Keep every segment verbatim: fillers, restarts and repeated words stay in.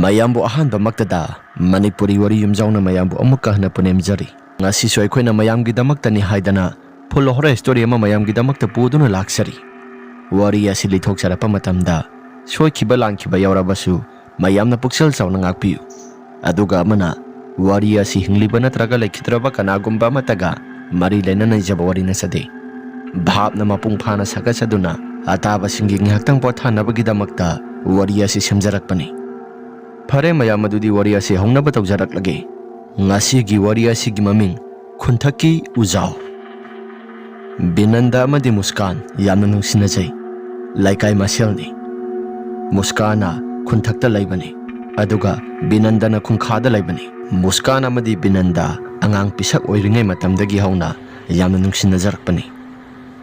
ꯃꯌꯥꯝꯕꯨ ꯑꯍꯥꯟꯕꯃꯛꯇꯗ ꯃꯅꯤꯄꯨꯔꯤ ꯋꯥꯔꯤ ꯌꯨꯝꯖꯥꯎꯅ ꯃꯌꯥꯝꯕꯨ ꯑꯃꯨꯛꯀ ꯍꯟꯅ ꯄꯨꯅꯦꯝꯖꯔꯤ꯫ ꯉꯁꯤꯁꯨ ꯑꯩꯈꯣꯏꯅ ꯃꯌꯥꯝꯒꯤꯗꯃꯛꯇꯅꯤ ꯍꯥꯏꯗꯅ full horror story ꯑꯃ ꯃꯌꯥꯝꯒꯤꯗꯃꯛꯇ ꯄꯨꯗꯨꯅ ꯂꯥꯛꯆꯔꯤ꯫ ꯋꯥꯔꯤ ꯑꯁꯤ ꯂꯤꯊꯣꯛꯆꯔꯛꯄ ꯃꯇꯝꯗ ꯁꯣꯏꯈꯤꯕ ꯂꯥꯟꯈꯤꯕ ꯌꯥꯎꯔꯕꯁꯨ ꯃꯌꯥꯝꯅ ꯄꯨꯛꯆꯦꯜ ꯆꯥꯎꯅ ꯉꯥꯛꯄꯤꯌꯨ꯫ ꯑꯗꯨꯒ ꯑꯃꯅ, ꯋꯥꯔꯤ ꯑꯁꯤ ꯍꯤꯡꯂꯤꯕ ꯅꯠꯇ꯭ꯔꯒ ꯂꯩꯈꯤꯗ꯭ꯔꯕ ꯀꯅꯥꯒꯨꯝꯕ ꯑꯃꯠꯇꯒ ꯃꯔꯤ ꯂꯩꯅꯅ ꯏꯖꯕ ꯋꯥꯔꯤ ꯅꯠꯆꯗꯦ꯫ ꯚꯥꯞꯅ ꯃꯄꯨꯡ ꯐꯥꯅ ꯁꯥꯒꯠꯆꯗꯨꯅ ꯑꯇꯥꯕꯁꯤꯡꯒꯤ ꯉꯥꯏꯍꯥꯛꯇꯪ ꯄꯣꯊꯥꯅꯕꯒꯤꯗꯃꯛꯇ ꯋꯥꯔꯤ ꯑꯁꯤ ꯁꯦꯝꯖꯔꯛꯄꯅꯤ꯫ ꯐꯔꯦ ꯃꯌꯥꯝ, ꯑꯗꯨꯗꯤ ꯋꯥꯔꯤ ꯑꯁꯤ ꯍꯧꯅꯕ ꯇꯧꯖꯔꯛꯂꯒꯦ꯫ ꯉꯁꯤꯒꯤ ꯋꯥꯔꯤ ꯑꯁꯤꯒꯤ ꯃꯃꯤꯡ ꯈꯨꯟꯊꯛꯀꯤ ꯎꯖꯥꯎ꯫ ꯕꯤꯅꯟꯗ ꯑꯃꯗꯤ ꯃꯨꯁꯀꯥꯟ ꯌꯥꯝꯅ ꯅꯨꯡꯁꯤꯅꯖꯩ꯫ ꯂꯩꯀꯥꯏ ꯃꯁꯦꯜꯅꯤ꯫ ꯃꯨꯁꯀꯥꯟꯅ ꯈꯨꯟꯊꯛꯇ ꯂꯩꯕꯅꯤ, ꯑꯗꯨꯒ ꯕꯤꯅꯟꯗꯅ ꯈꯨꯡꯈꯥꯗ ꯂꯩꯕꯅꯤ꯫ ꯃꯨꯁꯀꯥꯟ ꯑꯃꯗꯤ ꯕꯤꯅꯟꯗ ꯑꯉꯥꯡ ꯄꯤꯁꯛ ꯑꯣꯏꯔꯤꯉꯩ ꯃꯇꯝꯗꯒꯤ ꯍꯧꯅ ꯌꯥꯝꯅ ꯅꯨꯡꯁꯤꯅꯖꯔꯛꯄꯅꯤ꯫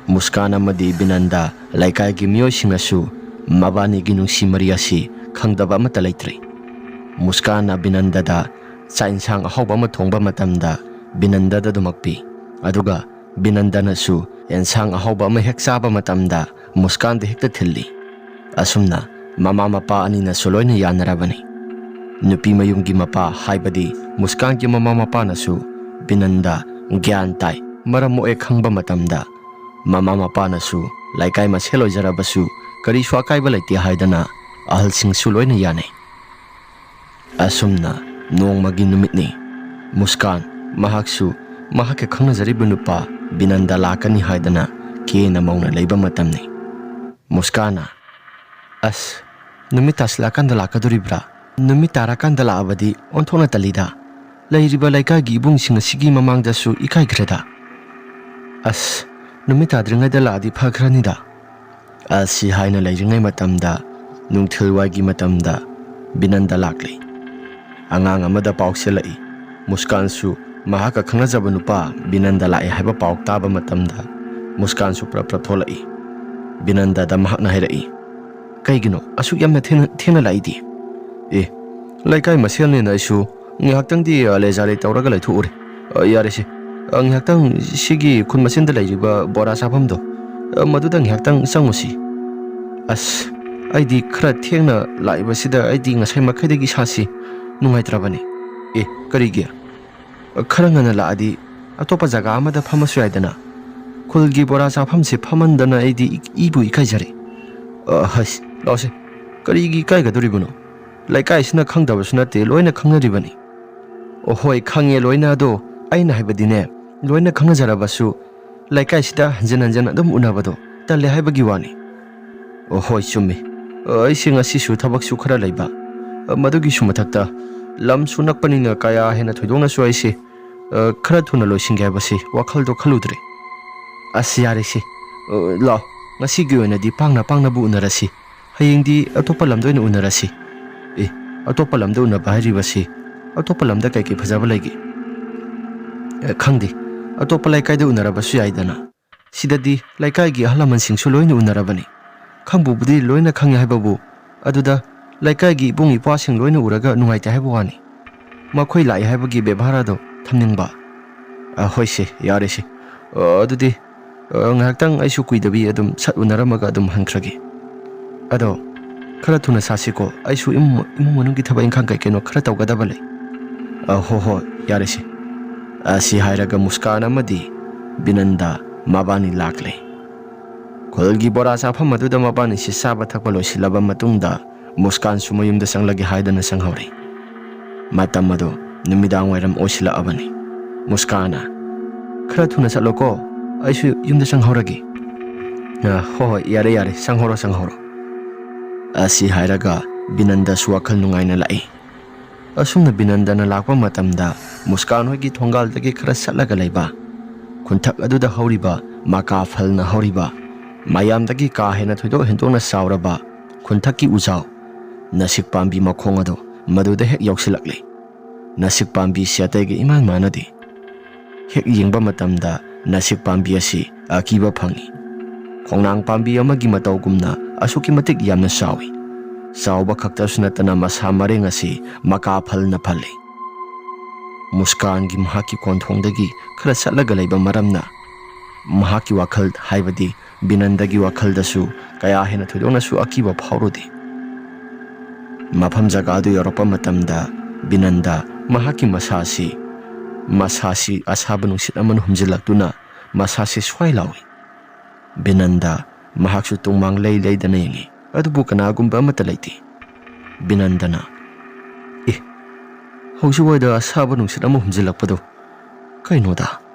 ꯃꯨꯁꯀꯥꯟ ꯑꯃꯗꯤ ꯕꯤꯅꯟꯗ ꯂꯩꯀꯥꯏꯒꯤ ꯃꯤꯑꯣꯏꯁꯤꯡꯅꯁꯨ ꯃꯕꯥꯅꯤꯒꯤ ꯅꯨꯡꯁꯤ ꯃꯔꯤ ꯑꯁꯤ ꯈꯪꯗꯕ ꯑꯃꯠꯇ ꯂꯩꯇ꯭ꯔꯤ꯫ ꯃꯨꯁꯀꯥꯟꯅ ꯕꯤꯅꯟꯗꯗ ꯆꯥꯛ ꯏꯟꯁꯥꯡ ꯑꯍꯥꯎꯕ ꯑꯃ ꯊꯣꯡꯕ ꯃꯇꯝꯗ ꯕꯤꯅꯟꯗꯗ ꯑꯗꯨꯃꯛ ꯄꯤ꯫ ꯑꯗꯨꯒ ꯕꯤꯅꯟꯗꯅꯁꯨ ꯑꯦꯟꯁꯥꯡ ꯑꯍꯥꯎꯕ ꯑꯃ ꯍꯦꯛ ꯆꯥꯕ ꯃꯇꯝꯗ ꯃꯨꯁꯀꯥꯟꯗ ꯍꯦꯛꯇ ꯊꯤꯜꯂꯤ꯫ ꯑꯁꯨꯝꯅ ꯃꯃꯥ ꯃꯄꯥ ꯑꯅꯤꯅꯁꯨ ꯂꯣꯏꯅ ꯌꯥꯅꯔꯕꯅꯤ꯫ ꯅꯨꯄꯤ ꯃꯌꯨꯝꯒꯤ ꯃꯄꯥ, ꯍꯥꯏꯕꯗꯤ ꯃꯨꯁꯀꯥꯟꯒꯤ ꯃꯃꯥ ꯃꯄꯥꯅꯁꯨ ꯕꯤꯅꯟꯗ ꯒ꯭ꯌꯥꯟ ꯇꯥꯏ, ꯃꯔꯝ ꯃꯣꯛꯑꯦ ꯈꯪꯕ ꯃꯇꯝꯗ ꯃꯃꯥ ꯃꯄꯥꯅꯁꯨ ꯂꯩꯀꯥꯏ ꯃꯁꯦꯜ ꯑꯣꯏꯖꯔꯕꯁꯨ ꯀꯔꯤꯁꯨ ꯑꯀꯥꯏꯕ ꯂꯩꯇꯦ ꯍꯥꯏꯗꯅ ꯑꯍꯜꯁꯤꯡꯁꯨ ꯂꯣꯏꯅ ꯌꯥꯅꯩ꯫ ꯑꯁꯨꯝꯅ ꯅꯣꯡꯃꯒꯤ ꯅꯨꯃꯤꯠꯅꯤ꯫ ꯃꯨꯁꯀꯥꯟ, ꯃꯍꯥꯛꯁꯨ ꯃꯍꯥꯛꯀ ꯈꯪꯅꯖꯔꯤꯕ ꯅꯨꯄꯥ ꯕꯤꯅꯟꯗ ꯂꯥꯛꯀꯅꯤ ꯍꯥꯏꯗꯅ ꯀꯦꯅ ꯃꯧꯅ ꯂꯩꯕ ꯃꯇꯝꯅꯤ꯫ ꯃꯨꯁꯀꯥꯟꯅ, "ꯑꯁ, ꯅꯨꯃꯤꯠ ꯇꯥꯁꯤꯜꯂꯛꯑꯀꯥꯟꯗ ꯂꯥꯛꯀꯗꯣꯔꯤꯕ꯭ꯔꯥ? ꯅꯨꯃꯤꯠ ꯇꯥꯔꯀꯥꯟꯗ ꯂꯥꯛꯑꯕꯗꯤ ꯑꯣꯟꯊꯣꯛꯅ ꯇꯜꯂꯤꯗ꯫ ꯂꯩꯔꯤꯕ ꯂꯩꯀꯥꯏꯒꯤ ꯏꯕꯨꯡꯁꯤꯡ ꯑꯁꯤꯒꯤ ꯃꯃꯥꯡꯗꯁꯨ ꯏꯀꯥꯏꯈ꯭ꯔꯦꯗ꯫ ꯑꯁ, ꯅꯨꯃꯤꯠ ꯇꯥꯗ꯭ꯔꯤꯉꯩꯗ ꯂꯥꯛꯑꯗꯤ ꯐꯈ꯭ꯔꯅꯤꯗ"꯫ ꯑꯁꯤ ꯍꯥꯏꯅ ꯂꯩꯔꯤꯉꯩ ꯃꯇꯝꯗ, ꯅꯨꯡꯊꯤꯜꯋꯥꯏꯒꯤ ꯃꯇꯝꯗ ꯕꯤꯅꯟꯗ ꯂꯥꯛꯂꯤ꯫ ꯑꯉꯥꯡ ꯑꯃꯗ ꯄꯥꯎ ꯆꯦꯜꯂꯛꯏ꯫ ꯃꯨꯁꯀꯥꯟꯁꯨ ꯃꯍꯥꯛꯀ ꯈꯪꯅꯖꯕ ꯅꯨꯄꯥ ꯕꯤꯅꯟꯗ ꯂꯥꯛꯑꯦ ꯍꯥꯏꯕ ꯄꯥꯎ ꯇꯥꯕ ꯃꯇꯝꯗ ꯃꯨꯁꯀꯥꯟꯁꯨ ꯄ꯭ꯔꯞ ꯄ꯭ꯔꯞ ꯊꯣꯛꯂꯛꯏ꯫ ꯕꯤꯅꯟꯗꯗ ꯃꯍꯥꯛꯅ ꯍꯥꯏꯔꯛꯏ, "ꯀꯩꯒꯤꯅꯣ ꯑꯁꯨꯛ ꯌꯥꯝꯅ ꯊꯦꯡꯅ, ꯊꯦꯡꯅ ꯂꯥꯛꯏꯗꯤ?" "ꯑꯦ, ꯂꯩꯀꯥꯏ ꯃꯁꯦꯜꯅꯤꯅ ꯑꯩꯁꯨ ꯉꯥꯏꯍꯥꯛꯇꯪꯗꯤ, ꯑ, ꯂꯦꯖꯥ ꯂꯦ ꯇꯧꯔꯒ ꯂꯩꯊꯣꯛꯎꯔꯦ꯫ ꯑ, ꯌꯥꯔꯦꯁꯦ, ꯑ, ꯉꯥꯏꯍꯥꯛꯇꯪ ꯁꯤꯒꯤ ꯈꯨꯟ ꯃꯁꯦꯜꯗ ꯂꯩꯔꯤꯕ ꯕꯣꯔꯥ ꯆꯥꯐꯝꯗꯣ, ꯑ, ꯃꯗꯨꯗ ꯉꯥꯏꯍꯥꯛꯇꯪ ꯆꯪꯉꯨꯁꯤ"꯫ "ꯑꯁ, ꯑꯩꯗꯤ ꯈꯔ ꯊꯦꯡꯅ ꯂꯥꯛꯏꯕꯁꯤꯗ ꯑꯩꯗꯤ ꯉꯁꯥꯏ ꯃꯈꯩꯗꯒꯤ ꯏꯁꯥꯁꯤ ꯅꯨꯡꯉꯥꯏꯇ꯭ꯔꯕꯅꯤ꯫ ꯑꯦ, ꯀꯔꯤꯒꯤ? ꯈꯔ ꯉꯟꯅ ꯂꯥꯛꯑꯗꯤ ꯑꯇꯣꯞꯄ ꯖꯒꯥ ꯑꯃꯗ ꯐꯝꯃꯁꯨ ꯌꯥꯏꯗꯅ꯫ ꯈꯨꯜꯒꯤ ꯕꯣꯔꯥ ꯆꯥꯐꯝꯁꯦ ꯐꯝꯃꯟꯗꯅ ꯑꯩꯗꯤ ꯏ-, ꯏꯕꯨ ꯏꯀꯥꯏꯖꯔꯦ꯫ ꯑ, ꯍꯩꯁ, ꯂꯥꯛꯑꯣꯁꯦ꯫ ꯀꯔꯤꯒꯤ ꯏꯀꯥꯏꯒꯗꯣꯔꯤꯕꯅꯣ? ꯂꯩꯀꯥꯏꯁꯤꯅ ꯈꯪꯗꯕꯁꯨ ꯅꯠꯇꯦ, ꯂꯣꯏꯅ ꯈꯪꯅꯔꯤꯕꯅꯤ꯫ ꯑꯣ, ꯍꯣꯏ, ꯈꯪꯉꯦ ꯂꯣꯏꯅ, ꯑꯗꯣ ꯑꯩꯅ ꯍꯥꯏꯕꯗꯤꯅꯦ, ꯂꯣꯏꯅ ꯈꯪꯅꯖꯔꯕꯁꯨ ꯂꯩꯀꯥꯏꯁꯤꯗ ꯍꯟꯖꯤꯟ ꯍꯟꯖꯤꯟ ꯑꯗꯨꯝ ꯎꯅꯕꯗꯣ ꯇꯜꯂꯦ ꯍꯥꯏꯕꯒꯤ ꯋꯥꯅꯤ꯫ ꯑꯣ, ꯍꯣꯏ, ꯆꯨꯝꯃꯤ꯫ ꯑ, ꯑꯩꯁꯦ ꯉꯁꯤꯁꯨ ꯊꯕꯛꯁꯨ ꯈꯔ ꯂꯩꯕ꯫ ꯑ, ꯃꯗꯨꯒꯤꯁꯨ ꯃꯊꯛꯇ ꯂꯝꯁꯨ ꯅꯛꯄꯅꯤꯅ ꯀꯌꯥ ꯍꯦꯟꯅ ꯊꯣꯏꯗꯣꯛꯅꯁꯨ ꯑꯩꯁꯦ, ꯑ, ꯈꯔ ꯊꯨꯅ ꯂꯣꯏꯁꯤꯟꯒꯦ ꯍꯥꯏꯕꯁꯤ ꯋꯥꯈꯜꯗꯣ ꯈꯜꯂꯨꯗ꯭ꯔꯦ꯫ ꯑꯁ, ꯌꯥꯔꯦꯁꯦ꯫ ꯑ, ꯂꯥꯛꯑꯣ, ꯉꯁꯤꯒꯤ ꯑꯣꯏꯅꯗꯤ ꯄꯥꯡꯅ ꯄꯥꯡꯅꯕꯨ ꯎꯅꯔꯁꯤ꯫ ꯍꯌꯦꯡꯗꯤ ꯑꯇꯣꯞꯄ ꯂꯝꯗ ꯑꯣꯏꯅ ꯎꯅꯔꯁꯤ꯫ ꯑꯦ, ꯑꯇꯣꯞꯄ ꯂꯝꯗ ꯎꯅꯕ ꯍꯥꯏꯔꯤꯕꯁꯤ ꯑꯇꯣꯞꯄ ꯂꯝꯗ ꯀꯩꯀꯩ ꯐꯖꯕ ꯂꯩꯒꯦ? ꯑꯦ, ꯈꯪꯗꯦ, ꯑꯇꯣꯞꯄ ꯂꯩꯀꯥꯏꯗ ꯎꯅꯔꯕꯁꯨ ꯌꯥꯏꯗꯅ꯫ ꯁꯤꯗꯗꯤ ꯂꯩꯀꯥꯏꯒꯤ ꯑꯍꯜ ꯂꯃꯟꯁꯤꯡꯁꯨ ꯂꯣꯏꯅ ꯎꯅꯔꯕꯅꯤ꯫ ꯈꯪꯕꯨꯕꯨꯗꯤ ꯂꯣꯏꯅ ꯈꯪꯉꯦ ꯍꯥꯏꯕꯕꯨ, ꯑꯗꯨꯗ ꯂꯩꯀꯥꯏꯒꯤ ꯏꯕꯨꯡ ꯏꯄ꯭ꯋꯥꯁꯤꯡ ꯂꯣꯏꯅ ꯎꯔꯒ ꯅꯨꯡꯉꯥꯏꯇꯦ ꯍꯥꯏꯕ ꯋꯥꯅꯤ꯫ ꯃꯈꯣꯏ ꯂꯥꯛꯏ ꯍꯥꯏꯕꯒꯤ ꯕꯦꯕꯥꯔ ꯑꯗꯣ ꯊꯝꯅꯤꯡꯕ꯫ ꯑ, ꯍꯣꯏꯁꯦ, ꯌꯥꯔꯦꯁꯦ꯫ ꯑ, ꯑꯗꯨꯗꯤ, ꯑ, ꯉꯥꯏꯍꯥꯛꯇꯪ ꯑꯩꯁꯨ ꯀꯨꯏꯗꯕꯤ ꯑꯗꯨꯝ ꯁꯠ ꯎꯅꯔꯝꯃꯒ ꯑꯗꯨꯝ ꯍꯟꯈ꯭ꯔꯒꯦ꯫ ꯑꯗꯣ ꯈꯔ ꯊꯨꯅ ꯁꯥꯁꯤꯀꯣ, ꯑꯩꯁꯨ ꯏꯃꯨꯡ, ꯏꯃꯨꯡ ꯃꯅꯨꯡꯒꯤ ꯊꯕꯛ ꯏꯪꯈꯥꯡ ꯀꯩ ꯀꯩꯅꯣ ꯈꯔ ꯇꯧꯒꯗꯕ ꯂꯩ꯫ ꯑ, ꯍꯣ ꯍꯣ, ꯌꯥꯔꯦꯁꯦ꯫ ꯑꯁꯤ ꯍꯥꯏꯔꯒ ꯃꯨꯁꯀꯥꯟ ꯑꯃꯗꯤ ꯕꯤꯅꯟꯗ ꯃꯕꯥꯅꯤ ꯂꯥꯛꯂꯦ꯫ ꯈꯨꯜꯒꯤ ꯕꯣꯔꯥ ꯆꯥꯐꯝ ꯑꯗꯨꯗ ꯃꯕꯥꯅꯤꯁꯤ ꯆꯥꯕ ꯊꯛꯄ ꯂꯣꯏꯁꯤꯜꯂꯕ ꯃꯇꯨꯡꯗ ꯃꯨꯁꯀꯥꯟꯁꯨ ꯃꯌꯨꯝꯗ ꯆꯪꯂꯒꯦ ꯍꯥꯏꯗꯅ ꯆꯪꯍꯧꯔꯦ꯫ ꯃꯇꯝ ꯑꯗꯨ ꯅꯨꯃꯤꯗꯥꯡ ꯋꯥꯏꯔꯝ ꯑꯣꯏꯁꯤꯜꯂꯛꯑꯕꯅꯤ꯫ ꯃꯨꯁꯀꯥꯟꯅ, "ꯈꯔ ꯊꯨꯅ ꯆꯠꯂꯣꯀꯣ, ꯑꯩꯁꯨ ꯌꯨꯝꯗ ꯆꯪꯍꯧꯔꯒꯦ꯫" "ꯑ, ꯍꯣꯏ ꯍꯣꯏ, ꯌꯥꯔꯦ ꯌꯥꯔꯦ, ꯆꯪꯍꯧꯔꯣ ꯆꯪꯍꯧꯔꯣ꯫" ꯑꯁꯤ ꯍꯥꯏꯔꯒ ꯕꯤꯅꯟꯗꯁꯨ ꯋꯥꯈꯜ ꯅꯨꯡꯉꯥꯏꯅ ꯂꯥꯛꯏ꯫ ꯑꯁꯨꯝꯅ ꯕꯤꯅꯟꯗꯅ ꯂꯥꯛꯄ ꯃꯇꯝꯗ ꯃꯨꯁꯀꯥꯟ ꯍꯣꯏꯒꯤ ꯊꯣꯡꯒꯥꯜꯗꯒꯤ ꯈꯔ ꯆꯠꯂꯒ ꯂꯩꯕ ꯈꯨꯟꯊꯛ ꯑꯗꯨꯗ ꯍꯧꯔꯤꯕ ꯃꯀꯥ ꯐꯜꯅ ꯍꯧꯔꯤꯕ, ꯃꯌꯥꯝꯗꯒꯤ ꯀꯥ ꯍꯦꯟꯅ ꯊꯣꯏꯗꯣꯛ ꯍꯦꯟꯗꯣꯛꯅ ꯆꯥꯎꯔꯕ ꯈꯨꯟꯊꯛꯀꯤ ꯎꯖꯥꯎ ꯅꯥꯁꯤꯛ ꯄꯥꯝꯕꯤ ꯃꯈꯣꯡ ꯑꯗꯨ ꯃꯗꯨꯗ ꯍꯦꯛ ꯌꯧꯁꯤꯜꯂꯛꯂꯦ꯫ ꯅꯥꯁꯤꯛ ꯄꯥꯝꯕꯤꯁꯤ ꯑꯇꯩꯒ ꯏꯃꯥꯟ ꯃꯥꯟꯅꯗꯦ꯫ ꯍꯦꯛ ꯌꯦꯡꯕ ꯃꯇꯝꯗ ꯅꯥꯁꯤꯛ ꯄꯥꯝꯕꯤ ꯑꯁꯤ ꯑꯀꯤꯕ ꯐꯪꯏ꯫ ꯈꯣꯡꯅꯥꯡ ꯄꯥꯝꯕꯤ ꯑꯃꯒꯤ ꯃꯇꯧꯒꯨꯝꯅ ꯑꯁꯨꯛꯀꯤ ꯃꯇꯤꯛ ꯌꯥꯝꯅ ꯆꯥꯎꯏ꯫ ꯆꯥꯎꯕ ꯈꯛꯇꯁꯨ ꯅꯠꯇꯅ ꯃꯁꯥ ꯃꯔꯦꯡ ꯑꯁꯤ ꯃꯀꯥ ꯐꯜꯅ ꯐꯜꯂꯤ꯫ ꯃꯨꯁꯀꯥꯟꯒꯤ ꯃꯍꯥꯛꯀꯤ ꯀꯣꯟꯊꯣꯡꯗꯒꯤ ꯈꯔ ꯆꯠꯂꯒ ꯂꯩꯕ ꯃꯔꯝꯅ ꯃꯍꯥꯛꯀꯤ ꯋꯥꯈꯜ, ꯍꯥꯏꯕꯗꯤ ꯕꯤꯅꯟꯗꯒꯤ ꯋꯥꯈꯜꯗꯁꯨ ꯀꯌꯥ ꯍꯦꯟꯅ ꯊꯣꯏꯗꯣꯛꯅꯁꯨ ꯑꯀꯤꯕ ꯐꯥꯎꯔꯨꯗꯦ꯫ ꯃꯐꯝ ꯖꯒꯥꯗꯨ ꯌꯧꯔꯛꯄ ꯃꯇꯝꯗ ꯕꯤꯅꯟꯗ ꯃꯍꯥꯛꯀꯤ ꯃꯁꯥꯁꯤ, ꯃꯁꯥꯁꯤ ꯑꯁꯥꯕ ꯅꯨꯡꯁꯤꯠ ꯑꯃꯅ ꯍꯨꯝꯖꯤꯜꯂꯛꯇꯨꯅ ꯃꯁꯥꯁꯤ ꯁ꯭ꯋꯥꯏ ꯂꯥꯎꯏ꯫ ꯕꯤꯅꯟꯗ ꯃꯍꯥꯛꯁꯨ ꯇꯨꯡꯃꯥꯡ ꯂꯩ ꯂꯩꯗꯅ ꯌꯦꯡꯏ, ꯑꯗꯨꯕꯨ ꯀꯅꯥꯒꯨꯝꯕ ꯑꯃꯠꯇ ꯂꯩꯇꯦ꯫ ꯕꯤꯅꯟꯗꯅ, "ꯑꯦ, ꯍꯧꯖꯤꯛꯋꯥꯏꯗ ꯑꯁꯥꯕ ꯅꯨꯡꯁꯤꯠ ꯑꯃ ꯍꯨꯝꯖꯤꯜꯂꯛꯄꯗꯣ ꯀꯩꯅꯣꯗ?"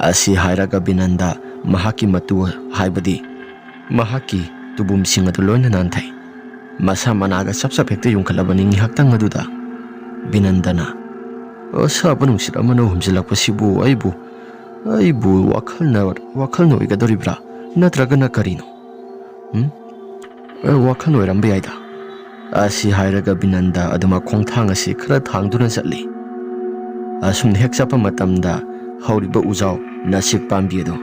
ꯑꯁꯤ ꯍꯥꯏꯔꯒ ꯕꯤꯅꯟꯗ ꯃꯍꯥꯛꯀꯤ ꯃꯇꯨ, ꯍꯥꯏꯕꯗꯤ ꯃꯍꯥꯛꯀꯤ ꯇꯨꯕꯨꯝꯁꯤꯡ ꯑꯗꯨ ꯂꯣꯏꯅ ꯅꯥꯟꯊꯩ꯫ ꯃꯁꯥ ꯃꯅꯥꯒ ꯆꯞ ꯆꯞ ꯍꯦꯛꯇ ꯌꯨꯡꯈꯠꯂꯕꯅꯤ ꯉꯥꯏꯍꯥꯛꯇꯪ ꯑꯗꯨꯗ꯫ ꯕꯤꯅꯟꯗꯅ, "ꯑꯁꯥꯕ ꯅꯨꯡꯁꯤꯠ ꯑꯃꯅ ꯍꯨꯝꯖꯤꯜꯂꯛꯄꯁꯤꯕꯨ ꯑꯩꯕꯨ, ꯑꯩꯕꯨ ꯋꯥꯈꯜꯅ, ꯋꯥꯈꯜꯅ ꯑꯣꯏꯒꯗꯧꯔꯤꯕ꯭ꯔꯥ? ꯅꯠꯇ꯭ꯔꯒꯅ ꯀꯔꯤꯅꯣ? ꯎꯝ? ꯑ, ꯋꯥꯈꯜ ꯑꯣꯏꯔꯝꯕ ꯌꯥꯏꯗ"꯫ ꯑꯁꯤ ꯍꯥꯏꯔꯒ ꯕꯤꯅꯟꯗ ꯑꯗꯨꯃꯛ ꯈꯣꯡꯊꯥꯡ ꯑꯁꯤ ꯈꯔ ꯊꯥꯡꯗꯨꯅ ꯆꯠꯂꯤ꯫ ꯑꯁꯨꯝꯅ ꯍꯦꯛ ꯆꯠꯄ ꯃꯇꯝꯗ ꯍꯧꯔꯤꯕ ꯎꯖꯥꯎ ꯅꯥꯁꯤꯛ ꯄꯥꯝꯕꯤ ꯑꯗꯨ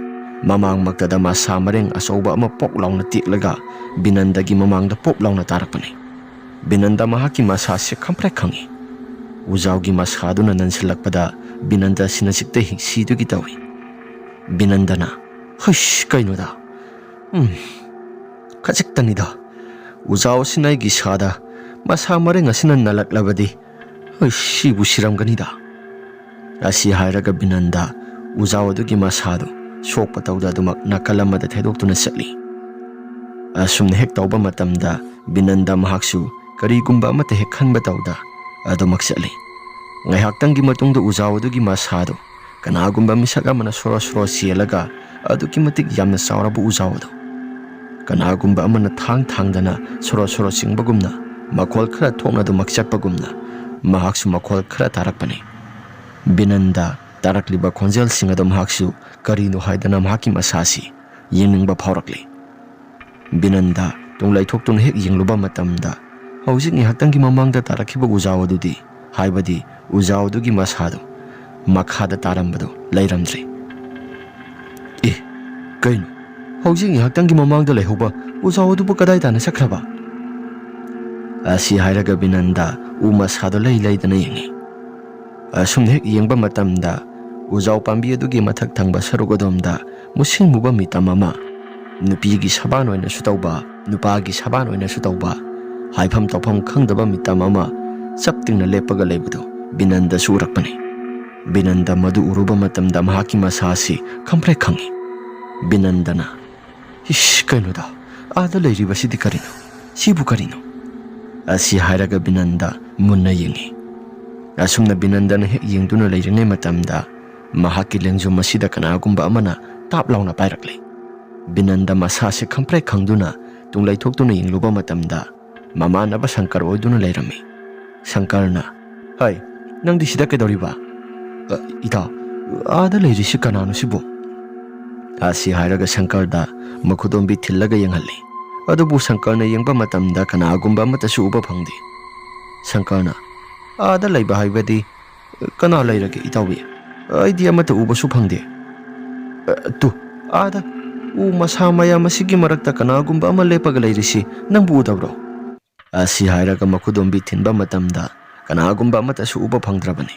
ꯃꯃꯥꯡꯃꯛꯇꯗ ꯃꯁꯥ ꯃꯔꯦꯡ ꯑꯆꯧꯕ ꯑꯃ ꯄꯣꯛ ꯂꯥꯎꯅ ꯇꯦꯛꯂꯒ ꯕꯤꯅꯟꯗꯒꯤ ꯃꯃꯥꯡꯗ ꯄꯣꯞ ꯂꯥꯎꯅ ꯇꯥꯔꯛꯄꯅꯤ꯫ ꯕꯤꯅꯟꯗ ꯃꯍꯥꯛꯀꯤ ꯃꯁꯥꯁꯦ ꯈꯪꯄ꯭ꯔꯦꯛ ꯈꯪꯉꯤ꯫ ꯎꯖꯥꯎꯒꯤ ꯃꯁꯥꯗꯨꯅ ꯅꯟꯁꯤꯜꯂꯛꯄꯗ ꯕꯤꯅꯟꯗ ꯁꯤꯅ ꯆꯤꯛꯇ ꯍꯤꯡꯁꯤꯗꯨꯒꯤ ꯇꯧꯏ꯫ ꯕꯤꯅꯟꯗꯅ, "ꯍꯩꯁ, ꯀꯩꯅꯣꯗ? ꯎꯝ, ꯈꯖꯤꯛꯇꯅꯤꯗ꯫ ꯎꯖꯥꯎ ꯑꯁꯤꯅ ꯑꯩꯒꯤ ꯏꯁꯥꯗ ꯃꯁꯥ ꯃꯔꯦꯡ ꯑꯁꯤꯅ ꯅꯜꯂꯛꯂꯕꯗꯤ, ꯍꯩꯁ, ꯁꯤꯕꯨ ꯁꯤꯔꯝꯒꯅꯤꯗ"꯫ ꯑꯁꯤ ꯍꯥꯏꯔꯒ ꯕꯤꯅꯟꯗ ꯎꯖꯥꯎ ꯑꯗꯨꯒꯤ ꯃꯁꯥꯗꯨ ꯁꯣꯛꯄ ꯇꯧꯗ ꯑꯗꯨꯃꯛ ꯅꯥꯀꯜ ꯑꯃꯗ ꯊꯩꯗꯣꯛꯇꯨꯅ ꯆꯠꯂꯤ꯫ ꯑꯁꯨꯝꯅ ꯍꯦꯛ ꯇꯧꯕ ꯃꯇꯝꯗ ꯕꯤꯅꯟꯗ ꯃꯍꯥꯛꯁꯨ ꯀꯔꯤꯒꯨꯝꯕ ꯑꯃꯠꯇ ꯍꯦꯛ ꯈꯟꯕ ꯇꯧꯗ ꯑꯗꯨꯃꯛ ꯆꯠꯂꯤ꯫ ꯉꯥꯏꯍꯥꯛꯇꯪꯒꯤ ꯃꯇꯨꯡꯗ ꯎꯖꯥꯎ ꯑꯗꯨꯒꯤ ꯃꯁꯥꯗꯨ ꯀꯅꯥꯒꯨꯝꯕ ꯃꯤꯁꯛ ꯑꯃꯅ ꯁꯣꯔꯣ ꯁꯣꯔꯣ ꯆꯦꯜꯂꯒ ꯑꯗꯨꯛꯀꯤ ꯃꯇꯤꯛ ꯌꯥꯝꯅ ꯆꯥꯎꯔꯕ ꯎꯖꯥꯎ ꯑꯗꯨ ꯀꯅꯥꯒꯨꯝꯕ ꯑꯃꯅ ꯊꯥꯡ ꯊꯥꯡꯗꯅ ꯁꯣꯔꯣ ꯁꯣꯔꯣ ꯆꯤꯡꯕꯒꯨꯝꯅ, ꯃꯈꯣꯜ ꯈꯔ ꯊꯣꯛꯅ ꯑꯗꯨꯃꯛ ꯆꯠꯄꯒꯨꯝꯅ ꯃꯍꯥꯛꯁꯨ ꯃꯈꯣꯜ ꯈꯔ ꯇꯥꯔꯛꯄꯅꯤ꯫ ꯕꯤꯅꯟꯗ ꯇꯥꯔꯛꯂꯤꯕ ꯈꯣꯟꯖꯦꯜꯁꯤꯡ ꯑꯗꯨ ꯃꯍꯥꯛꯁꯨ ꯀꯔꯤꯅꯣ ꯍꯥꯏꯗꯅ ꯃꯍꯥꯛꯀꯤ ꯃꯁꯥꯁꯤ ꯌꯦꯡꯅꯤꯡꯕ ꯐꯥꯎꯔꯛꯂꯤ꯫ ꯕꯤꯅꯟꯗ ꯇꯨꯡ ꯂꯩꯊꯣꯛꯇꯨꯅ ꯍꯦꯛ ꯌꯦꯡꯂꯨꯕ ꯃꯇꯝꯗ ꯍꯧꯖꯤꯛ ꯉꯥꯏꯍꯥꯛꯇꯪꯒꯤ ꯃꯃꯥꯡꯗ ꯇꯥꯔꯛꯈꯤꯕ ꯎꯖꯥꯎ ꯑꯗꯨꯗꯤ, ꯍꯥꯏꯕꯗꯤ ꯎꯖꯥꯎ ꯑꯗꯨꯒꯤ ꯃꯁꯥꯗꯨ ꯃꯈꯥꯗ ꯇꯥꯔꯝꯕꯗꯨ ꯂꯩꯔꯝꯗ꯭ꯔꯦ꯫ "ꯑꯦ, ꯀꯩꯅꯣ? ꯍꯧꯖꯤꯛ ꯉꯥꯏꯍꯥꯛꯇꯪꯒꯤ ꯃꯃꯥꯡꯗ ꯂꯩꯍꯧꯕ ꯎꯖꯥꯎ ꯑꯗꯨꯕꯨ ꯀꯗꯥꯏ ꯇꯥꯅ ꯆꯠꯈ꯭ꯔꯕ?" ꯑꯁꯤ ꯍꯥꯏꯔꯒ ꯕꯤꯅꯟꯗ ꯎ ꯃꯁꯥꯗꯣ ꯂꯩ ꯂꯩꯗꯅ ꯌꯦꯡꯉꯤ꯫ ꯑꯁꯨꯝꯅ ꯍꯦꯛ ꯌꯦꯡꯕ ꯃꯇꯝꯗ ꯎꯖꯥꯎ ꯄꯥꯝꯕꯤ ꯑꯗꯨꯒꯤ ꯃꯊꯛ ꯊꯪꯕ ꯁꯔꯨꯛ ꯑꯗꯣꯝꯗ ꯃꯨꯁꯤꯟ ꯃꯨꯕ ꯃꯤꯇꯝ ꯑꯃ, ꯅꯨꯄꯤꯒꯤ ꯁꯕꯥꯟ ꯑꯣꯏꯅꯁꯨ ꯇꯧꯕ, ꯅꯨꯄꯥꯒꯤ ꯁꯕꯥꯟ ꯑꯣꯏꯅꯁꯨ ꯇꯧꯕ, ꯍꯥꯏꯐꯝ ꯇꯧꯐꯝ ꯈꯪꯗꯕ ꯃꯤꯇꯝ ꯑꯃ ꯆꯞ ꯇꯤꯡꯅ ꯂꯦꯞꯄꯒ ꯂꯩꯕꯗꯨ ꯕꯤꯅꯟꯗꯁꯨ ꯎꯔꯛꯄꯅꯤ꯫ ꯕꯤꯅꯟꯗ ꯃꯗꯨ ꯎꯔꯨꯕ ꯃꯇꯝꯗ ꯃꯍꯥꯛꯀꯤ ꯃꯁꯥ ꯑꯁꯤ ꯈꯪꯄ꯭ꯔꯦꯛ ꯈꯪꯉꯤ꯫ ꯕꯤꯅꯟꯗꯅ, "ꯏꯁ, ꯀꯩꯅꯣꯗ, ꯑꯥꯗ ꯂꯩꯔꯤꯕꯁꯤꯗꯤ ꯀꯔꯤꯅꯣ? ꯁꯤꯕꯨ ꯀꯔꯤꯅꯣ?" ꯑꯁꯤ ꯍꯥꯏꯔꯒ ꯕꯤꯅꯟꯗ ꯃꯨꯟꯅ ꯌꯦꯡꯉꯤ꯫ ꯑꯁꯨꯝꯅ ꯕꯤꯅꯟꯗꯅ ꯍꯦꯛ ꯌꯦꯡꯗꯨꯅ ꯂꯩꯔꯤꯉꯩ ꯃꯇꯝꯗ, ꯃꯍꯥꯛꯀꯤ ꯂꯦꯡꯖꯨꯝ ꯑꯁꯤꯗ ꯀꯅꯥꯒꯨꯝꯕ ꯑꯃꯅ ꯇꯥꯞ ꯂꯥꯎꯅ ꯄꯥꯏꯔꯛꯂꯦ꯫ ꯕꯤꯅꯟꯗ ꯃꯁꯥꯁꯦ ꯈꯪꯄ꯭ꯔꯦꯛ ꯈꯪꯗꯨꯅ ꯇꯨꯡ ꯂꯩꯊꯣꯛꯇꯨꯅ ꯌꯦꯡꯂꯨꯕ ꯃꯇꯝꯗ, ꯃꯃꯥꯟꯅꯕ ꯁꯪꯀꯔ ꯑꯣꯏꯗꯨꯅ ꯂꯩꯔꯝꯃꯤ꯫ ꯁꯪꯀꯔꯅ, "ꯍꯩ, ꯅꯪꯗꯤ ꯁꯤꯗ ꯀꯩꯗꯧꯔꯤꯕ?" "ꯑ, ꯏꯇꯥꯎ, ꯑꯥꯗ ꯂꯩꯔꯤꯁꯤ ꯀꯅꯥꯅꯣ ꯁꯤꯕꯨ?" ꯑꯁꯤ ꯍꯥꯏꯔꯒ ꯁꯪꯀꯔꯗ ꯃꯈꯨꯗꯣꯝꯕꯤ ꯊꯤꯜꯂꯒ ꯌꯦꯡꯍꯜꯂꯤ꯫ ꯑꯗꯨꯕꯨ ꯁꯪꯀꯔꯅ ꯌꯦꯡꯕ ꯃꯇꯝꯗ ꯀꯅꯥꯒꯨꯝꯕ ꯑꯃꯠꯇꯁꯨ ꯎꯕ ꯐꯪꯗꯦ꯫ ꯁꯪꯀꯔꯅ, "ꯑꯥꯗ ꯂꯩꯕ ꯍꯥꯏꯕꯗꯤ ꯀꯅꯥ ꯂꯩꯔꯒꯦ, ꯏꯇꯥꯎꯕꯤ? ꯑꯩꯗꯤ ꯑꯃꯠꯇ ꯎꯕꯁꯨ ꯐꯪꯗꯦ꯫" "ꯑ, ꯇꯨ, ꯑꯥꯗ ꯎ ꯃꯁꯥ ꯃꯌꯥꯝ ꯑꯁꯤꯒꯤ ꯃꯔꯛꯇ ꯀꯅꯥꯒꯨꯝꯕ ꯑꯃ ꯂꯦꯞꯄꯒ ꯂꯩꯔꯤꯁꯤ ꯅꯪꯕꯨ ꯎꯗꯕ꯭ꯔꯣ?" ꯑꯁꯤ ꯍꯥꯏꯔꯒ ꯃꯈꯨꯗꯣꯝꯕꯤ ꯊꯤꯟꯕ ꯃꯇꯝꯗ ꯀꯅꯥꯒꯨꯝꯕ ꯑꯃꯠꯇꯁꯨ ꯎꯕ ꯐꯪꯗ꯭ꯔꯕꯅꯤ꯫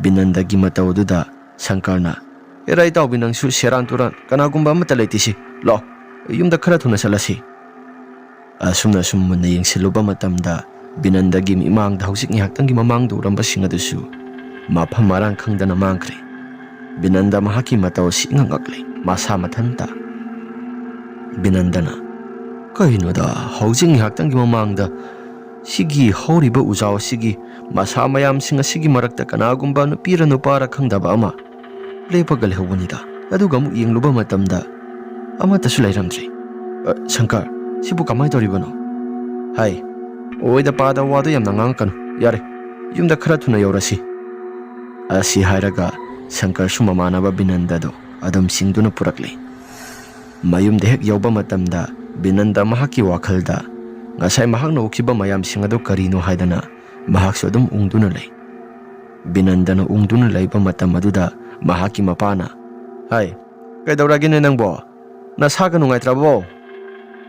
ꯕꯤꯅꯟꯗꯒꯤ ꯃꯇꯧ ꯑꯗꯨꯗ ꯁꯪꯀꯔꯅ, "ꯑꯦꯔꯥ ꯏꯇꯥꯎꯕꯤ, ꯅꯪꯁꯨ ꯁꯦꯔꯥꯟ ꯇꯨꯔꯥꯟ, ꯀꯅꯥꯒꯨꯝꯕ ꯑꯃꯠꯇ ꯂꯩꯇꯦ ꯁꯤ꯫ ꯂꯥꯛꯑꯣ, ꯌꯨꯝꯗ ꯈꯔ ꯊꯨꯅ ꯆꯠꯂꯁꯤ꯫" ꯑꯁꯨꯝꯅ ꯁꯨꯝ ꯃꯨꯟꯅ ꯌꯦꯡꯁꯤꯜꯂꯨꯕ ꯃꯇꯝꯗ, ꯕꯤꯅꯟꯗꯒꯤ ꯃꯤꯠꯃꯥꯡꯗ ꯍꯧꯖꯤꯛ ꯉꯥꯏꯍꯥꯛꯇꯪꯒꯤ ꯃꯃꯥꯡꯗ ꯎꯔꯝꯕꯁꯤꯡ ꯑꯗꯨꯁꯨ ꯃꯐꯝ ꯃꯔꯥꯡ ꯈꯪꯗꯅ ꯃꯥꯡꯈ꯭ꯔꯦ꯫ ꯕꯤꯅꯟꯗ ꯃꯍꯥꯛꯀꯤ ꯃꯇꯧ ꯑꯁꯤ ꯏꯉꯛ ꯉꯛꯂꯦ ꯃꯁꯥ ꯃꯊꯟꯇ꯫ ꯕꯤꯅꯟꯗꯅ, "ꯀꯩꯅꯣꯗ, ꯍꯧꯖꯤꯛ ꯉꯥꯏꯍꯥꯛꯇꯪꯒꯤ ꯃꯃꯥꯡꯗ ꯁꯤꯒꯤ ꯍꯧꯔꯤꯕ ꯎꯖꯥꯎ ꯑꯁꯤꯒꯤ ꯃꯁꯥ ꯃꯌꯥꯝꯁꯤꯡ ꯑꯁꯤꯒꯤ ꯃꯔꯛꯇ ꯀꯅꯥꯒꯨꯝꯕ ꯅꯨꯄꯤꯔ ꯅꯨꯄꯥꯔ ꯈꯪꯗꯕ ꯑꯃ ꯂꯦꯞꯄꯒ ꯂꯩꯍꯧꯕꯅꯤꯗ꯫ ꯑꯗꯨꯒ ꯑꯃꯨꯛ ꯌꯦꯡꯂꯨꯕ ꯃꯇꯝꯗ ꯑꯃꯠꯇꯁꯨ ꯂꯩꯔꯝꯗ꯭ꯔꯦ꯫ ꯑ, ꯁꯪꯀꯔ, ꯁꯤꯕꯨ ꯀꯃꯥꯏꯅ ꯇꯧꯔꯤꯕꯅꯣ? ꯍꯥꯏ, ꯑꯣꯏꯗ ꯄꯥꯗ ꯋꯥꯗꯣ ꯌꯥꯝꯅ ꯉꯥꯡꯉꯛꯀꯅꯨ꯫ ꯌꯥꯔꯦ, ꯌꯨꯝꯗ ꯈꯔ ꯊꯨꯅ ꯌꯧꯔꯁꯤ꯫" ꯑꯁꯤ ꯍꯥꯏꯔꯒ ꯁꯪꯀꯔꯁꯨ ꯃꯃꯥꯟꯅꯕ ꯕꯤꯅꯟꯗꯗꯣ ꯑꯗꯨꯝ ꯆꯤꯡꯗꯨꯅ ꯄꯨꯔꯛꯂꯦ꯫ ꯃꯌꯨꯝꯗ ꯍꯦꯛ ꯌꯧꯕ ꯃꯇꯝꯗ ꯕꯤꯅꯟꯗ ꯃꯍꯥꯛꯀꯤ ꯋꯥꯈꯜꯗ ꯉꯁꯥꯏ ꯃꯍꯥꯛꯅ ꯎꯈꯤꯕ ꯃꯌꯥꯝꯁꯤꯡ ꯑꯗꯨ ꯀꯔꯤꯅꯣ ꯍꯥꯏꯗꯅ ꯃꯍꯥꯛꯁꯨ ꯑꯗꯨꯝ ꯎꯪꯗꯨꯅ ꯂꯩ꯫ ꯕꯤꯅꯟꯗꯅ ꯎꯪꯗꯨꯅ ꯂꯩꯕ ꯃꯇꯝ ꯑꯗꯨꯗ ꯃꯍꯥꯛꯀꯤ ꯃꯄꯥꯅ, "ꯍꯥꯏ, ꯀꯩꯗꯧꯔꯒꯦꯅꯦ ꯅꯪꯕꯣ? ꯅꯁꯥꯒ ꯅꯨꯡꯉꯥꯏꯇ꯭ꯔꯕꯣ?"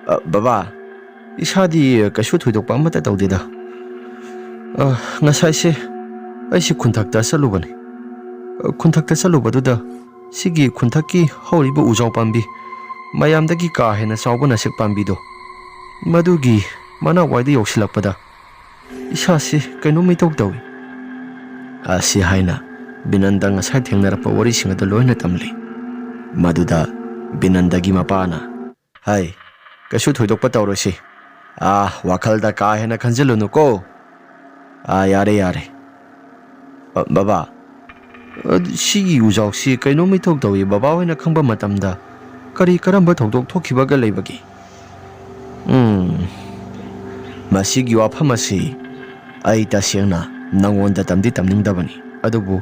"ꯑ, ꯕꯕꯥ, ꯏꯁꯥꯗꯤ ꯀꯩꯁꯨ ꯊꯣꯏꯗꯣꯛꯄ ꯑꯃꯠꯇ ꯇꯧꯗꯦꯗ꯫ ꯑ, ꯉꯁꯥꯏꯁꯦ ꯑꯩꯁꯦ ꯈꯨꯟꯊꯛꯇ ꯆꯠꯂꯨꯕꯅꯤ꯫ ꯑ, ꯈꯨꯟꯊꯛꯇ ꯆꯠꯂꯨꯕꯗꯨꯗ ꯁꯤꯒꯤ ꯈꯨꯟꯊꯛꯀꯤ ꯍꯧꯔꯤꯕ ꯎꯖꯥꯎ ꯄꯥꯝꯕꯤ, ꯃꯌꯥꯝꯗꯒꯤ ꯀꯥ ꯍꯦꯟꯅ ꯆꯥꯎꯕ ꯅꯥꯁꯤꯛ ꯄꯥꯝꯕꯤꯗꯣ, ꯃꯗꯨꯒꯤ ꯃꯅꯥꯛꯋꯥꯏꯗ ꯌꯧꯁꯤꯜꯂꯛꯄꯗ ꯏꯁꯥꯁꯤ ꯀꯩꯅꯣꯝ ꯏꯇꯧ ꯇꯧꯏ꯫ ꯑꯁꯤ ꯍꯥꯏꯅ ꯕꯤꯅꯟꯗ ꯉꯁꯥꯏ ꯊꯦꯡꯅꯔꯛꯄ ꯋꯥꯔꯤꯁꯤꯡ ꯑꯗꯨ ꯂꯣꯏꯅ ꯇꯝꯂꯤ꯫ ꯃꯗꯨꯗ ꯕꯤꯅꯟꯗꯒꯤ ꯃꯄꯥꯅ, "ꯍꯥꯏ, ꯀꯩꯁꯨ ꯊꯣꯏꯗꯣꯛꯄ ꯇꯧꯔꯣꯏꯁꯤ꯫ ꯑꯥ, ꯋꯥꯈꯜꯗ ꯀꯥ ꯍꯦꯟꯅ ꯈꯟꯖꯤꯜꯂꯨꯅꯨꯀꯣ꯫ ꯑꯥ, ꯌꯥꯔꯦ, ꯌꯥꯔꯦ꯫ ꯑ, ꯕꯕꯥ, ꯑ, ꯁꯤꯒꯤ ꯎꯖꯥꯎꯁꯤ ꯀꯩꯅꯣꯝ ꯏꯇꯧ ꯇꯧꯏ꯫ ꯕꯕꯥ ꯍꯣꯏꯅ ꯈꯪꯕ ꯃꯇꯝꯗ ꯀꯔꯤ ꯀꯔꯝꯕ ꯊꯧꯗꯣꯛ ꯊꯣꯛꯈꯤꯕꯒ ꯂꯩꯕꯒꯦ?" ꯎꯝ, ꯃꯁꯤꯒꯤ ꯋꯥꯐꯝ ꯑꯁꯤ ꯑꯩ ꯇꯁꯦꯡꯅ ꯅꯉꯣꯟꯗ ꯇꯝꯗꯤ ꯇꯝꯅꯤꯡꯗꯕꯅꯤ, ꯑꯗꯨꯕꯨ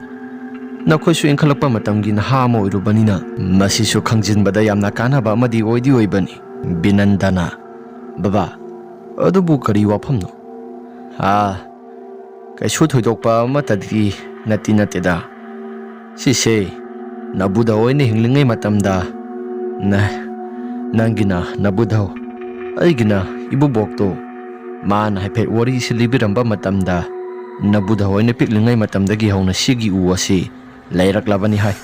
ꯅꯈꯣꯏꯁꯨ ꯏꯟꯈꯠꯂꯛꯄ ꯃꯇꯝꯒꯤ ꯅꯍꯥ ꯑꯃ ꯑꯣꯏꯔꯨꯕꯅꯤꯅ ꯃꯁꯤꯁꯨ ꯈꯪꯖꯤꯟꯕꯗ ꯌꯥꯝꯅ ꯀꯥꯟꯅꯕ ꯑꯃꯗꯤ ꯑꯣꯏꯗꯤ ꯑꯣꯏꯕꯅꯤ꯫ ꯕꯤꯅꯟꯗꯅ, "ꯕꯕꯥ, ꯑꯗꯨꯕꯨ ꯀꯔꯤ ꯋꯥꯐꯝꯅꯣ?" "ꯑꯥ, ꯀꯩꯁꯨ ꯊꯣꯏꯗꯣꯛꯄ ꯑꯃꯠꯇꯗꯤ ꯅꯠꯇꯤ ꯅꯠꯇꯦꯗ꯫ ꯁꯤꯁꯦ ꯅꯕꯨꯙꯧ ꯑꯣꯏꯅ ꯍꯤꯡꯂꯤꯉꯩ ꯃꯇꯝꯗ ꯅ-, ꯅꯪꯒꯤꯅ ꯅꯕꯨꯙꯧ, ꯑꯩꯒꯤꯅ ꯏꯕꯨꯕꯣꯛꯇꯣ, ꯃꯥꯅ ꯍꯥꯏꯐꯦꯠ ꯋꯥꯔꯤꯁꯤ ꯂꯤꯕꯤꯔꯝꯕ ꯃꯇꯝꯗ ꯅꯕꯨꯙꯧ ꯑꯣꯏꯅ ꯄꯤꯛꯂꯤꯉꯩ ꯃꯇꯝꯗꯒꯤ ꯍꯧꯅ ꯁꯤꯒꯤ ꯎ ꯑꯁꯤ ꯂꯩꯔꯛꯂꯕꯅꯤ ꯍꯥꯏ꯫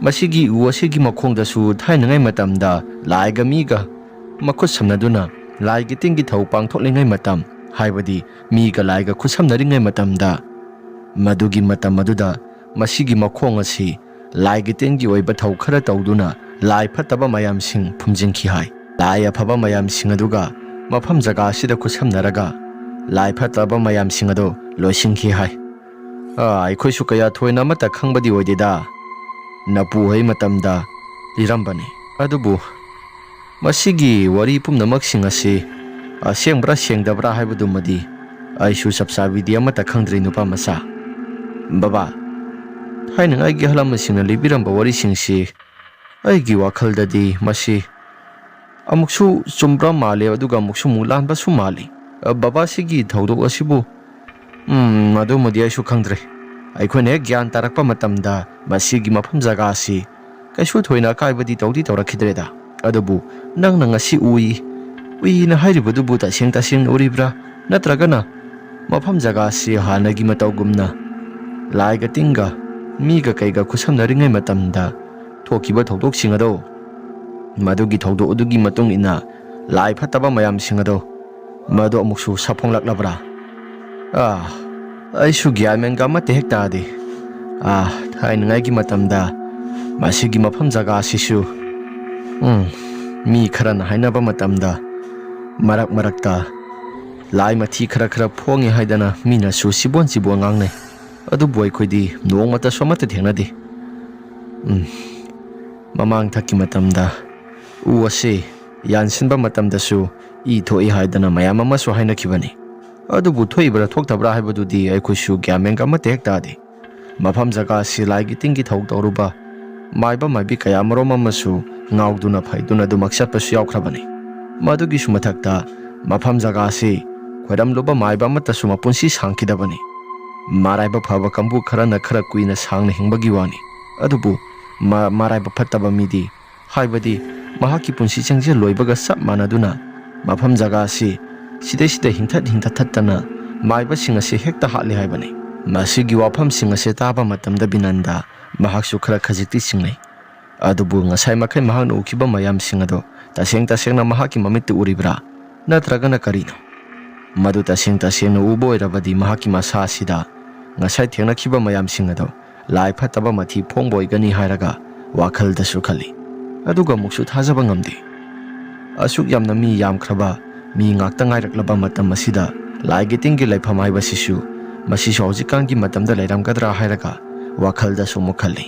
ꯃꯁꯤꯒꯤ ꯎ ꯑꯁꯤꯒꯤ ꯃꯈꯣꯡꯗꯁꯨ ꯊꯥꯏꯅꯉꯩ ꯃꯇꯝꯗ ꯂꯥꯏꯒ ꯃꯤꯒ ꯃꯈꯨꯠ ꯁꯝꯅꯗꯨꯅ ꯂꯥꯏꯒꯤ ꯇꯤꯟꯒꯤ ꯊꯧ ꯄꯥꯡꯊꯣꯛꯂꯤꯉꯩ ꯃꯇꯝ, ꯍꯥꯏꯕꯗꯤ ꯃꯤꯒ ꯂꯥꯏꯒ ꯈꯨꯠꯁꯝꯅꯔꯤꯉꯩ ꯃꯇꯝꯗ, ꯃꯗꯨꯒꯤ ꯃꯇꯝ ꯑꯗꯨꯗ ꯃꯁꯤꯒꯤ ꯃꯈꯣꯡ ꯑꯁꯤ ꯂꯥꯏꯒꯤ ꯇꯤꯟꯒꯤ ꯑꯣꯏꯕ ꯊꯧ ꯈꯔ ꯇꯧꯗꯨꯅ ꯂꯥꯏ ꯐꯠꯇꯕ ꯃꯌꯥꯝꯁꯤꯡ ꯐꯨꯝꯖꯤꯟꯈꯤ ꯍꯥꯏ꯫ ꯂꯥꯏ ꯑꯐꯕ ꯃꯌꯥꯝꯁꯤꯡ ꯑꯗꯨꯒ ꯃꯐꯝ ꯖꯒꯥ ꯑꯁꯤꯗ ꯈꯨꯠꯁꯝꯅꯔꯒ ꯂꯥꯏ ꯐꯠꯇꯕ ꯃꯌꯥꯝꯁꯤꯡ ꯑꯗꯨ ꯂꯣꯏꯁꯤꯟꯈꯤ ꯍꯥꯏ꯫ ꯑꯥ, ꯑꯩꯈꯣꯏꯁꯨ ꯀꯌꯥ ꯊꯣꯏꯅ ꯑꯃꯠꯇ ꯈꯪꯕꯗꯤ ꯑꯣꯏꯗꯦꯗ꯫ ꯅꯄꯨ ꯍꯣꯏ ꯃꯇꯝꯗ ꯂꯤꯔꯝꯕꯅꯤ꯫ ꯑꯗꯨꯕꯨ ꯃꯁꯤꯒꯤ ꯋꯥꯔꯤ ꯄꯨꯝꯅꯃꯛꯁꯤꯡ ꯑꯁꯤ ꯑꯁꯦꯡꯕ꯭ꯔꯥ ꯁꯦꯡꯗꯕ꯭ꯔꯥ ꯍꯥꯏꯕꯗꯨꯃꯗꯤ ꯑꯩꯁꯨ ꯆꯞ ꯆꯥꯕꯤꯗꯤ ꯑꯃꯠꯇ ꯈꯪꯗ꯭ꯔꯤ, ꯅꯨꯄꯥ ꯃꯆꯥ꯫ ꯕꯕꯥ, ꯊꯥꯏꯅꯉꯥꯏꯒꯤ ꯑꯍꯜ ꯂꯃꯟꯁꯤꯡꯅ ꯂꯤꯕꯤꯔꯝꯕ ꯋꯥꯔꯤꯁꯤꯡꯁꯤ ꯑꯩꯒꯤ ꯋꯥꯈꯜꯗꯗꯤ ꯃꯁꯤ ꯑꯃꯨꯛꯁꯨ ꯆꯨꯝꯕ꯭ꯔꯥ ꯃꯥꯜꯂꯦ, ꯑꯗꯨꯒ ꯑꯃꯨꯛꯁꯨ ꯑꯃꯨꯛ ꯂꯥꯟꯕꯁꯨ ꯃꯥꯜꯂꯤ꯫ ꯑ, ꯕꯕꯥ, ꯁꯤꯒꯤ ꯊꯧꯗꯣꯛ ꯑꯁꯤꯕꯨ, ꯎꯝ, ꯑꯗꯨꯃꯗꯤ ꯑꯩꯁꯨ ꯈꯪꯗ꯭ꯔꯦ꯫ ꯑꯩꯈꯣꯏꯅ ꯍꯦꯛ ꯒ꯭ꯌꯥꯟ ꯇꯥꯔꯛꯄ ꯃꯇꯝꯗ ꯃꯁꯤꯒꯤ ꯃꯐꯝ ꯖꯒꯥ ꯑꯁꯤ ꯀꯩꯁꯨ ꯊꯣꯏꯅ ꯑꯀꯥꯏꯕꯗꯤ ꯇꯧꯗꯤ ꯇꯧꯔꯛꯈꯤꯗ꯭ꯔꯦꯗ꯫ ꯑꯗꯨꯕꯨ ꯅꯪꯅ ꯉꯁꯤ ꯎꯏ, ꯎꯏꯅ ꯍꯥꯏꯔꯤꯕꯗꯨꯕꯨ ꯇꯁꯦꯡ ꯇꯁꯦꯡꯅ ꯎꯔꯤꯕ꯭ꯔꯥ? ꯅꯠꯇ꯭ꯔꯒꯅ ꯃꯐꯝ ꯖꯒꯥ ꯑꯁꯤ ꯍꯥꯟꯅꯒꯤ ꯃꯇꯧꯒꯨꯝꯅ ꯂꯥꯏꯒ ꯇꯤꯟꯒ ꯃꯤꯒ ꯀꯩꯒ ꯈꯨꯠꯁꯝꯅꯔꯤꯉꯩ ꯃꯇꯝꯗ ꯊꯣꯛꯈꯤꯕ ꯊꯧꯗꯣꯛꯁꯤꯡ ꯑꯗꯣ, ꯃꯗꯨꯒꯤ ꯊꯧꯗꯣꯛ ꯑꯗꯨꯒꯤ ꯃꯇꯨꯡ ꯏꯟꯅ ꯂꯥꯏ ꯐꯠꯇꯕ ꯃꯌꯥꯝꯁꯤꯡ ꯑꯗꯣ, ꯃꯗꯨ ꯑꯃꯨꯛꯁꯨ ꯁꯥꯐꯣꯡꯂꯛꯂꯕ꯭ꯔꯥ? ꯑꯥ, ꯑꯩꯁꯨ ꯒ꯭ꯌꯥꯟ ꯃꯦꯟꯒ ꯑꯃꯠꯇ ꯍꯦꯛ ꯇꯥꯗꯦ꯫ ꯑꯥ, ꯊꯥꯏꯅꯉꯥꯏꯒꯤ ꯃꯇꯝꯗ ꯃꯁꯤꯒꯤ ꯃꯐꯝ ꯖꯒꯥ ꯑꯁꯤꯁꯨ, ꯎꯝ, ꯃꯤ ꯈꯔꯅ ꯍꯥꯏꯅꯕ ꯃꯇꯝꯗ ꯃꯔꯛ ꯃꯔꯛꯇ ꯂꯥꯏ ꯃꯊꯤ ꯈꯔ ꯈꯔ ꯐꯣꯡꯉꯦ ꯍꯥꯏꯗꯅ ꯃꯤꯅꯁꯨ ꯁꯤꯕꯣꯟ ꯁꯤꯕꯣꯟ ꯉꯥꯡꯅꯩ꯫ ꯑꯗꯨꯕꯨ ꯑꯩꯈꯣꯏꯗꯤ ꯅꯣꯡꯃꯇꯁꯨ ꯑꯃꯠꯇ ꯊꯦꯡꯅꯗꯦ꯫ ꯎꯝ, ꯃꯃꯥꯡ ꯊꯛꯀꯤ ꯃꯇꯝꯗ ꯎ ꯑꯁꯤ ꯌꯥꯟꯁꯤꯟꯕ ꯃꯇꯝꯗꯁꯨ ꯏ ꯊꯣꯛꯏ ꯍꯥꯏꯗꯅ ꯃꯌꯥꯝ ꯑꯃꯁꯨ ꯍꯥꯏꯅꯈꯤꯕꯅꯤ꯫ ꯑꯗꯨꯕꯨ ꯊꯣꯛꯏꯕ꯭ꯔꯥ ꯊꯣꯛꯇꯕ꯭ꯔꯥ ꯍꯥꯏꯕꯗꯨꯗꯤ ꯑꯩꯈꯣꯏꯁꯨ ꯒ꯭ꯌꯥꯟ ꯃꯦꯟꯒ ꯑꯃꯠꯇ ꯍꯦꯛ ꯇꯥꯗꯦ꯫ ꯃꯐꯝ ꯖꯒꯥ ꯑꯁꯤ ꯂꯥꯏꯒꯤ ꯇꯤꯟꯒꯤ ꯊꯧ ꯇꯧꯔꯨꯕ ꯃꯥꯏꯕ ꯃꯥꯏꯕꯤ ꯀꯌꯥ ꯃꯔꯨꯝ ꯑꯃꯁꯨ ꯉꯥꯎꯗꯨꯅ ꯐꯩꯗꯨꯅ ꯑꯗꯨꯃꯛ ꯆꯠꯄꯁꯨ ꯌꯥꯎꯈ꯭ꯔꯕꯅꯤ꯫ ꯃꯗꯨꯒꯤꯁꯨ ꯃꯊꯛꯇ ꯃꯐꯝ ꯖꯒꯥ ꯑꯁꯤ ꯈꯣꯏꯔꯝꯂꯨꯕ ꯃꯥꯏꯕ ꯑꯃꯠꯇꯁꯨ ꯃꯄꯨꯟꯁꯤ ꯁꯥꯡꯈꯤꯗꯕꯅꯤ꯫ ꯃꯔꯥꯏꯕꯛ ꯐꯕ ꯀꯥꯡꯕꯨ ꯈꯔꯅ ꯈꯔ ꯀꯨꯏꯅ ꯁꯥꯡꯅ ꯍꯤꯡꯕꯒꯤ ꯋꯥꯅꯤ꯫ ꯑꯗꯨꯕꯨ ꯃ-, ꯃꯔꯥꯏꯕꯛ ꯐꯠꯇꯕ ꯃꯤꯗꯤ, ꯍꯥꯏꯕꯗꯤ ꯃꯍꯥꯛꯀꯤ ꯄꯨꯟꯁꯤ ꯆꯦꯡꯖꯦꯜ ꯂꯣꯏꯕꯒ ꯆꯞ ꯃꯥꯟꯅꯗꯨꯅ ꯃꯐꯝ ꯖꯒꯥ ꯑꯁꯤ ꯁꯤꯗꯩꯁꯤꯗ ꯍꯤꯡꯊꯠ ꯍꯤꯡꯊꯠ ꯊꯠꯇꯅ ꯃꯥꯏꯕꯁꯤꯡ ꯑꯁꯤ ꯍꯦꯛꯇ ꯍꯥꯠꯂꯤ ꯍꯥꯏꯕꯅꯤ꯫ ꯃꯁꯤꯒꯤ ꯋꯥꯐꯝꯁꯤꯡ ꯑꯁꯤ ꯇꯥꯕ ꯃꯇꯝꯗ ꯕꯤꯅꯟꯗ ꯃꯍꯥꯛꯁꯨ ꯈꯔ ꯈꯖꯤꯛꯇꯤ ꯆꯤꯡꯅꯩ꯫ ꯑꯗꯨꯕꯨ ꯉꯁꯥꯏ ꯃꯈꯩ ꯃꯍꯥꯛꯅ ꯎꯈꯤꯕ ꯃꯌꯥꯝꯁꯤꯡ ꯑꯗꯨ ꯇꯁꯦꯡ ꯇꯁꯦꯡꯅ ꯃꯍꯥꯛꯀꯤ ꯃꯃꯤꯠꯇ ꯎꯔꯤꯕ꯭ꯔꯥ? ꯅꯠꯇ꯭ꯔꯒꯅ ꯀꯔꯤꯅꯣ? ꯃꯗꯨ ꯇꯁꯦꯡ ꯇꯁꯦꯡꯅ ꯎꯕ ꯑꯣꯏꯔꯕꯗꯤ ꯃꯍꯥꯛꯀꯤ ꯃꯁꯥ ꯑꯁꯤꯗ ꯉꯁꯥꯏ ꯊꯦꯡꯅꯈꯤꯕ ꯃꯌꯥꯝꯁꯤꯡ ꯑꯗꯨ ꯂꯥꯏ ꯐꯠꯇꯕ ꯃꯊꯤ ꯐꯣꯡꯕ ꯑꯣꯏꯒꯅꯤ ꯍꯥꯏꯔꯒ ꯋꯥꯈꯜꯗꯁꯨ ꯈꯜꯂꯤ꯫ ꯑꯗꯨꯒ ꯑꯃꯨꯛꯁꯨ ꯊꯥꯖꯕ ꯉꯝꯗꯦ꯫ ꯑꯁꯨꯛ ꯌꯥꯝꯅ ꯃꯤ ꯌꯥꯝꯈ꯭ꯔꯕ, ꯃꯤ ꯉꯥꯛꯇ ꯉꯥꯏꯔꯛꯂꯕ ꯃꯇꯝ ꯑꯁꯤꯗ ꯂꯥꯏꯒꯤ ꯇꯤꯟꯒꯤ ꯂꯩꯐꯝ ꯍꯥꯏꯕꯁꯤꯁꯨ, ꯃꯁꯤꯁꯨ ꯍꯧꯖꯤꯛꯀꯥꯟꯒꯤ ꯃꯇꯝꯗ ꯂꯩꯔꯝꯒꯗ꯭ꯔꯥ ꯍꯥꯏꯔꯒ ꯋꯥꯈꯜꯗꯁꯨ ꯑꯃꯨꯛ ꯈꯜꯂꯤ꯫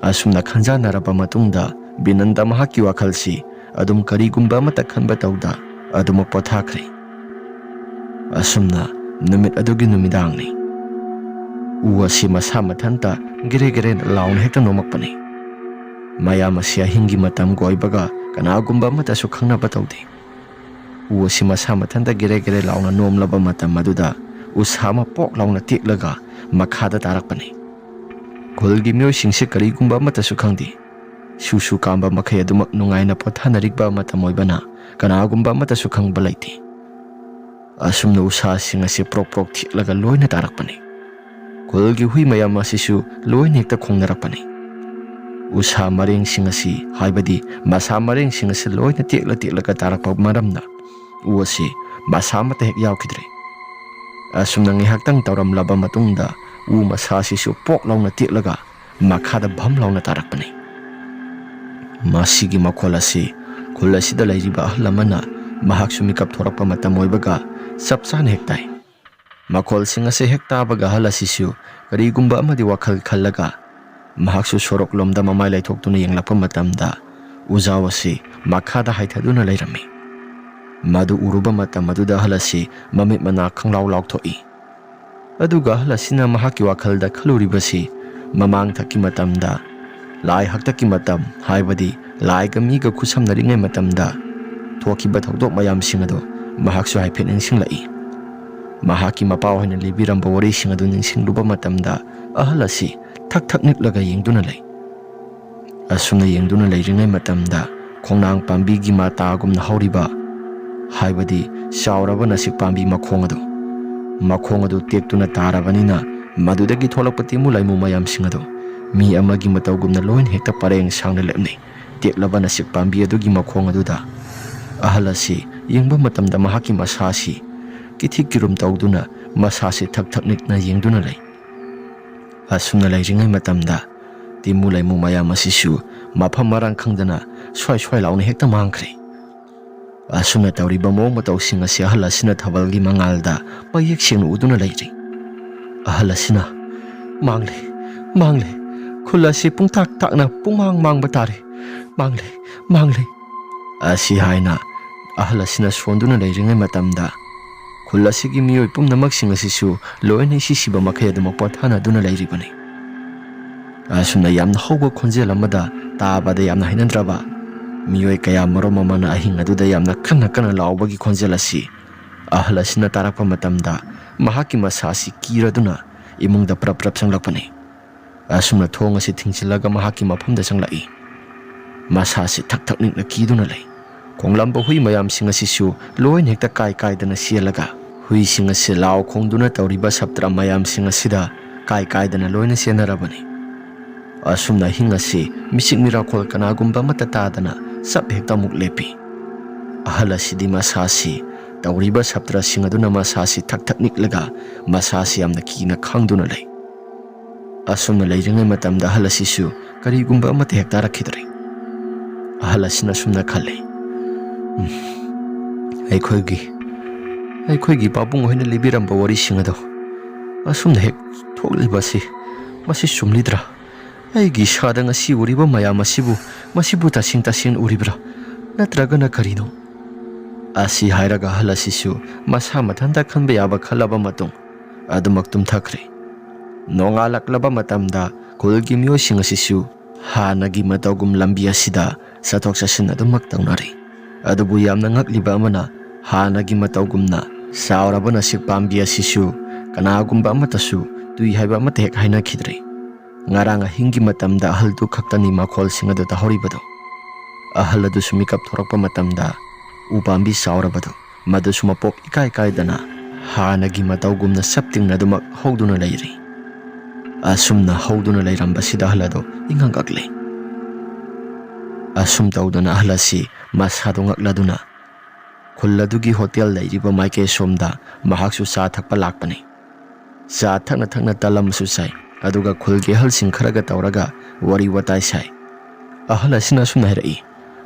ꯑꯁꯨꯝꯅ ꯈꯟꯖꯥꯟꯅꯔꯕ ꯃꯇꯨꯡꯗ ꯕꯤꯅꯟꯗ ꯃꯍꯥꯛꯀꯤ ꯋꯥꯈꯜꯁꯤ ꯑꯗꯨꯝ ꯀꯔꯤꯒꯨꯝꯕ ꯑꯃꯠꯇ ꯈꯟꯕ ꯇꯧꯗ ꯑꯗꯨꯃꯛ ꯄꯣꯊꯥꯈ꯭ꯔꯦ꯫ ꯑꯁꯨꯝꯅ ꯅꯨꯃꯤꯠ ꯑꯗꯨꯒꯤ ꯅꯨꯃꯤꯗꯥꯡꯅꯤ꯫ ꯎ ꯑꯁꯤ ꯃꯁꯥ ꯃꯊꯟꯇ ꯒꯦꯔꯦ ꯒꯦꯔꯦ ꯂꯥꯎꯅ ꯍꯦꯛꯇ ꯅꯣꯝꯃꯛꯄꯅꯤ꯫ ꯃꯌꯥꯝ ꯑꯁꯤ ꯑꯍꯤꯡꯒꯤ ꯃꯇꯝꯒ ꯑꯣꯏꯕꯒ ꯀꯅꯥꯒꯨꯝꯕ ꯑꯃꯠꯇꯁꯨ ꯈꯪꯅꯕ ꯇꯧꯗꯦ꯫ ꯎ ꯑꯁꯤ ꯃꯁꯥ ꯃꯊꯟꯇ ꯒꯦꯔꯦ ꯒꯦꯔꯦ ꯂꯥꯎꯅ ꯅꯣꯝꯂꯕ ꯃꯇꯝ ꯑꯗꯨꯗ ꯎꯁꯥ ꯑꯃ ꯄꯣꯛ ꯂꯥꯎꯅ ꯇꯦꯛꯂꯒ ꯃꯈꯥꯗ ꯇꯥꯔꯛꯄꯅꯤ꯫ ꯈꯨꯜꯒꯤ ꯃꯤꯑꯣꯏꯁꯤꯡꯁꯦ ꯀꯔꯤꯒꯨꯝꯕ ꯑꯃꯠꯇꯁꯨ ꯈꯪꯗꯦ꯫ ꯁꯨ ꯁꯨ ꯀꯥꯝꯕ ꯃꯈꯩ ꯑꯗꯨꯃꯛ ꯅꯨꯡꯉꯥꯏꯅ ꯄꯣꯊꯥꯅꯔꯤꯕ ꯃꯇꯝ ꯑꯣꯏꯕꯅ ꯀꯅꯥꯒꯨꯝꯕ ꯑꯃꯠꯇꯁꯨ ꯈꯪꯕ ꯂꯩꯇꯦ꯫ ꯑꯁꯨꯝꯅ ꯎꯁꯥꯁꯤꯡ ꯑꯁꯤ ꯄ꯭ꯔꯣꯛ ꯄ꯭ꯔꯣꯛ ꯊꯦꯛꯂꯒ ꯂꯣꯏꯅ ꯇꯥꯔꯛꯄꯅꯤ꯫ ꯈꯨꯜꯒꯤ ꯍꯨꯏ ꯃꯌꯥꯝ ꯑꯁꯤꯁꯨ ꯂꯣꯏꯅ ꯍꯦꯛꯇ ꯈꯣꯡꯅꯔꯛꯄꯅꯤ꯫ ꯎꯁꯥ ꯃꯔꯦꯡꯁꯤꯡ ꯑꯁꯤ, ꯍꯥꯏꯕꯗꯤ ꯃꯁꯥ ꯃꯔꯦꯡꯁꯤꯡ ꯑꯁꯤ ꯂꯣꯏꯅ ꯇꯦꯛꯂ ꯇꯦꯛꯂꯒ ꯇꯥꯔꯛꯄ ꯃꯔꯝꯅ ꯎ ꯑꯁꯤ ꯃꯁꯥ ꯑꯃꯠꯇ ꯍꯦꯛ ꯌꯥꯎꯈꯤꯗ꯭ꯔꯦ꯫ ꯑꯁꯨꯝꯅ ꯉꯥꯏꯍꯥꯛꯇꯪ ꯇꯧꯔꯝꯂꯕ ꯃꯇꯨꯡꯗ ꯎ ꯃꯁꯥ ꯑꯁꯤꯁꯨ ꯄꯣꯛ ꯂꯥꯎꯅ ꯇꯦꯛꯂꯒ ꯃꯈꯥꯗ ꯚꯝ ꯂꯥꯎꯅ ꯇꯥꯔꯛꯄꯅꯤ꯫ ꯃꯁꯤꯒꯤ ꯃꯈꯣꯜ ꯑꯁꯤ ꯈꯨꯜ ꯑꯁꯤꯗ ꯂꯩꯔꯤꯕ ꯑꯍꯜ ꯑꯃꯅ ꯃꯍꯥꯛꯁꯨ ꯃꯤꯀꯞ ꯊꯣꯔꯛꯄ ꯃꯇꯝ ꯑꯣꯏꯕꯒ ꯆꯞ ꯆꯥꯅ ꯍꯦꯛ ꯇꯥꯏ꯫ ꯃꯈꯣꯜꯁꯤꯡ ꯑꯁꯤ ꯍꯦꯛ ꯇꯥꯕꯒ ꯑꯍꯜ ꯑꯁꯤꯁꯨ ꯀꯔꯤꯒꯨꯝꯕ ꯑꯃꯗꯤ ꯋꯥꯈꯜ ꯈꯜꯂꯒ ꯃꯍꯥꯛꯁꯨ ꯁꯣꯔꯣꯛꯂꯣꯝꯗ ꯃꯃꯥꯏ ꯂꯩꯊꯣꯛꯇꯨꯅ ꯌꯦꯡꯂꯛꯄ ꯃꯇꯝꯗ ꯎꯖꯥꯎ ꯑꯁꯤ ꯃꯈꯥꯗ ꯍꯥꯏꯊꯗꯨꯅ ꯂꯩꯔꯝꯃꯤ꯫ ꯃꯗꯨ ꯎꯔꯨꯕ ꯃꯇꯝ ꯑꯗꯨꯗ ꯑꯍꯜ ꯑꯁꯤ ꯃꯃꯤꯠ ꯃꯅꯥ ꯈꯪꯂꯥꯎ ꯂꯥꯎꯊꯣꯛꯏ꯫ ꯑꯗꯨꯒ ꯑꯍꯜ ꯑꯁꯤꯅ ꯃꯍꯥꯛꯀꯤ ꯋꯥꯈꯜꯗ ꯈꯜꯂꯨꯔꯤꯕꯁꯤ ꯃꯃꯥꯡꯊꯛꯀꯤ ꯃꯇꯝꯗ, ꯂꯥꯏ ꯍꯥꯛꯇꯛꯀꯤ ꯃꯇꯝ, ꯍꯥꯏꯕꯗꯤ ꯂꯥꯏꯒ ꯃꯤꯒ ꯈꯨꯠꯁꯝꯅꯔꯤꯉꯩ ꯃꯇꯝꯗ ꯊꯣꯛꯈꯤꯕ ꯊꯧꯗꯣꯛ ꯃꯌꯥꯝꯁꯤꯡ ꯑꯗꯨ ꯃꯍꯥꯛꯁꯨ ꯍꯥꯏꯐꯦꯠ ꯅꯤꯡꯁꯤꯡꯂꯛꯏ꯫ ꯃꯍꯥꯛꯀꯤ ꯃꯄꯥ ꯍꯣꯏꯅ ꯂꯤꯕꯤꯔꯝꯕ ꯋꯥꯔꯤꯁꯤꯡ ꯑꯗꯨ ꯅꯤꯡꯁꯤꯡꯂꯨꯕ ꯃꯇꯝꯗ ꯑꯍꯜ ꯑꯁꯤ ꯊꯛ ꯊꯛ ꯅꯤꯛꯂꯒ ꯌꯦꯡꯗꯨꯅ ꯂꯩ꯫ ꯑꯁꯨꯝꯅ ꯌꯦꯡꯗꯨꯅ ꯂꯩꯔꯤꯉꯩ ꯃꯇꯝꯗ ꯈꯣꯡꯅꯥꯡ ꯄꯥꯝꯕꯤꯒꯤ ꯃꯇꯥꯒꯨꯝꯅ ꯍꯧꯔꯤꯕ, ꯍꯥꯏꯕꯗꯤ ꯆꯥꯎꯔꯕ ꯅꯥꯁꯤꯛ ꯄꯥꯝꯕꯤ ꯃꯈꯣꯡ ꯑꯗꯨ, ꯃꯈꯣꯡ ꯑꯗꯨ ꯇꯦꯛꯇꯨꯅ ꯇꯥꯔꯕꯅꯤꯅ ꯃꯗꯨꯗꯒꯤ ꯊꯣꯛꯂꯛꯄ ꯇꯦꯃꯨ ꯂꯥꯏꯃꯨ ꯃꯌꯥꯝꯁꯤꯡ ꯑꯗꯨ ꯃꯤ ꯑꯃꯒꯤ ꯃꯇꯧꯒꯨꯝꯅ ꯂꯣꯏꯅ ꯍꯦꯛꯇ ꯄꯔꯦꯡ ꯁꯥꯡꯅ ꯂꯦꯞꯅꯩ꯫ ꯇꯦꯛꯂꯕ ꯅꯥꯁꯤꯛ ꯄꯥꯝꯕꯤ ꯑꯗꯨꯒꯤ ꯃꯈꯣꯡ ꯑꯗꯨꯗ ꯑꯍꯜ ꯑꯁꯤ ꯌꯦꯡꯕ ꯃꯇꯝꯗ ꯃꯍꯥꯛꯀꯤ ꯃꯁꯥ ꯑꯁꯤ ꯀꯤꯊꯤꯛ ꯀꯤꯔꯨꯝ ꯇꯧꯗꯨꯅ ꯃꯁꯥꯁꯤ ꯊꯛ ꯊꯛ ꯅꯤꯛꯅ ꯌꯦꯡꯗꯨꯅ ꯂꯩ꯫ ꯑꯁꯨꯝꯅ ꯂꯩꯔꯤꯉꯩ ꯃꯇꯝꯗ ꯇꯤꯃꯨ ꯂꯩꯃꯨ ꯃꯌꯥꯝ ꯑꯁꯤꯁꯨ ꯃꯐꯝ ꯃꯔꯥꯡ ꯈꯪꯗꯅ ꯁ꯭ꯋꯥꯏ ꯁ꯭ꯋꯥꯏ ꯂꯥꯎꯅ ꯍꯦꯛꯇ ꯃꯥꯡꯈ꯭ꯔꯦ꯫ ꯑꯁꯨꯝꯅ ꯇꯧꯔꯤꯕ ꯃꯑꯣꯡ ꯃꯇꯧꯁꯤꯡ ꯑꯁꯤ ꯑꯍꯜ ꯑꯁꯤꯅ ꯊꯥꯕꯜꯒꯤ ꯃꯉꯥꯜꯗ ꯃꯌꯦꯛ ꯁꯦꯡꯅ ꯎꯗꯨꯅ ꯂꯩꯔꯤ꯫ ꯑꯍꯜ ꯑꯁꯤꯅ, "ꯃꯥꯡꯂꯦ, ꯃꯥꯡꯂꯦ, ꯈꯨꯜ ꯑꯁꯤ ꯄꯨꯡꯇꯥꯛ ꯇꯥꯛꯅ ꯄꯨꯡꯃꯥꯡ ꯃꯥꯡꯕ ꯇꯥꯔꯦ, ꯃꯥꯡꯂꯦ, ꯃꯥꯡꯂꯦ" ꯑꯁꯤ ꯍꯥꯏꯅ ꯑꯍꯜ ꯑꯁꯤꯅ ꯁꯣꯟꯗꯨꯅ ꯂꯩꯔꯤꯉꯩ ꯃꯇꯝꯗ ꯈꯨꯜ ꯑꯁꯤꯒꯤ ꯃꯤꯑꯣꯏ ꯄꯨꯝꯅꯃꯛꯁꯤꯡ ꯑꯁꯤꯁꯨ ꯂꯣꯏꯅ ꯏꯁꯤ ꯁꯤꯕ ꯃꯈꯩ ꯑꯗꯨꯃꯛ ꯄꯣꯊꯥꯅꯗꯨꯅ ꯂꯩꯔꯤꯕꯅꯤ꯫ ꯑꯁꯨꯝꯅ ꯌꯥꯝꯅ ꯍꯧꯕ ꯈꯣꯟꯖꯦꯜ ꯑꯃꯗ ꯇꯥꯕꯗ ꯌꯥꯝꯅ ꯍꯩꯅꯗ꯭ꯔꯕ ꯃꯤꯑꯣꯏ ꯀꯌꯥ ꯃꯔꯨꯝ ꯑꯃꯅ ꯑꯍꯤꯡ ꯑꯗꯨꯗ ꯌꯥꯝꯅ ꯀꯟꯅ ꯀꯟꯅ ꯂꯥꯎꯕꯒꯤ ꯈꯣꯟꯖꯦꯜ ꯑꯁꯤ ꯑꯍꯜ ꯑꯁꯤꯅ ꯇꯥꯔꯛꯄ ꯃꯇꯝꯗ ꯃꯍꯥꯛꯀꯤ ꯃꯁꯥ ꯑꯁꯤ ꯀꯤꯔꯗꯨꯅ ꯏꯃꯨꯡꯗ ꯄ꯭ꯔꯞ ꯄ꯭ꯔꯞ ꯆꯪꯂꯛꯄꯅꯤ꯫ ꯑꯁꯨꯝꯅ ꯊꯣꯡ ꯑꯁꯤ ꯊꯤꯡꯖꯤꯜꯂꯒ ꯃꯍꯥꯛꯀꯤ ꯃꯐꯝꯗ ꯆꯪꯂꯛꯏ꯫ ꯃꯁꯥꯁꯤ ꯊꯛ ꯊꯛ ꯅꯤꯛꯅ ꯀꯤꯗꯨꯅ ꯂꯩ꯫ ꯈꯣꯡꯂꯝꯕ ꯍꯨꯏ ꯃꯌꯥꯝꯁꯤꯡ ꯑꯁꯤꯁꯨ ꯂꯣꯏꯅ ꯍꯦꯛꯇ ꯀꯥꯏ ꯀꯥꯏꯗꯅ ꯆꯦꯜꯂꯒ ꯍꯨꯏꯁꯤꯡ ꯑꯁꯤ ꯂꯥꯎ ꯈꯣꯡꯗꯨꯅ ꯇꯧꯔꯤꯕ ꯁꯞꯇ꯭ꯔ ꯃꯌꯥꯝꯁꯤꯡ ꯑꯁꯤꯗ ꯀꯥꯏ ꯀꯥꯏꯗꯅ ꯂꯣꯏꯅ ꯆꯦꯟꯅꯔꯕꯅꯤ꯫ ꯑꯁꯨꯝꯅ ꯑꯍꯤꯡ ꯑꯁꯤ ꯃꯤꯆꯤꯛ ꯃꯤꯔꯥꯈꯣꯜ ꯀꯅꯥꯒꯨꯝꯕ ꯑꯃꯠꯇ ꯇꯥꯗꯅ ꯆꯞ ꯍꯦꯛꯇ ꯑꯃꯨꯛ ꯂꯦꯞꯄꯤ꯫ ꯑꯍꯜ ꯑꯁꯤꯗꯤ ꯃꯁꯥꯁꯤ ꯇꯧꯔꯤꯕ ꯁꯞꯇ꯭ꯔꯁꯤꯡ ꯑꯗꯨꯅ ꯃꯁꯥꯁꯤ ꯊꯛ ꯊꯛ ꯅꯤꯛꯂꯒ ꯃꯁꯥꯁꯤ ꯌꯥꯝꯅ ꯀꯤꯅ ꯈꯥꯡꯗꯨꯅ ꯂꯩ꯫ ꯑꯁꯨꯝꯅ ꯂꯩꯔꯤꯉꯩ ꯃꯇꯝꯗ ꯑꯍꯜ ꯑꯁꯤꯁꯨ ꯀꯔꯤꯒꯨꯝꯕ ꯑꯃꯠꯇ ꯍꯦꯛ ꯇꯥꯔꯛꯈꯤꯗ꯭ꯔꯦ꯫ ꯑꯍꯜ ꯑꯁꯤꯅ ꯑꯁꯨꯝꯅ ꯈꯜꯂꯤ, "ꯎꯝ, ꯑꯩꯈꯣꯏꯒꯤ, ꯑꯩꯈꯣꯏꯒꯤ ꯄꯥꯕꯨꯡ ꯍꯣꯏꯅ ꯂꯤꯕꯤꯔꯝꯕ ꯋꯥꯔꯤꯁꯤꯡ ꯑꯗꯣ ꯑꯁꯨꯝꯅ ꯍꯦꯛ ꯊꯣꯛꯂꯤꯕ ꯑꯁꯤ, ꯃꯁꯤ ꯆꯨꯝꯂꯤꯗ꯭ꯔꯥ? ꯑꯩꯒꯤ ꯏꯁꯥꯗ ꯉꯁꯤ ꯎꯔꯤꯕ ꯃꯌꯥꯝ ꯑꯁꯤꯕꯨ, ꯃꯁꯤꯕꯨ ꯇꯁꯦꯡ ꯇꯁꯦꯡꯅ ꯎꯔꯤꯕ꯭ꯔꯥ? ꯅꯠꯇ꯭ꯔꯒꯅ ꯀꯔꯤꯅꯣ?" ꯑꯁꯤ ꯍꯥꯏꯔꯒ ꯑꯍꯜ ꯑꯁꯤꯁꯨ ꯃꯁꯥ ꯃꯊꯟꯇ ꯈꯟꯕ ꯌꯥꯕ ꯈꯜꯂꯕ ꯃꯇꯨꯡ ꯑꯗꯨꯃꯛ ꯇꯨꯝꯊꯈ꯭ꯔꯦ꯫ ꯅꯣꯡꯉꯥꯜꯂꯛꯂꯕ ꯃꯇꯝꯗ ꯈꯨꯜꯒꯤ ꯃꯤꯑꯣꯏꯁꯤꯡ ꯑꯁꯤꯁꯨ ꯍꯥꯟꯅꯒꯤ ꯃꯇꯧꯒꯨꯝ ꯂꯝꯕꯤ ꯑꯁꯤꯗ ꯆꯠꯊꯣꯛ ꯆꯠꯁꯤꯟ ꯑꯗꯨꯃꯛ ꯇꯧꯅꯔꯤ꯫ ꯑꯗꯨꯕꯨ ꯌꯥꯝꯅ ꯉꯛꯂꯤꯕ ꯑꯃꯅ, ꯍꯥꯟꯅꯒꯤ ꯃꯇꯧꯒꯨꯝꯅ ꯆꯥꯎꯔꯕ ꯅꯥꯁꯤꯛ ꯄꯥꯝꯕꯤ ꯑꯁꯤꯁꯨ ꯀꯅꯥꯒꯨꯝꯕ ꯑꯃꯠꯇꯁꯨ ꯇꯨꯏ ꯍꯥꯏꯕ ꯑꯃꯠꯇ ꯍꯦꯛ ꯍꯥꯏꯅꯈꯤꯗ꯭ꯔꯦ꯫ ꯉꯔꯥꯡ ꯑꯍꯤꯡꯒꯤ ꯃꯇꯝꯗ ꯑꯍꯜꯗꯨ ꯈꯛꯇꯅꯤ ꯃꯈꯣꯜꯁꯤꯡ ꯑꯗꯨ ꯇꯥꯍꯧꯔꯤꯕꯗꯨ꯫ ꯑꯍꯜ ꯑꯗꯨꯁꯨ ꯃꯤꯀꯞ ꯊꯣꯔꯛꯄ ꯃꯇꯝꯗ ꯎ ꯄꯥꯝꯕꯤ ꯆꯥꯎꯔꯕꯗꯨ ꯃꯗꯨꯁꯨ ꯃꯄꯣꯞ ꯏꯀꯥꯏ ꯀꯥꯏꯗꯅ ꯍꯥꯟꯅꯒꯤ ꯃꯇꯧꯒꯨꯝꯅ ꯆꯞ ꯇꯤꯡꯅ ꯑꯗꯨꯃꯛ ꯍꯧꯗꯨꯅ ꯂꯩꯔꯤ꯫ ꯑꯁꯨꯝꯅ ꯍꯧꯗꯨꯅ ꯂꯩꯔꯝꯕꯁꯤꯗ ꯑꯍꯜ ꯑꯗꯨ ꯏꯉꯛ ꯉꯛꯂꯦ꯫ ꯑꯁꯨꯝ ꯇꯧꯗꯅ ꯑꯍꯜ ꯑꯁꯤ ꯃꯁꯥꯗꯨ ꯉꯛꯂꯗꯨꯅ ꯈꯨꯜ ꯑꯗꯨꯒꯤ ꯍꯣꯇꯦꯜ ꯂꯩꯔꯤꯕ ꯃꯥꯏꯀꯩ ꯁꯣꯝꯗ ꯃꯍꯥꯛꯁꯨ ꯆꯥ ꯊꯛꯄ ꯂꯥꯛꯄꯅꯤ꯫ ꯆꯥ ꯊꯛꯅ ꯊꯛꯅ ꯇꯟ ꯑꯃꯁꯨ ꯆꯥꯏ, ꯑꯗꯨꯒ ꯈꯨꯜꯒꯤ ꯑꯍꯜꯁꯤꯡ ꯈꯔꯒ ꯇꯧꯔꯒ ꯋꯥꯔꯤ ꯋꯥꯇꯥꯏ ꯁꯥꯏ꯫ ꯑꯍꯜ ꯑꯁꯤꯅ ꯑꯁꯨꯝꯅ ꯍꯥꯏꯔꯛꯏ,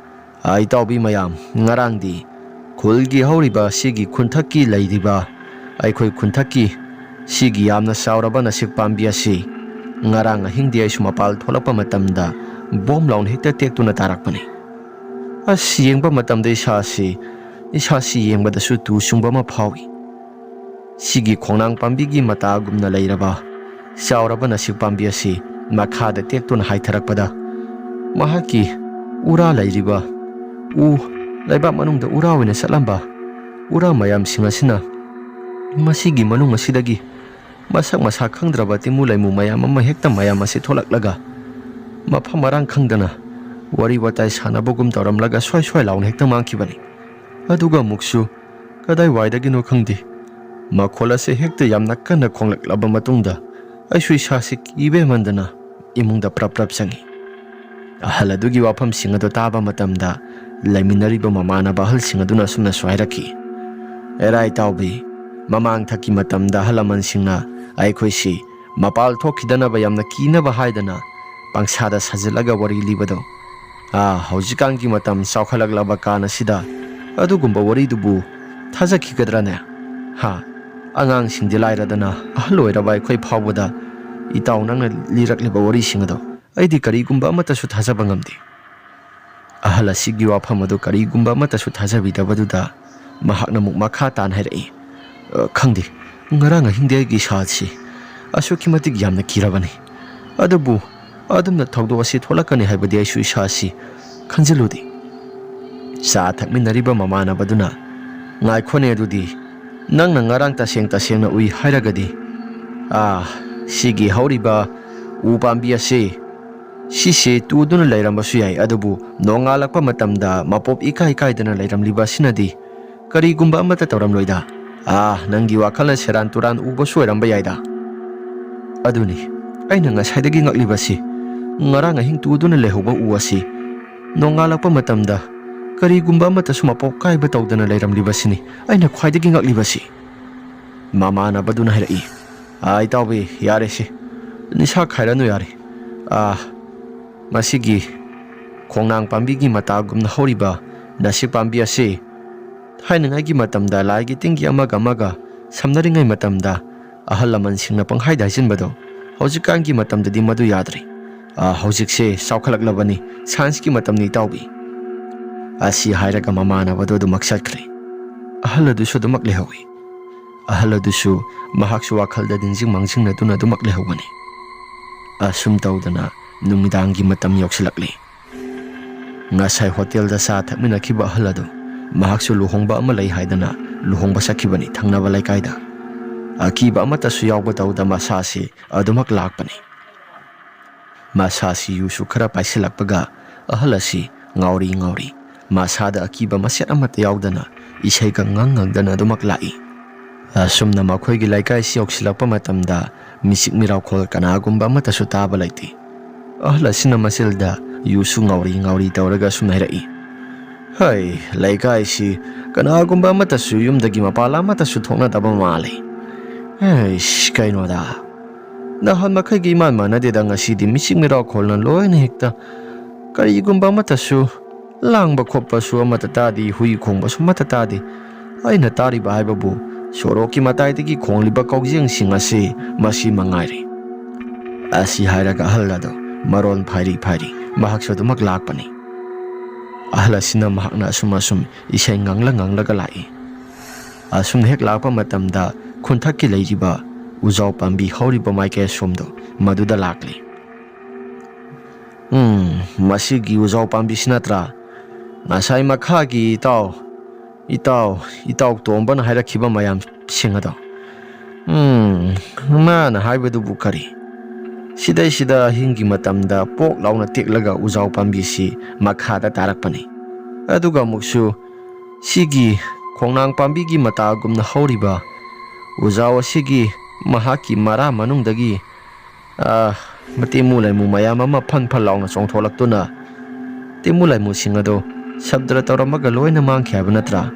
"ꯑ, ꯏꯇꯥꯎꯕꯤ ꯃꯌꯥꯝ, ꯉꯔꯥꯡꯗꯤ ꯈꯨꯜꯒꯤ ꯍꯧꯔꯤꯕ ꯑꯁꯤꯒꯤ ꯈꯨꯟꯊꯛꯀꯤ ꯂꯩꯔꯤꯕ ꯑꯩꯈꯣꯏ ꯈꯨꯟꯊꯛꯀꯤ ꯁꯤꯒꯤ ꯌꯥꯝꯅ ꯆꯥꯎꯔꯕ ꯅꯥꯁꯤꯛ ꯄꯥꯝꯕꯤ ꯑꯁꯤ ꯉꯔꯥꯡ ꯑꯍꯤꯡꯗꯤ ꯑꯩꯁꯨ ꯃꯄꯥꯜ ꯊꯣꯛꯂꯛꯄ ꯃꯇꯝꯗ ꯕꯣꯝ ꯂꯥꯎꯅ ꯍꯦꯛꯇ ꯇꯦꯛꯇꯨꯅ ꯇꯥꯔꯛꯄꯅꯤ꯫ ꯑꯁ, ꯌꯦꯡꯕ ꯃꯇꯝꯗ ꯏꯁꯥꯁꯤ, ꯏꯁꯥꯁꯤ ꯌꯦꯡꯕꯗꯁꯨ ꯇꯨ ꯆꯨꯡꯕ ꯑꯃ ꯐꯥꯎꯏ꯫ ꯁꯤꯒꯤ ꯈꯣꯡꯅꯥꯡ ꯄꯥꯝꯕꯤꯒꯤ ꯃꯇꯥꯒꯨꯝꯅ ꯂꯩꯔꯕ ꯆꯥꯎꯔꯕ ꯅꯥꯁꯤꯛ ꯄꯥꯝꯕꯤ ꯑꯁꯤ ꯃꯈꯥꯗ ꯇꯦꯛꯇꯨꯅ ꯍꯥꯏꯊꯔꯛꯄꯗ, ꯃꯍꯥꯛꯀꯤ ꯎꯔꯥ ꯂꯩꯔꯤꯕ ꯎ, ꯂꯩꯕꯥꯛ ꯃꯅꯨꯡꯗ ꯎꯔꯥ ꯑꯣꯏꯅ ꯆꯠꯂꯝꯕ ꯎꯔꯥ ꯃꯌꯥꯝꯁꯤꯡ ꯑꯁꯤꯅ ꯃꯁꯤꯒꯤ ꯃꯅꯨꯡ ꯑꯁꯤꯗꯒꯤ ꯃꯁꯛ ꯃꯁꯥ ꯈꯪꯗ꯭ꯔꯕ ꯇꯤꯃꯨ ꯂꯩꯃꯨ ꯃꯌꯥꯝ ꯑꯃ ꯍꯦꯛꯇ ꯃꯌꯥꯝ ꯑꯁꯤ ꯊꯣꯛꯂꯛꯂꯒ ꯃꯐꯝ ꯃꯔꯥꯡ ꯈꯪꯗꯅ ꯋꯥꯔꯤ ꯋꯥꯇꯥꯏ ꯁꯥꯟꯅꯕꯒꯨꯝ ꯇꯧꯔꯝꯂꯒ ꯁ꯭ꯋꯥꯏ ꯁ꯭ꯋꯥꯏ ꯂꯥꯎꯅ ꯍꯦꯛꯇ ꯃꯥꯡꯈꯤꯕꯅꯤ꯫ ꯑꯗꯨꯒ ꯑꯃꯨꯛꯁꯨ ꯀꯗꯥꯏꯋꯥꯏꯗꯒꯤꯅꯣ ꯈꯪꯗꯦ, ꯃꯈꯣꯜ ꯑꯁꯦ ꯍꯦꯛꯇ ꯌꯥꯝꯅ ꯀꯟꯅ ꯈꯣꯡꯂꯛꯂꯕ ꯃꯇꯨꯡꯗ ꯑꯩꯁꯨ ꯏꯁꯥꯁꯤ ꯀꯤꯕ ꯍꯦꯟꯃꯟꯗꯅ ꯏꯃꯨꯡꯗ ꯄ꯭ꯔꯞ ꯄ꯭ꯔꯞ ꯆꯪꯉꯤ꯫ ꯑꯍꯜ ꯑꯗꯨꯒꯤ ꯋꯥꯐꯝꯁꯤꯡ ꯑꯗꯨ ꯇꯥꯕ ꯃꯇꯝꯗ ꯂꯩꯃꯤꯟꯅꯔꯤꯕ ꯃꯃꯥꯟꯅꯕ ꯑꯍꯜꯁꯤꯡ ꯑꯗꯨꯅ ꯑꯁꯨꯝꯅꯁꯨ ꯍꯥꯏꯔꯛꯈꯤ, "ꯑꯦꯔꯥ ꯏꯇꯥꯎꯕꯤ, ꯃꯃꯥꯡ ꯊꯛꯀꯤ ꯃꯇꯝꯗ ꯑꯍꯜ ꯂꯃꯟꯁꯤꯡꯅ ꯑꯩꯈꯣꯏꯁꯤ ꯃꯄꯥꯜ ꯊꯣꯛꯈꯤꯗꯅꯕ ꯌꯥꯝꯅ ꯀꯤꯅꯕ ꯍꯥꯏꯗꯅ ꯄꯪꯁꯥꯗ ꯁꯥꯖꯤꯜꯂꯒ ꯋꯥꯔꯤ ꯂꯤꯕꯗꯣ, ꯑꯥ, ꯍꯧꯖꯤꯛꯀꯥꯟꯒꯤ ꯃꯇꯝ ꯆꯥꯎꯈꯠꯂꯛꯂꯕ ꯀꯥꯟ ꯑꯁꯤꯗ ꯑꯗꯨꯒꯨꯝꯕ ꯋꯥꯔꯤꯗꯨꯕꯨ ꯊꯥꯖꯈꯤꯒꯗ꯭ꯔꯅꯦ? ꯍꯥ? ꯑꯉꯥꯡꯁꯤꯡꯗꯤ ꯂꯥꯏꯔꯗꯅ ꯑꯍꯜ ꯑꯣꯏꯔꯕ ꯑꯩꯈꯣꯏ ꯐꯥꯎꯕꯗ ꯏꯇꯥꯎ ꯅꯪꯅ ꯂꯤꯔꯛꯂꯤꯕ ꯋꯥꯔꯤꯁꯤꯡ ꯑꯗꯣ ꯑꯩꯗꯤ ꯀꯔꯤꯒꯨꯝꯕ ꯑꯃꯠꯇꯁꯨ ꯊꯥꯖꯕ ꯉꯝꯗꯦ꯫" ꯑꯍꯜ ꯑꯁꯤꯒꯤ ꯋꯥꯐꯝ ꯑꯗꯨ ꯀꯔꯤꯒꯨꯝꯕ ꯑꯃꯠꯇꯁꯨ ꯊꯥꯖꯕꯤꯗꯕꯗꯨꯗ ꯃꯍꯥꯛꯅ ꯑꯃꯨꯛ ꯃꯈꯥ ꯇꯥꯅ ꯍꯥꯏꯔꯛꯏ, "ꯑ, ꯈꯪꯗꯦ, ꯉꯔꯥꯡ ꯑꯍꯤꯡꯗꯤ ꯑꯩꯒꯤ ꯏꯁꯥꯁꯤ ꯑꯁꯨꯛꯀꯤ ꯃꯇꯤꯛ ꯌꯥꯝꯅ ꯀꯤꯔꯕꯅꯤ꯫ ꯑꯗꯨꯕꯨ ꯑꯗꯨꯝꯅ ꯊꯧꯗꯣꯛ ꯑꯁꯤ ꯊꯣꯛꯂꯛꯀꯅꯤ ꯍꯥꯏꯕꯗꯤ ꯑꯩꯁꯨ ꯏꯁꯥꯁꯤ ꯈꯟꯖꯤꯜꯂꯨꯗꯦ꯫" ꯆꯥ ꯊꯛꯃꯤꯟꯅꯔꯤꯕ ꯃꯃꯥꯟꯅꯕꯗꯨꯅ, "ꯉꯥꯏꯈꯣꯅꯦ, ꯑꯗꯨꯗꯤ ꯅꯪꯅ ꯉꯔꯥꯡ ꯇꯁꯦꯡ ꯇꯁꯦꯡꯅ ꯎꯏ ꯍꯥꯏꯔꯒꯗꯤ, ꯑꯥ, ꯁꯤꯒꯤ ꯍꯧꯔꯤꯕ ꯎ ꯄꯥꯝꯕꯤ ꯑꯁꯤ, ꯁꯤꯁꯦ ꯇꯨꯗꯨꯅ ꯂꯩꯔꯝꯕꯁꯨ ꯌꯥꯏ, ꯑꯗꯨꯕꯨ ꯅꯣꯡꯉꯥꯜꯂꯛꯄ ꯃꯇꯝꯗ ꯃꯄꯣꯞ ꯏꯀꯥꯏ ꯀꯥꯏꯗꯅ ꯂꯩꯔꯝꯂꯤꯕ ꯑꯁꯤꯅꯗꯤ ꯀꯔꯤꯒꯨꯝꯕ ꯑꯃꯠꯇ ꯇꯧꯔꯝꯂꯣꯏꯗ꯫ ꯑꯥ, ꯅꯪꯒꯤ ꯋꯥꯈꯜꯅ ꯁꯦꯔꯥꯟ ꯇꯨꯔꯥꯟ ꯎꯕꯁꯨ ꯑꯣꯏꯔꯝꯕ ꯌꯥꯏꯗ꯫" ꯑꯗꯨꯅꯤ ꯑꯩꯅ ꯉꯁꯥꯏꯗꯒꯤ ꯉꯛꯂꯤꯕꯁꯤ, ꯉꯔꯥꯡ ꯑꯍꯤꯡ ꯇꯨꯗꯨꯅ ꯂꯩꯍꯧꯕ ꯎ ꯑꯁꯤ ꯅꯣꯡꯉꯥꯜꯂꯛꯄ ꯃꯇꯝꯗ ꯀꯔꯤꯒꯨꯝꯕ ꯑꯃꯠꯇꯁꯨ ꯃꯄꯣꯞ ꯀꯥꯏꯕ ꯇꯧꯗꯅ ꯂꯩꯔꯝꯂꯤꯕꯁꯤꯅꯤ ꯑꯩꯅ ꯈ꯭ꯋꯥꯏꯗꯒꯤ ꯉꯛꯂꯤꯕꯁꯤ꯫ ꯃꯃꯥꯟꯅꯕꯗꯨꯅ ꯍꯥꯏꯔꯛꯏ, "ꯑꯥ, ꯏꯇꯥꯎꯕꯤ, ꯌꯥꯔꯦꯁꯦ, ꯅꯤꯁꯥ ꯈꯥꯏꯔꯅꯨ ꯌꯥꯔꯦ꯫ ꯑꯥ, ꯃꯁꯤꯒꯤ ꯈꯣꯡꯅꯥꯡ ꯄꯥꯝꯕꯤꯒꯤ ꯃꯇꯥꯒꯨꯝꯅ ꯍꯧꯔꯤꯕ ꯅꯥꯁꯤꯛ ꯄꯥꯝꯕꯤ ꯑꯁꯤ ꯊꯥꯏꯅꯉꯥꯏꯒꯤ ꯃꯇꯝꯗ ꯂꯥꯏꯒꯤ ꯇꯤꯟꯒꯤ ꯑꯃꯒ ꯑꯃꯒ ꯁꯝꯅꯔꯤꯉꯩ ꯃꯇꯝꯗ ꯑꯍꯜ ꯂꯃꯟꯁꯤꯡꯅ ꯄꯪꯍꯥꯏꯗ ꯍꯥꯏꯖꯤꯟꯕꯗꯣ, ꯍꯧꯖꯤꯛꯀꯥꯟꯒꯤ ꯃꯇꯝꯗꯗꯤ ꯃꯗꯨ ꯌꯥꯗ꯭ꯔꯦ꯫ ꯑꯥ, ꯍꯧꯖꯤꯛꯁꯦ ꯆꯥꯎꯈꯠꯂꯛꯂꯕꯅꯤ, ꯁꯥꯏꯟꯁꯀꯤ ꯃꯇꯝꯅꯤ ꯏꯇꯥꯎꯕꯤ꯫" ꯑꯁꯤ ꯍꯥꯏꯔꯒ ꯃꯃꯥꯟꯅꯕꯗꯣ ꯑꯗꯨꯃꯛ ꯆꯠꯈ꯭ꯔꯦ꯫ ꯑꯍꯜ ꯑꯗꯨꯁꯨ ꯑꯗꯨꯃꯛ ꯂꯩꯍꯧꯏ꯫ ꯑꯍꯜ ꯑꯗꯨꯁꯨ ꯃꯍꯥꯛꯁꯨ ꯋꯥꯈꯜꯗ ꯅꯤꯡꯁꯤꯡ ꯃꯥꯡꯖꯤꯡꯅꯗꯨꯅ ꯑꯗꯨꯃꯛ ꯂꯩꯍꯧꯕꯅꯤ꯫ ꯑꯁꯨꯝ ꯇꯧꯗꯅ ꯅꯨꯃꯤꯗꯥꯡꯒꯤ ꯃꯇꯝ ꯌꯧꯁꯤꯜꯂꯛꯂꯤ꯫ ꯉꯁꯥꯏ ꯍꯣꯇꯦꯜꯗ ꯆꯥ ꯊꯛꯃꯤꯟꯅꯈꯤꯕ ꯑꯍꯜ ꯑꯗꯨ ꯃꯍꯥꯛꯁꯨ ꯂꯨꯍꯣꯡꯕ ꯑꯃ ꯂꯩ ꯍꯥꯏꯗꯅ ꯂꯨꯍꯣꯡꯕ ꯆꯠꯈꯤꯕꯅꯤ ꯊꯪꯅꯕ ꯂꯩꯀꯥꯏꯗ꯫ ꯑꯀꯤꯕ ꯑꯃꯠꯇꯁꯨ ꯌꯥꯎꯕ ꯇꯧꯗ ꯃꯁꯥꯁꯤ ꯑꯗꯨꯃꯛ ꯂꯥꯛꯄꯅꯤ꯫ ꯃꯁꯥꯁꯤ ꯌꯨꯁꯨ ꯈꯔ ꯄꯥꯏꯁꯤꯜꯂꯛꯄꯒ ꯑꯍꯜ ꯑꯁꯤ ꯉꯥꯎꯔꯤ ꯉꯥꯎꯔꯤ, ꯃꯁꯥꯗ ꯑꯀꯤꯕ ꯃꯆꯦꯠ ꯑꯃꯠꯇ ꯌꯥꯎꯗꯅ ꯏꯁꯩꯒ ꯉꯪ ꯉꯪꯗꯅ ꯑꯗꯨꯃꯛ ꯂꯥꯛꯏ꯫ ꯑꯁꯨꯝꯅ ꯃꯈꯣꯏꯒꯤ ꯂꯩꯀꯥꯏꯁꯤ ꯌꯧꯁꯤꯜꯂꯛꯄ ꯃꯇꯝꯗ ꯃꯤꯆꯤꯛ ꯃꯤꯔꯥꯎꯈꯣꯜ ꯀꯅꯥꯒꯨꯝꯕ ꯑꯃꯠꯇꯁꯨ ꯇꯥꯕ ꯂꯩꯇꯦ꯫ ꯑꯍꯜ ꯑꯁꯤꯅ ꯃꯆꯤꯜꯗ ꯌꯨꯁꯨ ꯉꯥꯎꯔꯤ ꯉꯥꯎꯔꯤ ꯇꯧꯔꯒ ꯁꯨꯝ ꯍꯥꯏꯔꯛꯏ, "ꯍꯩ, ꯂꯩꯀꯥꯏꯁꯤ ꯀꯅꯥꯒꯨꯝꯕ ꯑꯃꯠꯇꯁꯨ ꯌꯨꯝꯗꯒꯤ ꯃꯄꯥꯟ ꯑꯃꯠꯇꯁꯨ ꯊꯣꯛꯅꯗꯕ ꯃꯥꯜꯂꯤ꯫ ꯍꯩꯁ, ꯀꯩꯅꯣꯗ, ꯅꯍꯥꯟ ꯃꯈꯩꯒꯤ ꯏꯃꯥꯟ ꯃꯥꯟꯅꯗꯦꯗ, ꯉꯁꯤꯗꯤ ꯃꯤꯆꯤꯛ ꯃꯤꯔꯥꯎꯈꯣꯜꯅ ꯂꯣꯏꯅ ꯍꯦꯛꯇ ꯀꯔꯤꯒꯨꯝꯕ ꯑꯃꯠꯇꯁꯨ ꯂꯥꯡꯕ ꯈꯣꯠꯄꯁꯨ ꯑꯃꯠꯇ ꯇꯥꯗꯦ, ꯍꯨꯏ ꯈꯣꯡꯕꯁꯨ ꯑꯃꯠꯇ ꯇꯥꯗꯦ꯫ ꯑꯩꯅ ꯇꯥꯔꯤꯕ ꯍꯥꯏꯕꯕꯨ ꯁꯣꯔꯣꯛꯀꯤ ꯃꯇꯥꯏꯗꯒꯤ ꯈꯣꯡꯂꯤꯕ ꯀꯧꯖꯦꯡꯁꯤꯡ ꯑꯁꯤ ꯃꯁꯤ ꯃꯉꯥꯏꯔꯦ"꯫ ꯑꯁꯤ ꯍꯥꯏꯔꯒ ꯑꯍꯜ ꯑꯗꯨ ꯃꯔꯣꯟ ꯐꯥꯏꯔꯤ ꯐꯥꯏꯔꯤ ꯃꯍꯥꯛꯁꯨ ꯑꯗꯨꯃꯛ ꯂꯥꯛꯄꯅꯤ꯫ ꯑꯍꯜ ꯑꯁꯤꯅ ꯃꯍꯥꯛꯅ ꯑꯁꯨꯝ ꯑꯁꯨꯝ ꯏꯁꯩ ꯉꯥꯡꯂ ꯉꯥꯡꯂꯒ ꯂꯥꯛꯏ꯫ ꯑꯁꯨꯝꯅ ꯍꯦꯛ ꯂꯥꯛꯄ ꯃꯇꯝꯗ ꯈꯨꯟꯊꯛꯀꯤ ꯂꯩꯔꯤꯕ ꯎꯖꯥꯎ ꯄꯥꯝꯕꯤ ꯍꯧꯔꯤꯕ ꯃꯥꯏꯀꯩ ꯑꯁꯣꯝꯗꯣ ꯃꯗꯨꯗ ꯂꯥꯛꯂꯤ꯫ "ꯎꯝ, ꯃꯁꯤꯒꯤ ꯎꯖꯥꯎ ꯄꯥꯝꯕꯤꯁꯤ ꯅꯠꯇ꯭ꯔꯥ ꯉꯁꯥꯏ ꯃꯈꯥꯒꯤ ꯏꯇꯥꯎ, ꯏꯇꯥꯎ, ꯏꯇꯥꯎ ꯇꯣꯝꯕꯅ ꯍꯥꯏꯔꯛꯈꯤꯕ ꯃꯌꯥꯝꯁꯤꯡ ꯑꯗꯣ? ꯎꯝ, ꯃꯥꯅ ꯍꯥꯏꯕꯗꯨꯕꯨ ꯀꯔꯤ? ꯁꯤꯗꯩꯁꯤꯗ ꯑꯍꯤꯡꯒꯤ ꯃꯇꯝꯗ ꯄꯣꯛ ꯂꯥꯎꯅ ꯇꯦꯛꯂꯒ ꯎꯖꯥꯎ ꯄꯥꯝꯕꯤꯁꯤ ꯃꯈꯥꯗ ꯇꯥꯔꯛꯄꯅꯤ꯫ ꯑꯗꯨꯒ ꯑꯃꯨꯛꯁꯨ ꯁꯤꯒꯤ ꯈꯣꯡꯅꯥꯡ ꯄꯥꯝꯕꯤꯒꯤ ꯃꯇꯥꯒꯨꯝꯅ ꯍꯧꯔꯤꯕ ꯎꯖꯥꯎ ꯑꯁꯤꯒꯤ ꯃꯍꯥꯛꯀꯤ ꯃꯔꯥ ꯃꯅꯨꯡꯗꯒꯤ, ꯑꯥ, ꯃꯇꯦꯃꯨ ꯂꯩꯃꯨ ꯃꯌꯥꯝ ꯑꯃ ꯐꯟ ꯐꯟ ꯂꯥꯎꯅ ꯆꯣꯡꯊꯣꯛꯂꯛꯇꯨꯅ ꯇꯦꯃꯨ ꯂꯩꯃꯨꯁꯤꯡ ꯑꯗꯣ ꯁꯕꯗ꯭ꯔ ꯇꯧꯔꯝꯃꯒ ꯂꯣꯏꯅ ꯃꯥꯡꯈꯤ ꯍꯥꯏꯕ ꯅꯠꯇ꯭ꯔꯥ?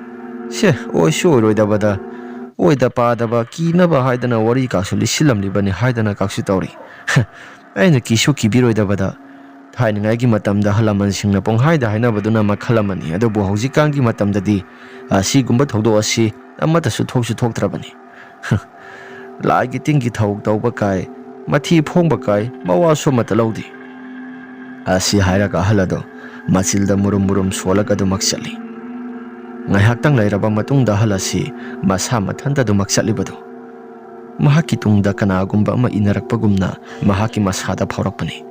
ꯁꯦ, ꯑꯣꯏꯁꯨ ꯑꯣꯏꯔꯣꯏꯗꯕꯗ, ꯑꯣꯏꯗ ꯄꯥꯗꯕ, ꯀꯤꯅꯕ ꯍꯥꯏꯗꯅ ꯋꯥꯔꯤ ꯀꯥꯁꯨ ꯂꯤꯁꯤꯜꯂꯝꯂꯤꯕꯅꯤ ꯍꯥꯏꯗꯅ ꯀꯥꯁꯨ ꯇꯧꯔꯤ꯫ ꯑꯩꯅ ꯀꯤꯁꯨ ꯀꯤꯕꯤꯔꯣꯏꯗꯕꯗ, ꯊꯥꯏꯅꯉꯥꯏꯒꯤ ꯃꯇꯝꯗ ꯑꯍꯜ ꯂꯃꯟꯁꯤꯡꯅ ꯄꯨꯡꯍꯥꯏꯗ ꯍꯥꯏꯅꯕꯗꯨꯅ ꯃꯈꯜ ꯑꯃꯅꯤ, ꯑꯗꯨꯕꯨ ꯍꯧꯖꯤꯛꯀꯥꯟꯒꯤ ꯃꯇꯝꯗꯗꯤ ꯑꯁꯤꯒꯨꯝꯕ ꯊꯧꯗꯣꯛ ꯑꯁꯤ ꯑꯃꯠꯇꯁꯨ ꯊꯣꯛꯁꯨ ꯊꯣꯛꯇ꯭ꯔꯕꯅꯤ꯫ ꯂꯥꯏꯒꯤ ꯇꯤꯟꯒꯤ ꯊꯧ ꯇꯧꯕ ꯀꯥꯏ, ꯃꯊꯤ ꯐꯣꯡꯕ ꯀꯥꯏ, ꯃꯋꯥꯁꯨ ꯑꯃꯠꯇ ꯂꯧꯗꯦ"꯫ ꯑꯁꯤ ꯍꯥꯏꯔꯒ ꯑꯍꯜ ꯑꯗꯨ ꯃꯆꯤꯜꯗ ꯃꯨꯔꯨꯝ ꯃꯨꯔꯨꯝ ꯁꯣꯜꯂꯒ ꯑꯗꯨꯃꯛ ꯆꯠꯂꯤ꯫ ꯉꯥꯏꯍꯥꯛꯇꯪ ꯂꯩꯔꯕ ꯃꯇꯨꯡꯗ ꯑꯍꯜ ꯑꯁꯤ ꯃꯁꯥ ꯃꯊꯟꯇ ꯑꯗꯨꯃꯛ ꯆꯠꯂꯤꯕꯗꯨ ꯃꯍꯥꯛꯀꯤ ꯇꯨꯡꯗ ꯀꯅꯥꯒꯨꯝꯕ ꯑꯃ ꯏꯟꯅꯔꯛꯄꯒꯨꯝꯅ ꯃꯍꯥꯛꯀꯤ ꯃꯁꯥꯗ ꯐꯥꯎꯔꯛꯄꯅꯤ꯫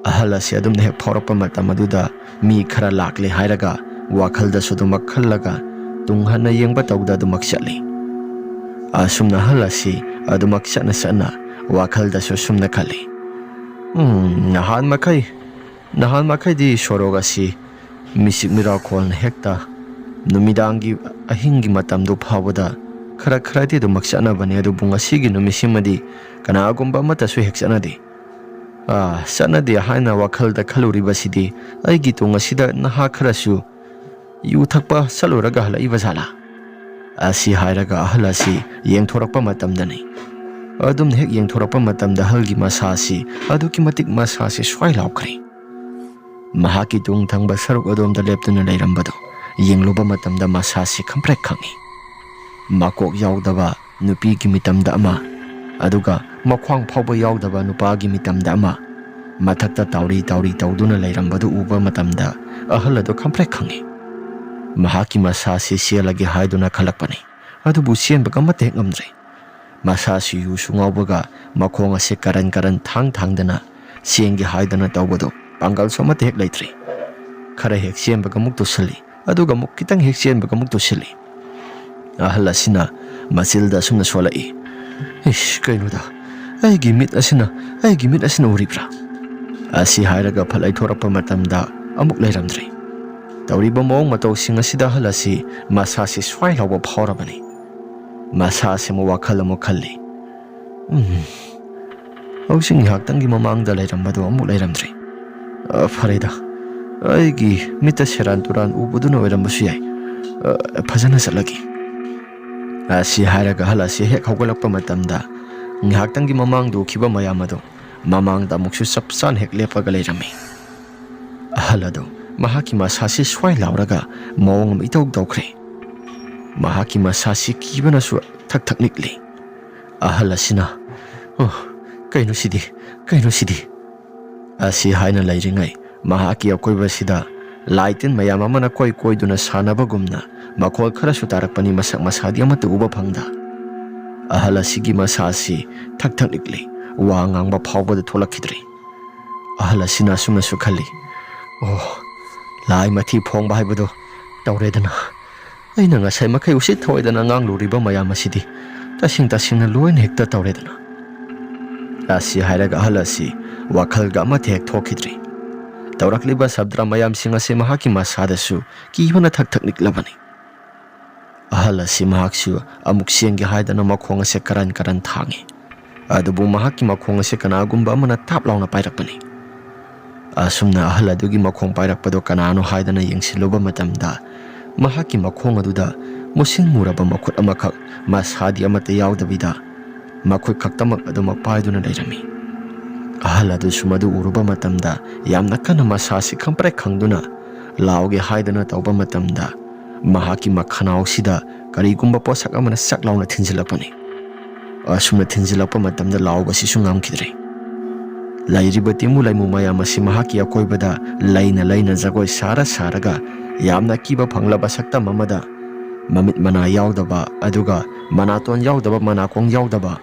ꯑꯍꯜ ꯑꯁꯤ ꯑꯗꯨꯝꯅ ꯍꯦꯛ ꯐꯥꯎꯔꯛꯄ ꯃꯇꯝ ꯑꯗꯨꯗ ꯃꯤ ꯈꯔ ꯂꯥꯛꯂꯦ ꯍꯥꯏꯔꯒ ꯋꯥꯈꯜꯗꯁꯨ ꯑꯗꯨꯃꯛ ꯈꯜꯂꯒ ꯇꯨꯡ ꯍꯟꯅ ꯌꯦꯡꯕ ꯇꯧꯗ ꯑꯗꯨꯃꯛ ꯆꯠꯂꯤ꯫ ꯑꯁꯨꯝꯅ ꯑꯍꯜ ꯑꯁꯤ ꯑꯗꯨꯃꯛ ꯆꯠꯅ ꯆꯠꯅ ꯋꯥꯈꯜꯗꯁꯨ ꯁꯨꯝꯅ ꯈꯜꯂꯤ, "ꯎꯝ, ꯅꯍꯥꯟ ꯃꯈꯩ, ꯅꯍꯥꯟ ꯃꯈꯩꯗꯤ ꯁꯣꯔꯣꯛ ꯑꯁꯤ ꯃꯤꯆꯤꯛ ꯃꯤꯔꯥꯎꯈꯣꯜꯅ ꯍꯦꯛꯇ ꯅꯨꯃꯤꯗꯥꯡꯒꯤ, ꯑꯍꯤꯡꯒꯤ ꯃꯇꯝꯗꯨ ꯐꯥꯎꯕꯗ ꯈꯔ ꯈꯔꯗꯤ ꯑꯗꯨꯃꯛ ꯆꯠꯅꯕꯅꯤ, ꯑꯗꯨꯕꯨ ꯉꯁꯤꯒꯤ ꯅꯨꯃꯤꯠꯁꯤꯃꯗꯤ ꯀꯅꯥꯒꯨꯝꯕ ꯑꯃꯠꯇꯁꯨ ꯍꯦꯛ ꯆꯠꯅꯗꯦ꯫ ꯑꯥ, ꯆꯠꯅꯗꯦ ꯍꯥꯏꯅ ꯋꯥꯈꯜꯗ ꯈꯜꯂꯨꯔꯤꯕꯁꯤꯗꯤ ꯑꯩꯒꯤ ꯇꯨꯡ ꯑꯁꯤꯗ ꯅꯍꯥ ꯈꯔꯁꯨ ꯌꯨ ꯊꯛꯄ ꯆꯠꯂꯨꯔꯒ ꯍꯜꯂꯛꯏꯕ ꯖꯥꯠꯂꯥ? ꯑꯁꯤ ꯍꯥꯏꯔꯒ ꯑꯍꯜ ꯑꯁꯤ ꯌꯦꯡꯊꯣꯔꯛꯄ ꯃꯇꯝꯗꯅꯤ꯫ ꯑꯗꯨꯝꯅ ꯍꯦꯛ ꯌꯦꯡꯊꯣꯔꯛꯄ ꯃꯇꯝꯗ ꯑꯍꯜꯒꯤ ꯃꯁꯥꯁꯤ ꯑꯗꯨꯛꯀꯤ ꯃꯇꯤꯛ ꯃꯁꯥꯁꯤ ꯁ꯭ꯋꯥꯏ ꯂꯥꯎꯈ꯭ꯔꯦ꯫ ꯃꯍꯥꯛꯀꯤ ꯇꯨꯡ ꯊꯪꯕ ꯁꯔꯨꯛ ꯑꯗꯣꯝꯗ ꯂꯦꯞꯇꯨꯅ ꯂꯩꯔꯝꯕꯗꯨ ꯌꯦꯡꯂꯨꯕ ꯃꯇꯝꯗ ꯃꯁꯥꯁꯤ ꯈꯪꯄ꯭ꯔꯦꯛ ꯈꯪꯏ꯫ ꯃꯀꯣꯛ ꯌꯥꯎꯗꯕ ꯅꯨꯄꯤꯒꯤ ꯃꯤꯇꯝꯗ ꯑꯃ, ꯑꯗꯨꯒ ꯃꯈ꯭ꯋꯥꯡ ꯐꯥꯎꯕ ꯌꯥꯎꯗꯕ ꯅꯨꯄꯥꯒꯤ ꯃꯤꯇꯝꯗ ꯑꯃ, ꯃꯊꯛꯇ ꯇꯥꯎꯔꯤ ꯇꯥꯎꯔꯤ ꯇꯧꯗꯨꯅ ꯂꯩꯔꯝꯕꯗꯨ ꯎꯕ ꯃꯇꯝꯗ ꯑꯍꯜ ꯑꯗꯨ ꯈꯪꯄ꯭ꯔꯦꯛ ꯈꯪꯏ꯫ ꯃꯍꯥꯛꯀꯤ ꯃꯁꯥꯁꯤ ꯆꯦꯜꯂꯒꯦ ꯍꯥꯏꯗꯨꯅ ꯈꯜꯂꯛꯄꯅꯤ, ꯑꯗꯨꯕꯨ ꯆꯦꯟꯕꯒ ꯑꯃꯠꯇ ꯍꯦꯛ ꯉꯝꯗ꯭ꯔꯦ꯫ ꯃꯁꯥꯁꯤ ꯌꯨꯁꯨ ꯉꯥꯎꯕꯒ ꯃꯈꯣꯡ ꯑꯁꯤ ꯀꯔꯟ ꯀꯔꯟ ꯊꯥꯡ ꯊꯥꯡꯗꯅ ꯆꯦꯟꯒꯦ ꯍꯥꯏꯗꯅ ꯇꯧꯕꯗꯨ ꯄꯥꯡꯒꯜꯁꯨ ꯑꯃꯠꯇ ꯍꯦꯛ ꯂꯩꯇ꯭ꯔꯦ꯫ ꯈꯔ ꯍꯦꯛ ꯆꯦꯟꯕꯒ ꯑꯃꯨꯛ ꯇꯨꯁꯤꯜꯂꯤ, ꯑꯗꯨꯒ ꯑꯃꯨꯛ ꯈꯤꯇꯪ ꯍꯦꯛ ꯆꯦꯟꯕꯒ ꯑꯃꯨꯛ ꯇꯨꯁꯤꯜꯂꯤ꯫ ꯑꯍꯜ ꯑꯁꯤꯅ ꯃꯆꯤꯜꯗ ꯑꯁꯨꯝꯅ ꯁꯣꯜꯂꯛꯏ, "ꯏꯁ, ꯀꯩꯅꯣꯗ, ꯑꯩꯒꯤ ꯃꯤꯠ ꯑꯁꯤꯅ, ꯑꯩꯒꯤ ꯃꯤꯠ ꯑꯁꯤꯅ ꯎꯔꯤꯕ꯭ꯔꯥ?" ꯑꯁꯤ ꯍꯥꯏꯔꯒ ꯐꯠ ꯂꯩꯊꯣꯔꯛꯄ ꯃꯇꯝꯗ ꯑꯃꯨꯛ ꯂꯩꯔꯝꯗ꯭ꯔꯦ꯫ ꯇꯧꯔꯤꯕ ꯃꯑꯣꯡ ꯃꯇꯧꯁꯤꯡ ꯑꯁꯤꯗ ꯑꯍꯜ ꯑꯁꯤ ꯃꯁꯥꯁꯤ ꯁ꯭ꯋꯥꯏ ꯂꯥꯎꯕ ꯐꯥꯎꯔꯕꯅꯤ꯫ ꯃꯁꯥꯁꯤ ꯑꯃꯨꯛ ꯋꯥꯈꯜ ꯑꯃꯨꯛ ꯈꯜꯂꯤ꯫ "ꯎꯝ, ꯍꯧꯖꯤꯛ ꯉꯥꯏꯍꯥꯛꯇꯪꯒꯤ ꯃꯃꯥꯡꯗ ꯂꯩꯔꯝꯕꯗꯣ ꯑꯃꯨꯛ ꯂꯩꯔꯝꯗ꯭ꯔꯦ꯫ ꯑ, ꯐꯔꯦꯗ, ꯑꯩꯒꯤ ꯃꯤꯠꯇ ꯁꯦꯔꯥꯟ ꯇꯨꯔꯥꯟ ꯎꯕꯗꯨꯅ ꯑꯣꯏꯔꯝꯕꯁꯨ ꯌꯥꯏ꯫ ꯑ, ꯐꯖꯅ ꯆꯠꯂꯒꯦ꯫" ꯑꯁꯤ ꯍꯥꯏꯔꯒ ꯑꯍꯜ ꯑꯁꯤ ꯍꯦꯛ ꯍꯧꯒꯠꯂꯛꯄ ꯃꯇꯝꯗ ꯉꯥꯏꯍꯥꯛꯇꯪꯒꯤ ꯃꯃꯥꯡꯗ ꯎꯈꯤꯕ ꯃꯌꯥꯝ ꯑꯗꯨ ꯃꯃꯥꯡꯗ ꯑꯃꯨꯛꯁꯨ ꯆꯞ ꯆꯥꯅ ꯍꯦꯛ ꯂꯦꯞꯄꯒ ꯂꯩꯔꯝꯃꯤ꯫ ꯑꯍꯜ ꯑꯗꯨ ꯃꯍꯥꯛꯀꯤ ꯃꯁꯥꯁꯤ ꯁ꯭ꯋꯥꯏ ꯂꯥꯎꯔꯒ ꯃꯑꯣꯡ ꯑꯃ ꯏꯇꯧ ꯇꯧꯈ꯭ꯔꯦ꯫ ꯃꯍꯥꯛꯀꯤ ꯃꯁꯥꯁꯤ ꯀꯤꯕꯅꯁꯨ ꯊꯛ ꯊꯛ ꯅꯤꯛꯂꯤ꯫ ꯑꯍꯜ ꯑꯁꯤꯅ, "ꯑꯣ, ꯀꯩꯅꯣ ꯁꯤꯗꯤ? ꯀꯩꯅꯣ ꯁꯤꯗꯤ?" ꯑꯁꯤ ꯍꯥꯏꯅ ꯂꯩꯔꯤꯉꯩ ꯃꯍꯥꯛꯀꯤ ꯑꯀꯣꯏꯕꯁꯤꯗ ꯂꯥꯏ ꯇꯤꯟ ꯃꯌꯥꯝ ꯑꯃꯅ ꯀꯣꯏ ꯀꯣꯏꯗꯨꯅ ꯁꯥꯟꯅꯕꯒꯨꯝꯅ ꯃꯈꯣꯜ ꯈꯔꯁꯨ ꯇꯥꯔꯛꯄꯅꯤ, ꯃꯁꯛ ꯃꯁꯥꯗꯤ ꯑꯃꯠꯇ ꯎꯕ ꯐꯪꯗ꯫ ꯑꯍꯜ ꯑꯁꯤꯒꯤ ꯃꯁꯥ ꯑꯁꯤ ꯊꯛ ꯊꯛ ꯅꯤꯛꯂꯤ, ꯋꯥ ꯉꯥꯡꯕ ꯐꯥꯎꯕꯗ ꯊꯣꯛꯂꯛꯈꯤꯗ꯭ꯔꯦ꯫ ꯑꯍꯜ ꯑꯁꯤꯅ ꯑꯁꯨꯝꯅꯁꯨ ꯈꯜꯂꯤ, "ꯑꯣ, ꯂꯥꯏ ꯃꯊꯤ ꯐꯣꯡꯕ ꯍꯥꯏꯕꯗꯣ ꯇꯧꯔꯦꯗꯅ꯫ ꯑꯩꯅ ꯉꯁꯥꯏ ꯃꯈꯩ ꯎꯁꯤꯠ ꯊꯑꯣꯏꯗꯅ ꯉꯥꯡꯂꯨꯔꯤꯕ ꯃꯌꯥꯝ ꯑꯁꯤꯗꯤ ꯇꯁꯦꯡ ꯇꯁꯦꯡꯅ ꯂꯣꯏꯅ ꯍꯦꯛꯇ ꯇꯧꯔꯦꯗꯅ꯫" ꯑꯁꯤ ꯍꯥꯏꯔꯒ ꯑꯍꯜ ꯑꯁꯤ ꯋꯥꯈꯜꯒ ꯑꯃꯠꯇ ꯍꯦꯛ ꯊꯣꯛꯈꯤꯗ꯭ꯔꯤ꯫ ꯇꯧꯔꯛꯂꯤꯕ ꯁꯕꯗ꯭ꯔ ꯃꯌꯥꯝꯁꯤꯡ ꯑꯁꯤ ꯃꯍꯥꯛꯀꯤ ꯃꯁꯥꯗꯁꯨ ꯀꯤꯕꯅ ꯊꯛ ꯊꯛ ꯅꯤꯛꯂꯕꯅꯤ꯫ ꯑꯍꯜ ꯑꯁꯤ ꯃꯍꯥꯛꯁꯨ ꯑꯃꯨꯛ ꯆꯦꯟꯒꯦ ꯍꯥꯏꯗꯅ ꯃꯈꯣꯡ ꯑꯁꯦ ꯀꯔꯟ ꯀꯔꯟ ꯊꯥꯡꯏ꯫ ꯑꯗꯨꯕꯨ ꯃꯍꯥꯛꯀꯤ ꯃꯈꯣꯡ ꯑꯁꯦ ꯀꯅꯥꯒꯨꯝꯕ ꯑꯃꯅ ꯊꯥꯞ ꯂꯥꯎꯅ ꯄꯥꯏꯔꯛꯄꯅꯤ꯫ ꯑꯁꯨꯝꯅ ꯑꯍꯜ ꯑꯗꯨꯒꯤ ꯃꯈꯣꯡ ꯄꯥꯏꯔꯛꯄꯗꯨ ꯀꯅꯥꯅꯣ ꯍꯥꯏꯗꯅ ꯌꯦꯡꯁꯤꯜꯂꯨꯕ ꯃꯇꯝꯗ, ꯃꯍꯥꯛꯀꯤ ꯃꯈꯣꯡ ꯑꯗꯨꯗ ꯃꯨꯁꯤꯟ ꯃꯨꯔꯕ ꯃꯈꯨꯠ ꯑꯃꯈꯛ, ꯃꯁꯥꯗꯤ ꯑꯃꯠꯇ ꯌꯥꯎꯗꯕꯤꯗ, ꯃꯈꯨꯠ ꯈꯛꯇꯃꯛ ꯑꯗꯨꯃꯛ ꯄꯥꯏꯗꯨꯅ ꯂꯩꯔꯝꯃꯤ꯫ ꯑꯍꯜ ꯑꯗꯨꯁꯨ ꯃꯗꯨ ꯎꯔꯨꯕ ꯃꯇꯝꯗ ꯌꯥꯝꯅ ꯀꯟꯅ ꯃꯁꯥꯁꯤ ꯈꯪꯄ꯭ꯔꯦꯛ ꯈꯪꯗꯨꯅ ꯂꯥꯎꯒꯦ ꯍꯥꯏꯗꯅ ꯇꯧꯕ ꯃꯇꯝꯗ, ꯃꯍꯥꯛꯀꯤ ꯃꯈꯅꯥꯎꯁꯤꯗ ꯀꯔꯤꯒꯨꯝꯕ ꯄꯣꯠꯁꯛ ꯑꯃꯅ ꯆꯛ ꯂꯥꯎꯅ ꯊꯤꯟꯖꯤꯜꯂꯛꯄꯅꯤ꯫ ꯑꯁꯨꯝꯅ ꯊꯤꯟꯖꯤꯜꯂꯛꯄ ꯃꯇꯝꯗ ꯂꯥꯎꯕꯁꯤꯁꯨ ꯉꯝꯈꯤꯗ꯭ꯔꯦ꯫ ꯂꯩꯔꯤꯕ ꯇꯤꯃꯨ ꯂꯩꯃꯨ ꯃꯌꯥꯝ ꯑꯁꯤ ꯃꯍꯥꯛꯀꯤ ꯑꯀꯣꯏꯕꯗ ꯂꯩꯅ ꯂꯩꯅ ꯖꯒꯣꯏ ꯁꯥꯔ ꯁꯥꯔꯒ, ꯌꯥꯝꯅ ꯑꯀꯤꯕ ꯐꯪꯂꯕ ꯁꯛꯇꯝ ꯑꯃꯗ, ꯃꯃꯤꯠ ꯃꯅꯥ ꯌꯥꯎꯗꯕ, ꯑꯗꯨꯒ ꯃꯅꯥꯇꯣꯟ ꯌꯥꯎꯗꯕ, ꯃꯅꯥꯀꯣꯡ ꯌꯥꯎꯗꯕ,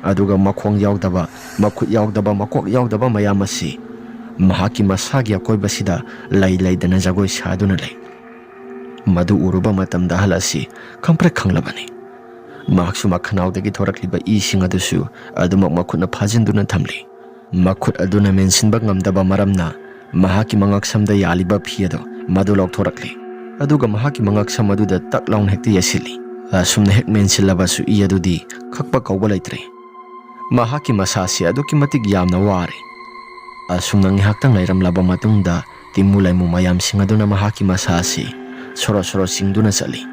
ꯑꯗꯨꯒ ꯃꯈꯣꯡ ꯌꯥꯎꯗꯕ, ꯃꯈꯨꯠ ꯌꯥꯎꯗꯕ, ꯃꯀꯣꯛ ꯌꯥꯎꯗꯕ ꯃꯌꯥꯝ ꯑꯁꯤ ꯃꯍꯥꯛꯀꯤ ꯃꯁꯥꯒꯤ ꯑꯀꯣꯏꯕꯁꯤꯗ ꯂꯩ ꯂꯩꯗꯅ ꯖꯒꯣꯏ ꯁꯥꯗꯨꯅ ꯂꯩ꯫ ꯃꯗꯨ ꯎꯔꯨꯕ ꯃꯇꯝꯗ ꯑꯍꯜ ꯑꯁꯤ ꯈꯪꯄ꯭ꯔꯦꯛ ꯈꯪꯂꯕꯅꯤ꯫ ꯃꯍꯥꯛꯁꯨ ꯃꯈꯅꯥꯎꯗꯒꯤ ꯊꯣꯔꯛꯂꯤꯕ ꯏꯁꯤꯡ ꯑꯗꯨꯁꯨ ꯑꯗꯨꯃꯛ ꯃꯈꯨꯠꯅ ꯐꯥꯖꯤꯟꯗꯨꯅ ꯊꯝꯂꯤ꯫ ꯃꯈꯨꯠ ꯑꯗꯨꯅ ꯃꯦꯟꯁꯤꯟꯕ ꯉꯝꯗꯕ ꯃꯔꯝꯅ ꯃꯍꯥꯛꯀꯤ ꯃꯉꯛꯁꯝꯗ ꯌꯥꯜꯂꯤꯕ ꯐꯤ ꯑꯗꯨ ꯃꯗꯨ ꯂꯧꯊꯣꯔꯛꯂꯤ꯫ ꯑꯗꯨꯒ ꯃꯍꯥꯛꯀꯤ ꯃꯉꯛꯁꯝ ꯑꯗꯨꯗ ꯇꯛ ꯂꯥꯎꯅ ꯍꯦꯛꯇ ꯌꯩꯁꯤꯜꯂꯤ꯫ ꯑꯁꯨꯝꯅ ꯍꯦꯛ ꯃꯦꯟꯁꯤꯜꯂꯕꯁꯨ ꯏ ꯑꯗꯨꯗꯤ ꯈꯛꯄ ꯀꯧꯕ ꯂꯩꯇ꯭ꯔꯦ꯫ ꯃꯍꯥꯛꯀꯤ ꯃꯁꯥꯁꯤ ꯑꯗꯨꯛꯀꯤ ꯃꯇꯤꯛ ꯌꯥꯝꯅ ꯋꯥꯔꯦ꯫ ꯑꯁꯨꯝꯅ ꯉꯥꯏꯍꯥꯛꯇꯪ ꯂꯩꯔꯝꯂꯕ ꯃꯇꯨꯡꯗ ꯇꯤꯃꯨ ꯂꯩꯃꯨ ꯃꯌꯥꯝꯁꯤꯡ ꯑꯗꯨꯅ ꯃꯍꯥꯛꯀꯤ ꯃꯁꯥ ꯑꯁꯤ ꯁꯣꯔꯣ ꯁꯣꯔꯣ ꯆꯤꯡꯗꯨꯅ ꯆꯠꯂꯤ꯫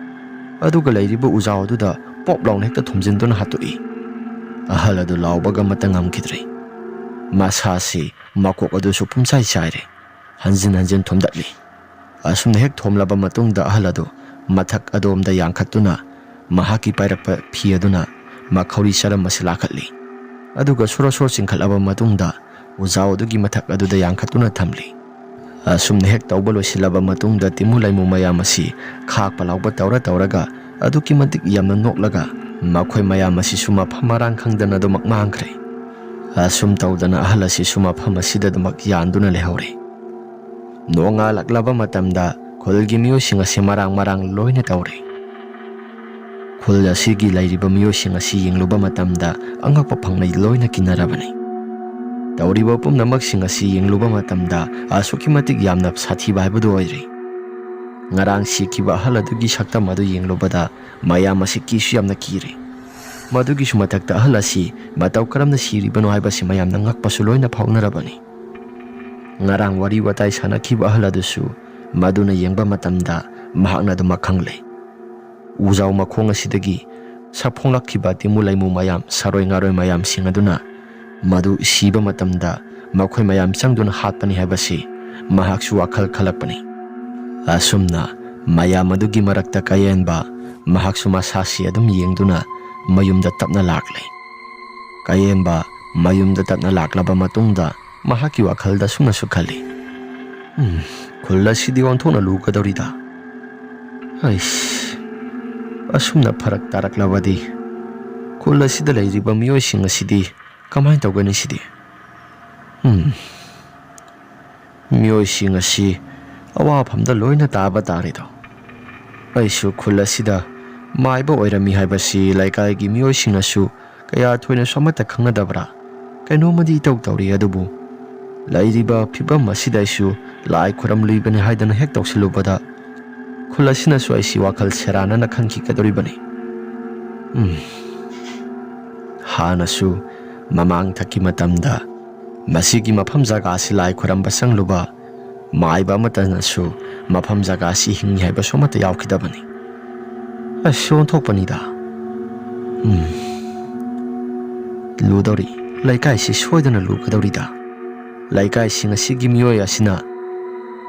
ꯑꯗꯨꯒ ꯂꯩꯔꯤꯕ ꯎꯖꯥꯎ ꯑꯗꯨꯗ ꯄꯣꯞ ꯂꯥꯎꯅ ꯍꯦꯛꯇ ꯊꯣꯝꯖꯤꯟꯗꯨꯅ ꯍꯥꯠꯇꯣꯛꯏ꯫ ꯑꯍꯜ ꯑꯗꯨ ꯂꯥꯎꯕꯒ ꯑꯃꯠꯇ ꯉꯝꯈꯤꯗ꯭ꯔꯦ꯫ ꯃꯁꯥ ꯑꯁꯤ ꯃꯀꯣꯛ ꯑꯗꯨꯁꯨ ꯄꯨꯝꯆꯥꯏ ꯆꯥꯏꯔꯦ꯫ ꯍꯟꯖꯤꯟ ꯍꯟꯖꯤꯟ ꯊꯣꯝꯗꯠꯂꯤ꯫ ꯑꯁꯨꯝꯅ ꯍꯦꯛ ꯊꯣꯝꯂꯕ ꯃꯇꯨꯡꯗ ꯑꯍꯜ ꯑꯗꯨ ꯃꯊꯛ ꯑꯗꯣꯝꯗ ꯌꯥꯡꯈꯠꯇꯨꯅ ꯃꯍꯥꯛꯀꯤ ꯄꯥꯏꯔꯛꯄ ꯐꯤ ꯑꯗꯨꯅ ꯃꯈꯧꯔꯤ ꯆꯔꯝ ꯑꯁꯤ ꯂꯥꯈꯠꯂꯤ꯫ ꯑꯗꯨꯒ ꯁꯣꯔꯣ ꯁꯣꯔꯣ ꯆꯤꯡꯈꯠꯂꯕ ꯃꯇꯨꯡꯗ ꯎꯖꯥꯎ ꯑꯗꯨꯒꯤ ꯃꯊꯛ ꯑꯗꯨꯗ ꯌꯥꯡꯈꯠꯇꯨꯅ ꯊꯝꯂꯤ꯫ ꯑꯁꯨꯝꯅ ꯍꯦꯛ ꯇꯧꯕ ꯂꯣꯏꯁꯤꯜꯂꯕ ꯃꯇꯨꯡꯗ ꯇꯤꯃꯨ ꯂꯩꯃꯨ ꯃꯌꯥꯝ ꯑꯁꯤ ꯈꯥꯛꯄ ꯂꯥꯎꯕ ꯇꯧꯔ ꯇꯧꯔꯒ ꯑꯗꯨꯛꯀꯤ ꯃꯇꯤꯛ ꯌꯥꯝꯅ ꯅꯣꯛꯂꯒ ꯃꯈꯣꯏ ꯃꯌꯥꯝ ꯑꯁꯤꯁꯨ ꯃꯐꯝ ꯃꯔꯥꯡ ꯈꯪꯗꯅ ꯑꯗꯨꯃꯛ ꯃꯥꯡꯈ꯭ꯔꯦ꯫ ꯑꯁꯨꯝ ꯇꯧꯗꯅ ꯑꯍꯜ ꯑꯁꯤꯁꯨ ꯃꯐꯝ ꯑꯁꯤꯗ ꯑꯗꯨꯃꯛ ꯌꯥꯟꯗꯨꯅ ꯂꯩꯍꯧꯔꯦ꯫ ꯅꯣꯡꯉꯥꯜꯂꯛꯂꯕ ꯃꯇꯝꯗ ꯈꯨꯜꯒꯤ ꯃꯤꯑꯣꯏꯁꯤꯡ ꯑꯁꯤ ꯃꯔꯥꯡ ꯃꯔꯥꯡ ꯂꯣꯏꯅ ꯇꯧꯔꯦ꯫ ꯈꯨꯜ ꯑꯁꯤꯒꯤ ꯂꯩꯔꯤꯕ ꯃꯤꯑꯣꯏꯁꯤꯡ ꯑꯁꯤ ꯌꯦꯡꯂꯨꯕ ꯃꯇꯝꯗ ꯑꯉꯛꯄ ꯐꯪꯅ ꯂꯣꯏꯅ ꯀꯤꯅꯔꯕꯅꯤ꯫ ꯇꯧꯔꯤꯕ ꯄꯨꯝꯅꯃꯛꯁꯤꯡ ꯑꯁꯤ ꯌꯦꯡꯂꯨꯕ ꯃꯇꯝꯗ ꯑꯁꯨꯛꯀꯤ ꯃꯇꯤꯛ ꯌꯥꯝꯅ ꯁꯥꯊꯤꯕ ꯍꯥꯏꯕꯗꯨ ꯑꯣꯏꯔꯦ꯫ ꯉꯔꯥꯡ ꯁꯤꯈꯤꯕ ꯑꯍꯜ ꯑꯗꯨꯒꯤ ꯁꯛꯇꯝ ꯑꯗꯨ ꯌꯦꯡꯂꯨꯕꯗ ꯃꯌꯥꯝ ꯑꯁꯤ ꯀꯤꯁꯨ ꯌꯥꯝꯅ ꯀꯤꯔꯦ꯫ ꯃꯗꯨꯒꯤꯁꯨ ꯃꯊꯛꯇ ꯑꯍꯜ ꯑꯁꯤ ꯃꯇꯧ ꯀꯔꯝꯅ ꯁꯤꯔꯤꯕꯅꯣ ꯍꯥꯏꯕꯁꯤ ꯃꯌꯥꯝꯅ ꯉꯛꯄꯁꯨ ꯂꯣꯏꯅ ꯐꯥꯎꯅꯔꯕꯅꯤ꯫ ꯉꯔꯥꯡ ꯋꯥꯔꯤ ꯋꯥꯇꯥꯏ ꯁꯥꯟꯅꯈꯤꯕ ꯑꯍꯜ ꯑꯗꯨꯁꯨ ꯃꯗꯨꯅ ꯌꯦꯡꯕ ꯃꯇꯝꯗ ꯃꯍꯥꯛꯅ ꯑꯗꯨꯃꯛ ꯈꯪꯂꯦ꯫ ꯎꯖꯥꯎ ꯃꯈꯣꯡ ꯑꯁꯤꯗꯒꯤ ꯁꯛꯐꯣꯡꯂꯛꯈꯤꯕ ꯇꯤꯃꯨ ꯂꯩꯃꯨ ꯃꯌꯥꯝ, ꯁꯥꯔꯣꯏ ꯉꯥꯔꯣꯏ ꯃꯌꯥꯝꯁꯤꯡ ꯑꯗꯨꯅ ꯃꯗꯨ ꯁꯤꯕ ꯃꯇꯝꯗ ꯃꯈꯣꯏ ꯃꯌꯥꯝ ꯆꯪꯗꯨꯅ ꯍꯥꯠꯄꯅꯤ ꯍꯥꯏꯕꯁꯤ ꯃꯍꯥꯛꯁꯨ ꯋꯥꯈꯜ ꯈꯜꯂꯛꯄꯅꯤ꯫ ꯑꯁꯨꯝꯅ ꯃꯌꯥꯝ ꯑꯗꯨꯒꯤ ꯃꯔꯛꯇ ꯀꯥꯌꯦꯟꯕ ꯃꯍꯥꯛꯁꯨ ꯃꯁꯥꯁꯤ ꯑꯗꯨꯝ ꯌꯦꯡꯗꯨꯅ ꯃꯌꯨꯝꯗ ꯇꯞꯅ ꯂꯥꯛꯂꯦ꯫ ꯀꯥꯌꯦꯟꯕ ꯃꯌꯨꯝꯗ ꯇꯞꯅ ꯂꯥꯛꯂꯕ ꯃꯇꯨꯡꯗ ꯃꯍꯥꯛꯀꯤ ꯋꯥꯈꯜꯗ ꯑꯁꯨꯝꯅꯁꯨ ꯈꯜꯂꯤ, "ꯎꯝ, ꯈꯨꯜ ꯑꯁꯤꯗꯤ ꯑꯣꯟꯊꯣꯛꯅ ꯂꯨꯒꯗꯧꯔꯤꯗ꯫ ꯑꯩꯁ, ꯑꯁꯨꯝꯅ ꯐꯔꯛ ꯇꯥꯔꯛꯂꯕꯗꯤ ꯈꯨꯜ ꯑꯁꯤꯗ ꯂꯩꯔꯤꯕ ꯃꯤꯑꯣꯏꯁꯤꯡ ꯑꯁꯤꯗꯤ ꯀꯃꯥꯏꯅ ꯇꯧꯒꯅꯤ ꯁꯤꯗꯤ? ꯎꯝ, ꯃꯤꯑꯣꯏꯁꯤꯡ ꯑꯁꯤ ꯑꯋꯥꯐꯝꯗ ꯂꯣꯏꯅ ꯇꯥꯕ ꯇꯥꯔꯦꯗꯣ꯫ ꯑꯩꯁꯨ ꯈꯨꯜ ꯑꯁꯤꯗ ꯃꯥꯏꯕ ꯑꯣꯏꯔꯝꯃꯤ ꯍꯥꯏꯕꯁꯤ ꯂꯩꯀꯥꯏꯒꯤ ꯃꯤꯑꯣꯏꯁꯤꯡꯅꯁꯨ ꯀꯌꯥ ꯊꯣꯏꯅꯁꯨ ꯑꯃꯠꯇ ꯈꯪꯅꯗꯕ꯭ꯔꯥ? ꯀꯩꯅꯣꯝꯃꯗꯤ ꯏꯇꯧ ꯇꯧꯔꯤ, ꯑꯗꯨꯕꯨ ꯂꯩꯔꯤꯕ ꯐꯤꯕꯝ ꯑꯁꯤꯗ ꯑꯩꯁꯨ ꯂꯥꯏ ꯈꯨꯔꯝꯂꯤꯕꯅꯤ ꯍꯥꯏꯗꯅ ꯍꯦꯛ ꯇꯧꯁꯤꯜꯂꯨꯕꯗ ꯈꯨꯜ ꯑꯁꯤꯅꯁꯨ ꯑꯩꯁꯤ ꯋꯥꯈꯜ ꯁꯦꯔꯥꯟꯅꯅ ꯈꯟꯈꯤꯒꯗꯧꯔꯤꯕꯅꯤ꯫ ꯎꯝ, ꯍꯥꯟꯅꯁꯨ ꯃꯃꯥꯡ ꯊꯛꯀꯤ ꯃꯇꯝꯗ ꯃꯁꯤꯒꯤ ꯃꯐꯝ ꯖꯒꯥ ꯑꯁꯤ ꯂꯥꯏ ꯈꯨꯔꯝꯕ ꯆꯪꯂꯨꯕ ꯃꯥꯏꯕ ꯑꯃꯠꯇꯅꯁꯨ ꯃꯐꯝ ꯖꯒꯥ ꯑꯁꯤ ꯍꯤꯡꯏ ꯍꯥꯏꯕꯁꯨ ꯑꯃꯠꯇ ꯌꯥꯎꯈꯤꯗꯕꯅꯤ꯫ ꯑꯁ, ꯑꯣꯟꯊꯣꯛꯄꯅꯤꯗ꯫ ꯎꯝ, ꯂꯨꯗꯧꯔꯤ꯫ ꯂꯩꯀꯥꯏꯁꯤ ꯁꯣꯏꯗꯅ ꯂꯨꯒꯗꯧꯔꯤꯗ꯫ ꯂꯩꯀꯥꯏꯁꯤꯡ ꯑꯁꯤꯒꯤ ꯃꯤꯑꯣꯏ ꯑꯁꯤꯅ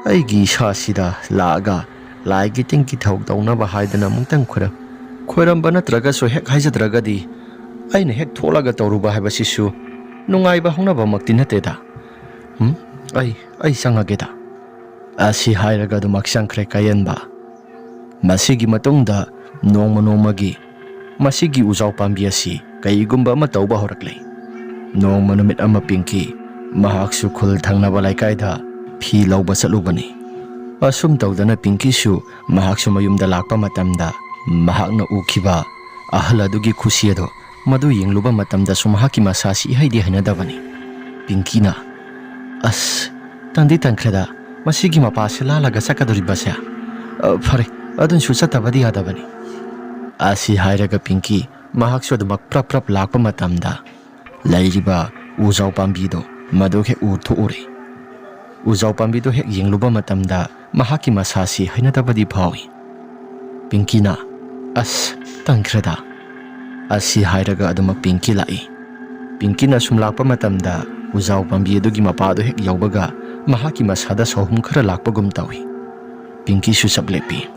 ꯑꯩꯒꯤ ꯏꯁꯥꯁꯤꯗ ꯂꯥꯛꯑꯒ ꯂꯥꯏꯒꯤ ꯇꯤꯟꯒꯤ ꯊꯧ ꯇꯧꯅꯕ ꯍꯥꯏꯗꯅ ꯑꯃꯨꯛꯇꯪ ꯈꯣꯏꯔꯝ-, ꯈꯣꯏꯔꯝꯕ ꯅꯠꯇ꯭ꯔꯒꯁꯨ ꯍꯦꯛ ꯍꯥꯏꯖꯗ꯭ꯔꯒꯗꯤ ꯑꯩꯅ ꯍꯦꯛ ꯊꯣꯛꯂꯒ ꯇꯧꯔꯨꯕ ꯍꯥꯏꯕꯁꯤꯁꯨ ꯅꯨꯡꯉꯥꯏꯕ ꯍꯧꯅꯕꯃꯛꯇꯤ ꯅꯠꯇꯦꯗ꯫ ꯎꯝ, ꯑꯩ, ꯑꯩ ꯆꯪꯉꯒꯦꯗ꯫" ꯑꯁꯤ ꯍꯥꯏꯔꯒ ꯑꯗꯨꯃꯛ ꯆꯪꯈ꯭ꯔꯦ ꯀꯥꯌꯦꯟꯕ꯫ ꯃꯁꯤꯒꯤ ꯃꯇꯨꯡꯗ ꯅꯣꯡꯃ ꯅꯣꯡꯃꯒꯤ ꯃꯁꯤꯒꯤ ꯎꯖꯥꯎ ꯄꯥꯝꯕꯤ ꯑꯁꯤ ꯀꯩꯒꯨꯝꯕ ꯑꯃ ꯇꯧꯕ ꯍꯧꯔꯛꯂꯦ꯫ ꯅꯣꯡꯃ ꯅꯨꯃꯤꯠ ꯑꯃ ꯄꯤꯡꯀꯤ ꯃꯍꯥꯛꯁꯨ ꯈꯨꯜ ꯊꯪꯅꯕ ꯂꯩꯀꯥꯏꯗ ꯐꯤ ꯂꯧꯕ ꯆꯠꯂꯨꯕꯅꯤ꯫ ꯑꯁꯨꯝ ꯇꯧꯗꯅ ꯄꯤꯡꯀꯤꯁꯨ ꯃꯍꯥꯛꯁꯨ ꯃꯌꯨꯝꯗ ꯂꯥꯛꯄ ꯃꯇꯝꯗ ꯃꯍꯥꯛꯅ ꯎꯈꯤꯕ ꯑꯍꯜ ꯑꯗꯨꯒꯤ ꯈꯨꯁꯤ ꯑꯗꯣ ꯃꯗꯨ ꯌꯦꯡꯂꯨꯕ ꯃꯇꯝꯗꯁꯨ ꯃꯍꯥꯛꯀꯤ ꯃꯁꯥꯁꯤ ꯏꯍꯩꯗꯤ ꯍꯩꯅꯗꯕꯅꯤ꯫ ꯄꯤꯡꯀꯤꯅ, "ꯑꯁ, ꯇꯟꯗꯤ ꯇꯟꯈ꯭ꯔꯦꯗ, ꯃꯁꯤꯒꯤ ꯃꯄꯥꯁꯦ ꯂꯥꯜꯂꯒ ꯆꯠꯀꯗꯧꯔꯤꯕꯁꯦ꯫ "ꯑ, ꯐꯔꯦ, ꯑꯗꯨꯅꯁꯨ ꯆꯠꯇꯕꯗꯤ ꯌꯥꯗꯕꯅꯤ"꯫ ꯑꯁꯤ ꯍꯥꯏꯔꯒ ꯄꯤꯡꯀꯤ ꯃꯍꯥꯛꯁꯨ ꯑꯗꯨꯃꯛ ꯄ꯭ꯔꯞ ꯄ꯭ꯔꯞ ꯂꯥꯛꯄ ꯃꯇꯝꯗ, ꯂꯩꯔꯤꯕ ꯎꯖꯥꯎ ꯄꯥꯝꯕꯤꯗꯣ ꯃꯗꯨ ꯍꯦꯛ ꯎꯊꯣꯛꯎꯔꯦ꯫ ꯎꯖꯥꯎ ꯄꯥꯝꯕꯤꯗꯣ ꯍꯦꯛ ꯌꯦꯡꯂꯨꯕ ꯃꯇꯝꯗ ꯃꯍꯥꯛꯀꯤ ꯃꯁꯥꯁꯤ ꯍꯩꯅꯗꯕꯗꯤ ꯐꯥꯎꯏ꯫ ꯄꯤꯡꯀꯤꯅ, "ꯑꯁ, ꯇꯟꯈ꯭ꯔꯦꯗ"꯫ ꯑꯁꯤ ꯍꯥꯏꯔꯒ ꯑꯗꯨꯃꯛ ꯄꯤꯡꯀꯤ ꯂꯥꯛꯏ꯫ ꯄꯤꯡꯀꯤꯅ ꯁꯨꯝ ꯂꯥꯛꯄ ꯃꯇꯝꯗ ꯎꯖꯥꯎ ꯄꯥꯝꯕꯤ ꯑꯗꯨꯒꯤ ꯃꯄꯥ ꯑꯗꯨ ꯍꯦꯛ ꯌꯧꯕꯒ ꯃꯍꯥꯛꯀꯤ ꯃꯁꯥꯗ ꯁꯥꯎꯍꯨꯝ ꯈꯔ ꯂꯥꯛꯄꯒꯨꯝ ꯇꯧꯏ꯫ ꯄꯤꯡꯀꯤꯁꯨ ꯆꯞ ꯂꯦꯞꯄꯤ꯫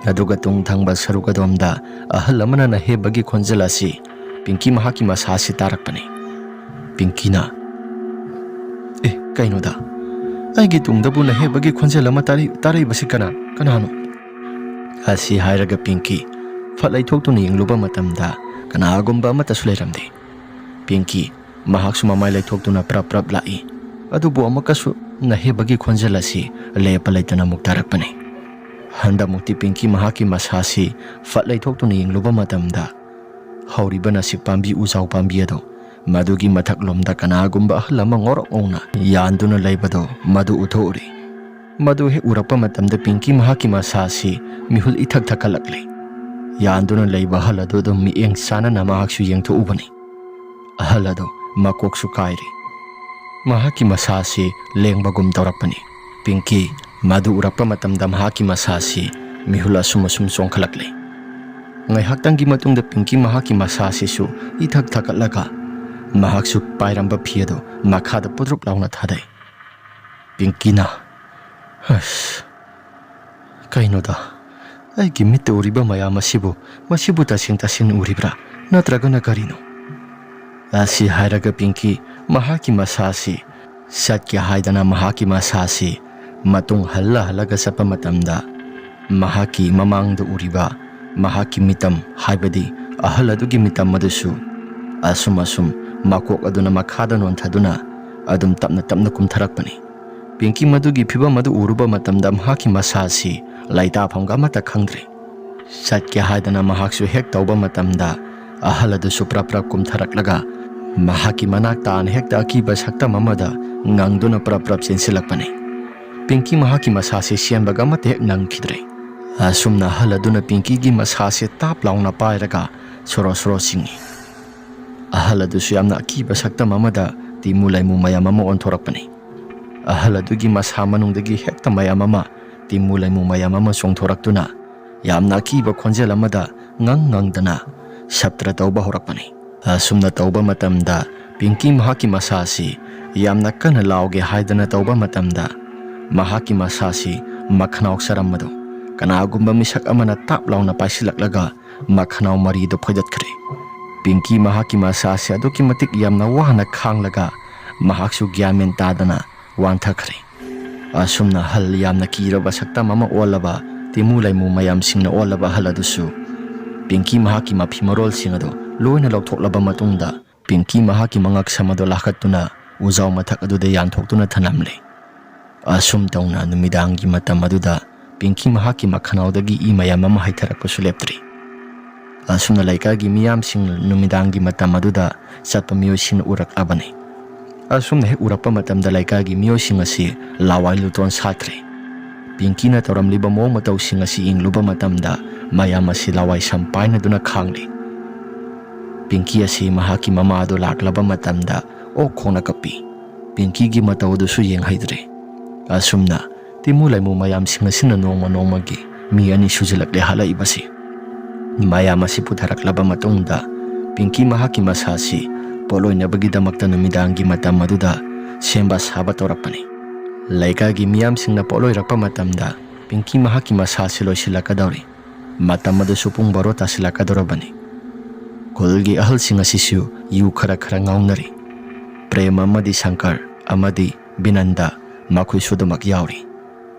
ꯑꯗꯨꯒ ꯇꯨꯡ ꯊꯪꯕ ꯁꯔꯨꯛ ꯑꯗꯣꯝꯗ ꯑꯍꯜ ꯑꯃꯅ ꯅꯍꯦꯕꯒꯤ ꯈꯣꯟꯖꯦꯜ ꯑꯁꯤ ꯄꯤꯡꯀꯤ ꯃꯍꯥꯛꯀꯤ ꯃꯁꯥ ꯑꯁꯤ ꯇꯥꯔꯛꯄꯅꯤ꯫ ꯄꯤꯡꯀꯤꯅ, "ꯑꯦ, ꯀꯩꯅꯣꯗ? ꯑꯩꯒꯤ ꯇꯨꯡꯗꯕꯨ ꯅꯍꯦꯕꯒꯤ ꯈꯣꯟꯖꯦꯜ ꯑꯃ ꯇꯥꯔꯛꯏ-, ꯇꯥꯔꯛꯏꯕꯁꯤ ꯀꯅꯥ-, ꯀꯅꯥꯅꯣ?" ꯑꯁꯤ ꯍꯥꯏꯔꯒ ꯄꯤꯡꯀꯤ ꯐꯠ ꯂꯩꯊꯣꯛꯇꯨꯅ ꯌꯦꯡꯂꯨꯕ ꯃꯇꯝꯗ ꯀꯅꯥꯒꯨꯝꯕ ꯑꯃꯠꯇꯁꯨ ꯂꯩꯔꯝꯗꯦ꯫ ꯄꯤꯡꯀꯤ ꯃꯍꯥꯛꯁꯨ ꯃꯃꯥꯏ ꯂꯩꯊꯣꯛꯇꯨꯅ ꯄ꯭ꯔꯞ ꯄ꯭ꯔꯞ ꯂꯥꯛꯏ꯫ ꯑꯗꯨꯕꯨ ꯑꯃꯨꯛꯀꯁꯨ ꯅꯍꯦꯕꯒꯤ ꯈꯣꯟꯖꯦꯜ ꯑꯁꯤ ꯂꯦꯞꯄ ꯂꯩꯇꯅ ꯑꯃꯨꯛ ꯇꯥꯔꯛꯄꯅꯤ꯫ ꯍꯟꯗꯛꯃꯨꯛꯇꯤ ꯄꯤꯡꯀꯤ ꯃꯍꯥꯛꯀꯤ ꯃꯁꯥꯁꯤ ꯐꯠ ꯂꯩꯊꯣꯛꯇꯨꯅ ꯌꯦꯡꯂꯨꯕ ꯃꯇꯝꯗ, ꯍꯧꯔꯤꯕ ꯅꯥꯁꯤꯛ ꯄꯥꯝꯕꯤ ꯎꯖꯥꯎ ꯄꯥꯝꯕꯤ ꯑꯗꯣ, ꯃꯗꯨꯒꯤ ꯃꯊꯛꯂꯣꯝꯗ ꯀꯅꯥꯒꯨꯝꯕ ꯑꯍꯜ ꯑꯃ ꯉꯧꯔꯣꯛ ꯉꯧꯅ ꯌꯥꯟꯗꯨꯅ ꯂꯩꯕꯗꯣ ꯃꯗꯨ ꯎꯊꯣꯛꯎꯔꯤ꯫ ꯃꯗꯨ ꯍꯦꯛ ꯎꯔꯛꯄ ꯃꯇꯝꯗ ꯄꯤꯡꯀꯤ ꯃꯍꯥꯛꯀꯤ ꯃꯁꯥꯁꯤ ꯃꯤꯍꯨꯜ ꯏꯊꯛ ꯊꯛꯀꯠꯂꯛꯂꯦ꯫ ꯌꯥꯟꯗꯨꯅ ꯂꯩꯕ ꯑꯍꯜ ꯑꯗꯨ ꯑꯗꯨꯝ ꯃꯤꯠꯌꯦꯡ ꯆꯥꯟꯅꯅ ꯃꯍꯥꯛꯁꯨ ꯌꯦꯡꯊꯣꯛꯎꯕꯅꯤ꯫ ꯑꯍꯜ ꯑꯗꯨ ꯃꯀꯣꯛꯁꯨ ꯀꯥꯏꯔꯤ꯫ ꯃꯍꯥꯛꯀꯤ ꯃꯁꯥꯁꯤ ꯂꯦꯡꯕꯒꯨꯝ ꯇꯧꯔꯛꯄꯅꯤ꯫ ꯄꯤꯡꯀꯤ ꯃꯗꯨ ꯎꯔꯛꯄ ꯃꯇꯝꯗ ꯃꯍꯥꯛꯀꯤ ꯃꯁꯥꯁꯤ ꯃꯤꯍꯨꯜ ꯑꯁꯨꯝ ꯑꯁꯨꯝ ꯆꯣꯡꯈꯠꯂꯛꯂꯦ꯫ ꯉꯥꯏꯍꯥꯛꯇꯪꯒꯤ ꯃꯇꯨꯡꯗ ꯄꯤꯡꯀꯤ ꯃꯍꯥꯛꯀꯤ ꯃꯁꯥꯁꯤꯁꯨ ꯏꯊꯛ ꯊꯛꯀꯠꯂꯒ ꯃꯍꯥꯛꯁꯨ ꯄꯥꯏꯔꯝꯕ ꯐꯤ ꯑꯗꯨ ꯃꯈꯥꯗ ꯄꯨꯗ꯭ꯔꯨꯞ ꯂꯥꯎꯅ ꯊꯥꯗꯩ꯫ ꯄꯤꯡꯀꯤꯅ, "ꯑꯁ, ꯀꯩꯅꯣꯗ, ꯑꯩꯒꯤ ꯃꯤꯠꯇ ꯎꯔꯤꯕ ꯃꯌꯥꯝ ꯑꯁꯤꯕꯨ, ꯃꯁꯤꯕꯨ ꯇꯁꯦꯡ ꯇꯁꯦꯡꯅ ꯎꯔꯤꯕ꯭ꯔꯥ? ꯅꯠꯇ꯭ꯔꯒꯅ ꯀꯔꯤꯅꯣ?" ꯑꯁꯤ ꯍꯥꯏꯔꯒ ꯄꯤꯡꯀꯤ ꯃꯍꯥꯛꯀꯤ ꯃꯁꯥꯁꯤ ꯆꯠꯀꯦ ꯍꯥꯏꯗꯅ ꯃꯍꯥꯛꯀꯤ ꯃꯁꯥꯁꯤ ꯃꯇꯨꯡ ꯍꯜꯂ ꯍꯜꯂꯒ ꯆꯠꯄ ꯃꯇꯝꯗ, ꯃꯍꯥꯛꯀꯤ ꯃꯃꯥꯡꯗ ꯎꯔꯤꯕ ꯃꯍꯥꯛꯀꯤ ꯃꯤꯇꯝ, ꯍꯥꯏꯕꯗꯤ ꯑꯍꯜ ꯑꯗꯨꯒꯤ ꯃꯤꯇꯝ ꯑꯗꯨꯁꯨ ꯑꯁꯨꯝ ꯑꯁꯨꯝ ꯃꯀꯣꯛ ꯑꯗꯨꯅ ꯃꯈꯥꯗ ꯅꯣꯟꯊꯗꯨꯅ ꯑꯗꯨꯝ ꯇꯞꯅ ꯇꯞꯅ ꯀꯨꯝꯊꯔꯛꯄꯅꯤ꯫ ꯄꯤꯡꯀꯤ ꯃꯗꯨꯒꯤ ꯐꯤꯕꯝ ꯑꯗꯨ ꯎꯔꯨꯕ ꯃꯇꯝꯗ ꯃꯍꯥꯛꯀꯤ ꯃꯁꯥ ꯑꯁꯤ ꯂꯩꯇꯥꯐꯝꯒ ꯑꯃꯠꯇ ꯈꯪꯗ꯭ꯔꯦ꯫ ꯆꯠꯀꯦ ꯍꯥꯏꯗꯅ ꯃꯍꯥꯛꯁꯨ ꯍꯦꯛ ꯇꯧꯕ ꯃꯇꯝꯗ, ꯑꯍꯜ ꯑꯗꯨꯁꯨ ꯄ꯭ꯔꯞ ꯄ꯭ꯔꯞ ꯀꯨꯝꯊꯔꯛꯂꯒ ꯃꯍꯥꯛꯀꯤ ꯃꯅꯥꯛ ꯇꯥꯅ ꯍꯦꯛꯇ ꯑꯀꯤꯕ ꯁꯛꯇꯝ ꯑꯃꯗ ꯉꯪꯗꯨꯅ ꯄ꯭ꯔꯞ ꯄ꯭ꯔꯞ ꯆꯦꯟꯁꯤꯜꯂꯛꯄꯅꯤ꯫ ꯄꯤꯡꯀꯤ ꯃꯍꯥꯛꯀꯤ ꯃꯁꯥꯁꯦ ꯁꯦꯝꯕꯒ ꯑꯃꯠꯇ ꯍꯦꯛ ꯅꯪꯈꯤꯗ꯭ꯔꯦ꯫ ꯑꯁꯨꯝꯅ ꯑꯍꯜ ꯑꯗꯨꯅ ꯄꯤꯡꯀꯤꯒꯤ ꯃꯁꯥꯁꯦ ꯇꯥꯞ ꯂꯥꯎꯅ ꯄꯥꯏꯔꯒ ꯁꯣꯔꯣ ꯁꯣꯔꯣ ꯆꯤꯡꯏ꯫ ꯑꯍꯜ ꯑꯗꯨꯁꯨ ꯌꯥꯝꯅ ꯑꯀꯤꯕ ꯁꯛꯇꯝ ꯑꯃꯗ ꯇꯤꯃꯨ ꯂꯩꯃꯨ ꯃꯌꯥꯝ ꯑꯃ ꯑꯣꯟꯊꯣꯔꯛꯄꯅꯤ꯫ ꯑꯍꯜ ꯑꯗꯨꯒꯤ ꯃꯁꯥ ꯃꯅꯨꯡꯗꯒꯤ ꯍꯦꯛꯇ ꯃꯌꯥꯝ ꯑꯃ, ꯇꯤꯃꯨ ꯂꯩꯃꯨ ꯃꯌꯥꯝ ꯑꯃ ꯆꯣꯡꯊꯣꯔꯛꯇꯨꯅ ꯌꯥꯝꯅ ꯑꯀꯤꯕ ꯈꯣꯟꯖꯦꯜ ꯑꯃꯗ ꯉꯪ ꯉꯪꯗꯅ ꯁꯞꯇ꯭ꯔ ꯇꯧꯕ ꯍꯧꯔꯛꯄꯅꯤ꯫ ꯑꯁꯨꯝꯅ ꯇꯧꯕ ꯃꯇꯝꯗ ꯄꯤꯡꯀꯤ ꯃꯍꯥꯛꯀꯤ ꯃꯁꯥꯁꯤ ꯌꯥꯝꯅ ꯀꯟꯅ ꯂꯥꯎꯒꯦ ꯍꯥꯏꯗꯅ ꯇꯧꯕ ꯃꯇꯝꯗ ꯃꯍꯥꯛꯀꯤ ꯃꯁꯥꯁꯤ ꯃꯈꯅꯥꯎ ꯆꯔꯝꯕꯗꯨ ꯀꯅꯥꯒꯨꯝꯕ ꯃꯤꯁꯛ ꯑꯃꯅ ꯇꯥꯞ ꯂꯥꯎꯅ ꯄꯥꯏꯁꯤꯜꯂꯛꯂꯒ ꯃꯈꯅꯥꯎ ꯃꯔꯤꯗꯨ ꯐꯣꯏꯗꯠꯈ꯭ꯔꯦ꯫ ꯄꯤꯡꯀꯤ ꯃꯍꯥꯛꯀꯤ ꯃꯁꯥꯁꯤ ꯑꯗꯨꯛꯀꯤ ꯃꯇꯤꯛ ꯌꯥꯝꯅ ꯋꯥꯅ ꯈꯥꯡꯂꯒ ꯃꯍꯥꯛꯁꯨ ꯒ꯭ꯌꯥꯟ ꯃꯦꯟ ꯇꯥꯗꯅ ꯋꯥꯟꯊꯈ꯭ꯔꯦ꯫ ꯑꯁꯨꯝꯅ ꯑꯍꯜ ꯌꯥꯝꯅ ꯀꯤꯔꯕ ꯁꯛꯇꯝ ꯑꯃ ꯑꯣꯜꯂꯕ ꯇꯤꯃꯨ ꯂꯩꯃꯨ ꯃꯌꯥꯝꯁꯤꯡꯅ ꯑꯣꯜꯂꯕ ꯑꯍꯜ ꯑꯗꯨꯁꯨ ꯄꯤꯡꯀꯤ ꯃꯍꯥꯛꯀꯤ ꯃꯐꯤ ꯃꯔꯣꯜꯁꯤꯡ ꯑꯗꯨ ꯂꯣꯏꯅ ꯂꯧꯊꯣꯛꯂꯕ ꯃꯇꯨꯡꯗ ꯄꯤꯡꯀꯤ ꯃꯍꯥꯛꯀꯤ ꯃꯉꯛꯁꯝ ꯑꯗꯨ ꯂꯥꯈꯠꯇꯨꯅ ꯎꯖꯥꯎ ꯃꯊꯛ ꯑꯗꯨꯗ ꯌꯥꯟꯊꯣꯛꯇꯨꯅ ꯊꯅꯝꯂꯦ꯫ ꯑꯁꯨꯝ ꯇꯧꯅ ꯅꯨꯃꯤꯗꯥꯡꯒꯤ ꯃꯇꯝ ꯑꯗꯨꯗ ꯄꯤꯡꯀꯤ ꯃꯍꯥꯛꯀꯤ ꯃꯈꯅꯥꯎꯗꯒꯤ ꯏ ꯃꯌꯥꯝ ꯑꯃ ꯍꯩꯊꯔꯛꯄꯁꯨ ꯂꯦꯞꯇ꯭ꯔꯤ꯫ ꯑꯁꯨꯝꯅ ꯂꯩꯀꯥꯏꯒꯤ ꯃꯤꯌꯥꯝꯁꯤꯡ ꯅꯨꯃꯤꯗꯥꯡꯒꯤ ꯃꯇꯝ ꯑꯗꯨꯗ ꯆꯠꯄ ꯃꯤꯑꯣꯏꯁꯤꯡꯅ ꯎꯔꯛꯂꯕꯅꯤ꯫ ꯑꯁꯨꯝꯅ ꯍꯦꯛ ꯎꯔꯛꯄ ꯃꯇꯝꯗ ꯂꯩꯀꯥꯏꯒꯤ ꯃꯤꯑꯣꯏꯁꯤꯡ ꯑꯁꯤ ꯂꯥꯋꯥꯏ ꯂꯨꯇꯣꯟ ꯁꯥꯠꯈ꯭ꯔꯦ꯫ ꯄꯤꯡꯀꯤꯅ ꯇꯧꯔꯝꯂꯤꯕ ꯃꯑꯣꯡ ꯃꯇꯧꯁꯤꯡ ꯑꯁꯤ ꯌꯦꯡꯂꯨꯕ ꯃꯇꯝꯗ ꯃꯌꯥꯝ ꯑꯁꯤ ꯂꯋꯥꯏ ꯁꯝ ꯄꯥꯏꯅꯗꯨꯅ ꯈꯥꯡꯂꯤ꯫ ꯄꯤꯡꯀꯤ ꯑꯁꯤ ꯃꯍꯥꯛꯀꯤ ꯃꯃꯥ ꯑꯗꯨ ꯂꯥꯛꯂꯕ ꯃꯇꯝꯗ ꯑꯣꯛ ꯈꯣꯡꯅ ꯀꯞꯄꯤ꯫ ꯄꯤꯡꯀꯤꯒꯤ ꯃꯇꯧ ꯑꯗꯨꯁꯨ ꯌꯦꯡꯍꯩꯗ꯭ꯔꯦ꯫ ꯑꯁꯨꯝꯅ ꯇꯤꯃꯨ ꯂꯩꯃꯨ ꯃꯌꯥꯝꯁꯤꯡ ꯑꯁꯤꯅ ꯅꯣꯡꯃ ꯅꯣꯡꯃꯒꯤ ꯃꯤ ꯑꯅꯤ ꯁꯨꯖꯤꯜꯂꯛꯂꯦ ꯍꯥꯠꯂꯛꯏꯕꯁꯤ꯫ ꯃꯌꯥꯝ ꯑꯁꯤ ꯄꯨꯊꯔꯛꯂꯕ ꯃꯇꯨꯡꯗ ꯄꯤꯡꯀꯤ ꯃꯍꯥꯛꯀꯤ ꯃꯁꯥꯁꯤ ꯄꯣꯠꯂꯣꯏꯅꯕꯒꯤꯗꯃꯛꯇ ꯅꯨꯃꯤꯗꯥꯡꯒꯤ ꯃꯇꯝ ꯑꯗꯨꯗ ꯁꯦꯝꯕ ꯁꯥꯕ ꯇꯧꯔꯛꯄꯅꯤ꯫ ꯂꯩꯀꯥꯏꯒꯤ ꯃꯤꯌꯥꯝꯁꯤꯡꯅ ꯄꯣꯠꯂꯣꯏꯔꯛꯄ ꯃꯇꯝꯗ ꯄꯤꯡꯀꯤ ꯃꯍꯥꯛꯀꯤ ꯃꯁꯥꯁꯤ ꯂꯣꯏꯁꯤꯜꯂꯛꯀꯗꯧꯔꯤ꯫ ꯃꯇꯝ ꯑꯗꯨꯁꯨ ꯄꯨꯡ ꯕꯥꯔꯣ ꯇꯥꯁꯤꯜꯂꯛꯀꯗꯧꯔꯕꯅꯤ꯫ ꯈꯨꯜꯒꯤ ꯑꯍꯜꯁꯤꯡ ꯑꯁꯤꯁꯨ ꯌꯨ ꯈꯔ ꯈꯔ ꯉꯥꯎꯅꯔꯤ꯫ ꯄ꯭ꯔꯦꯝ ꯑꯃꯗꯤ ꯁꯪꯀꯔ ꯑꯃꯗꯤ ꯕꯤꯅꯟꯗ ꯃꯈꯣꯏꯁꯨ ꯑꯗꯨꯃꯛ ꯌꯥꯎꯔꯤ꯫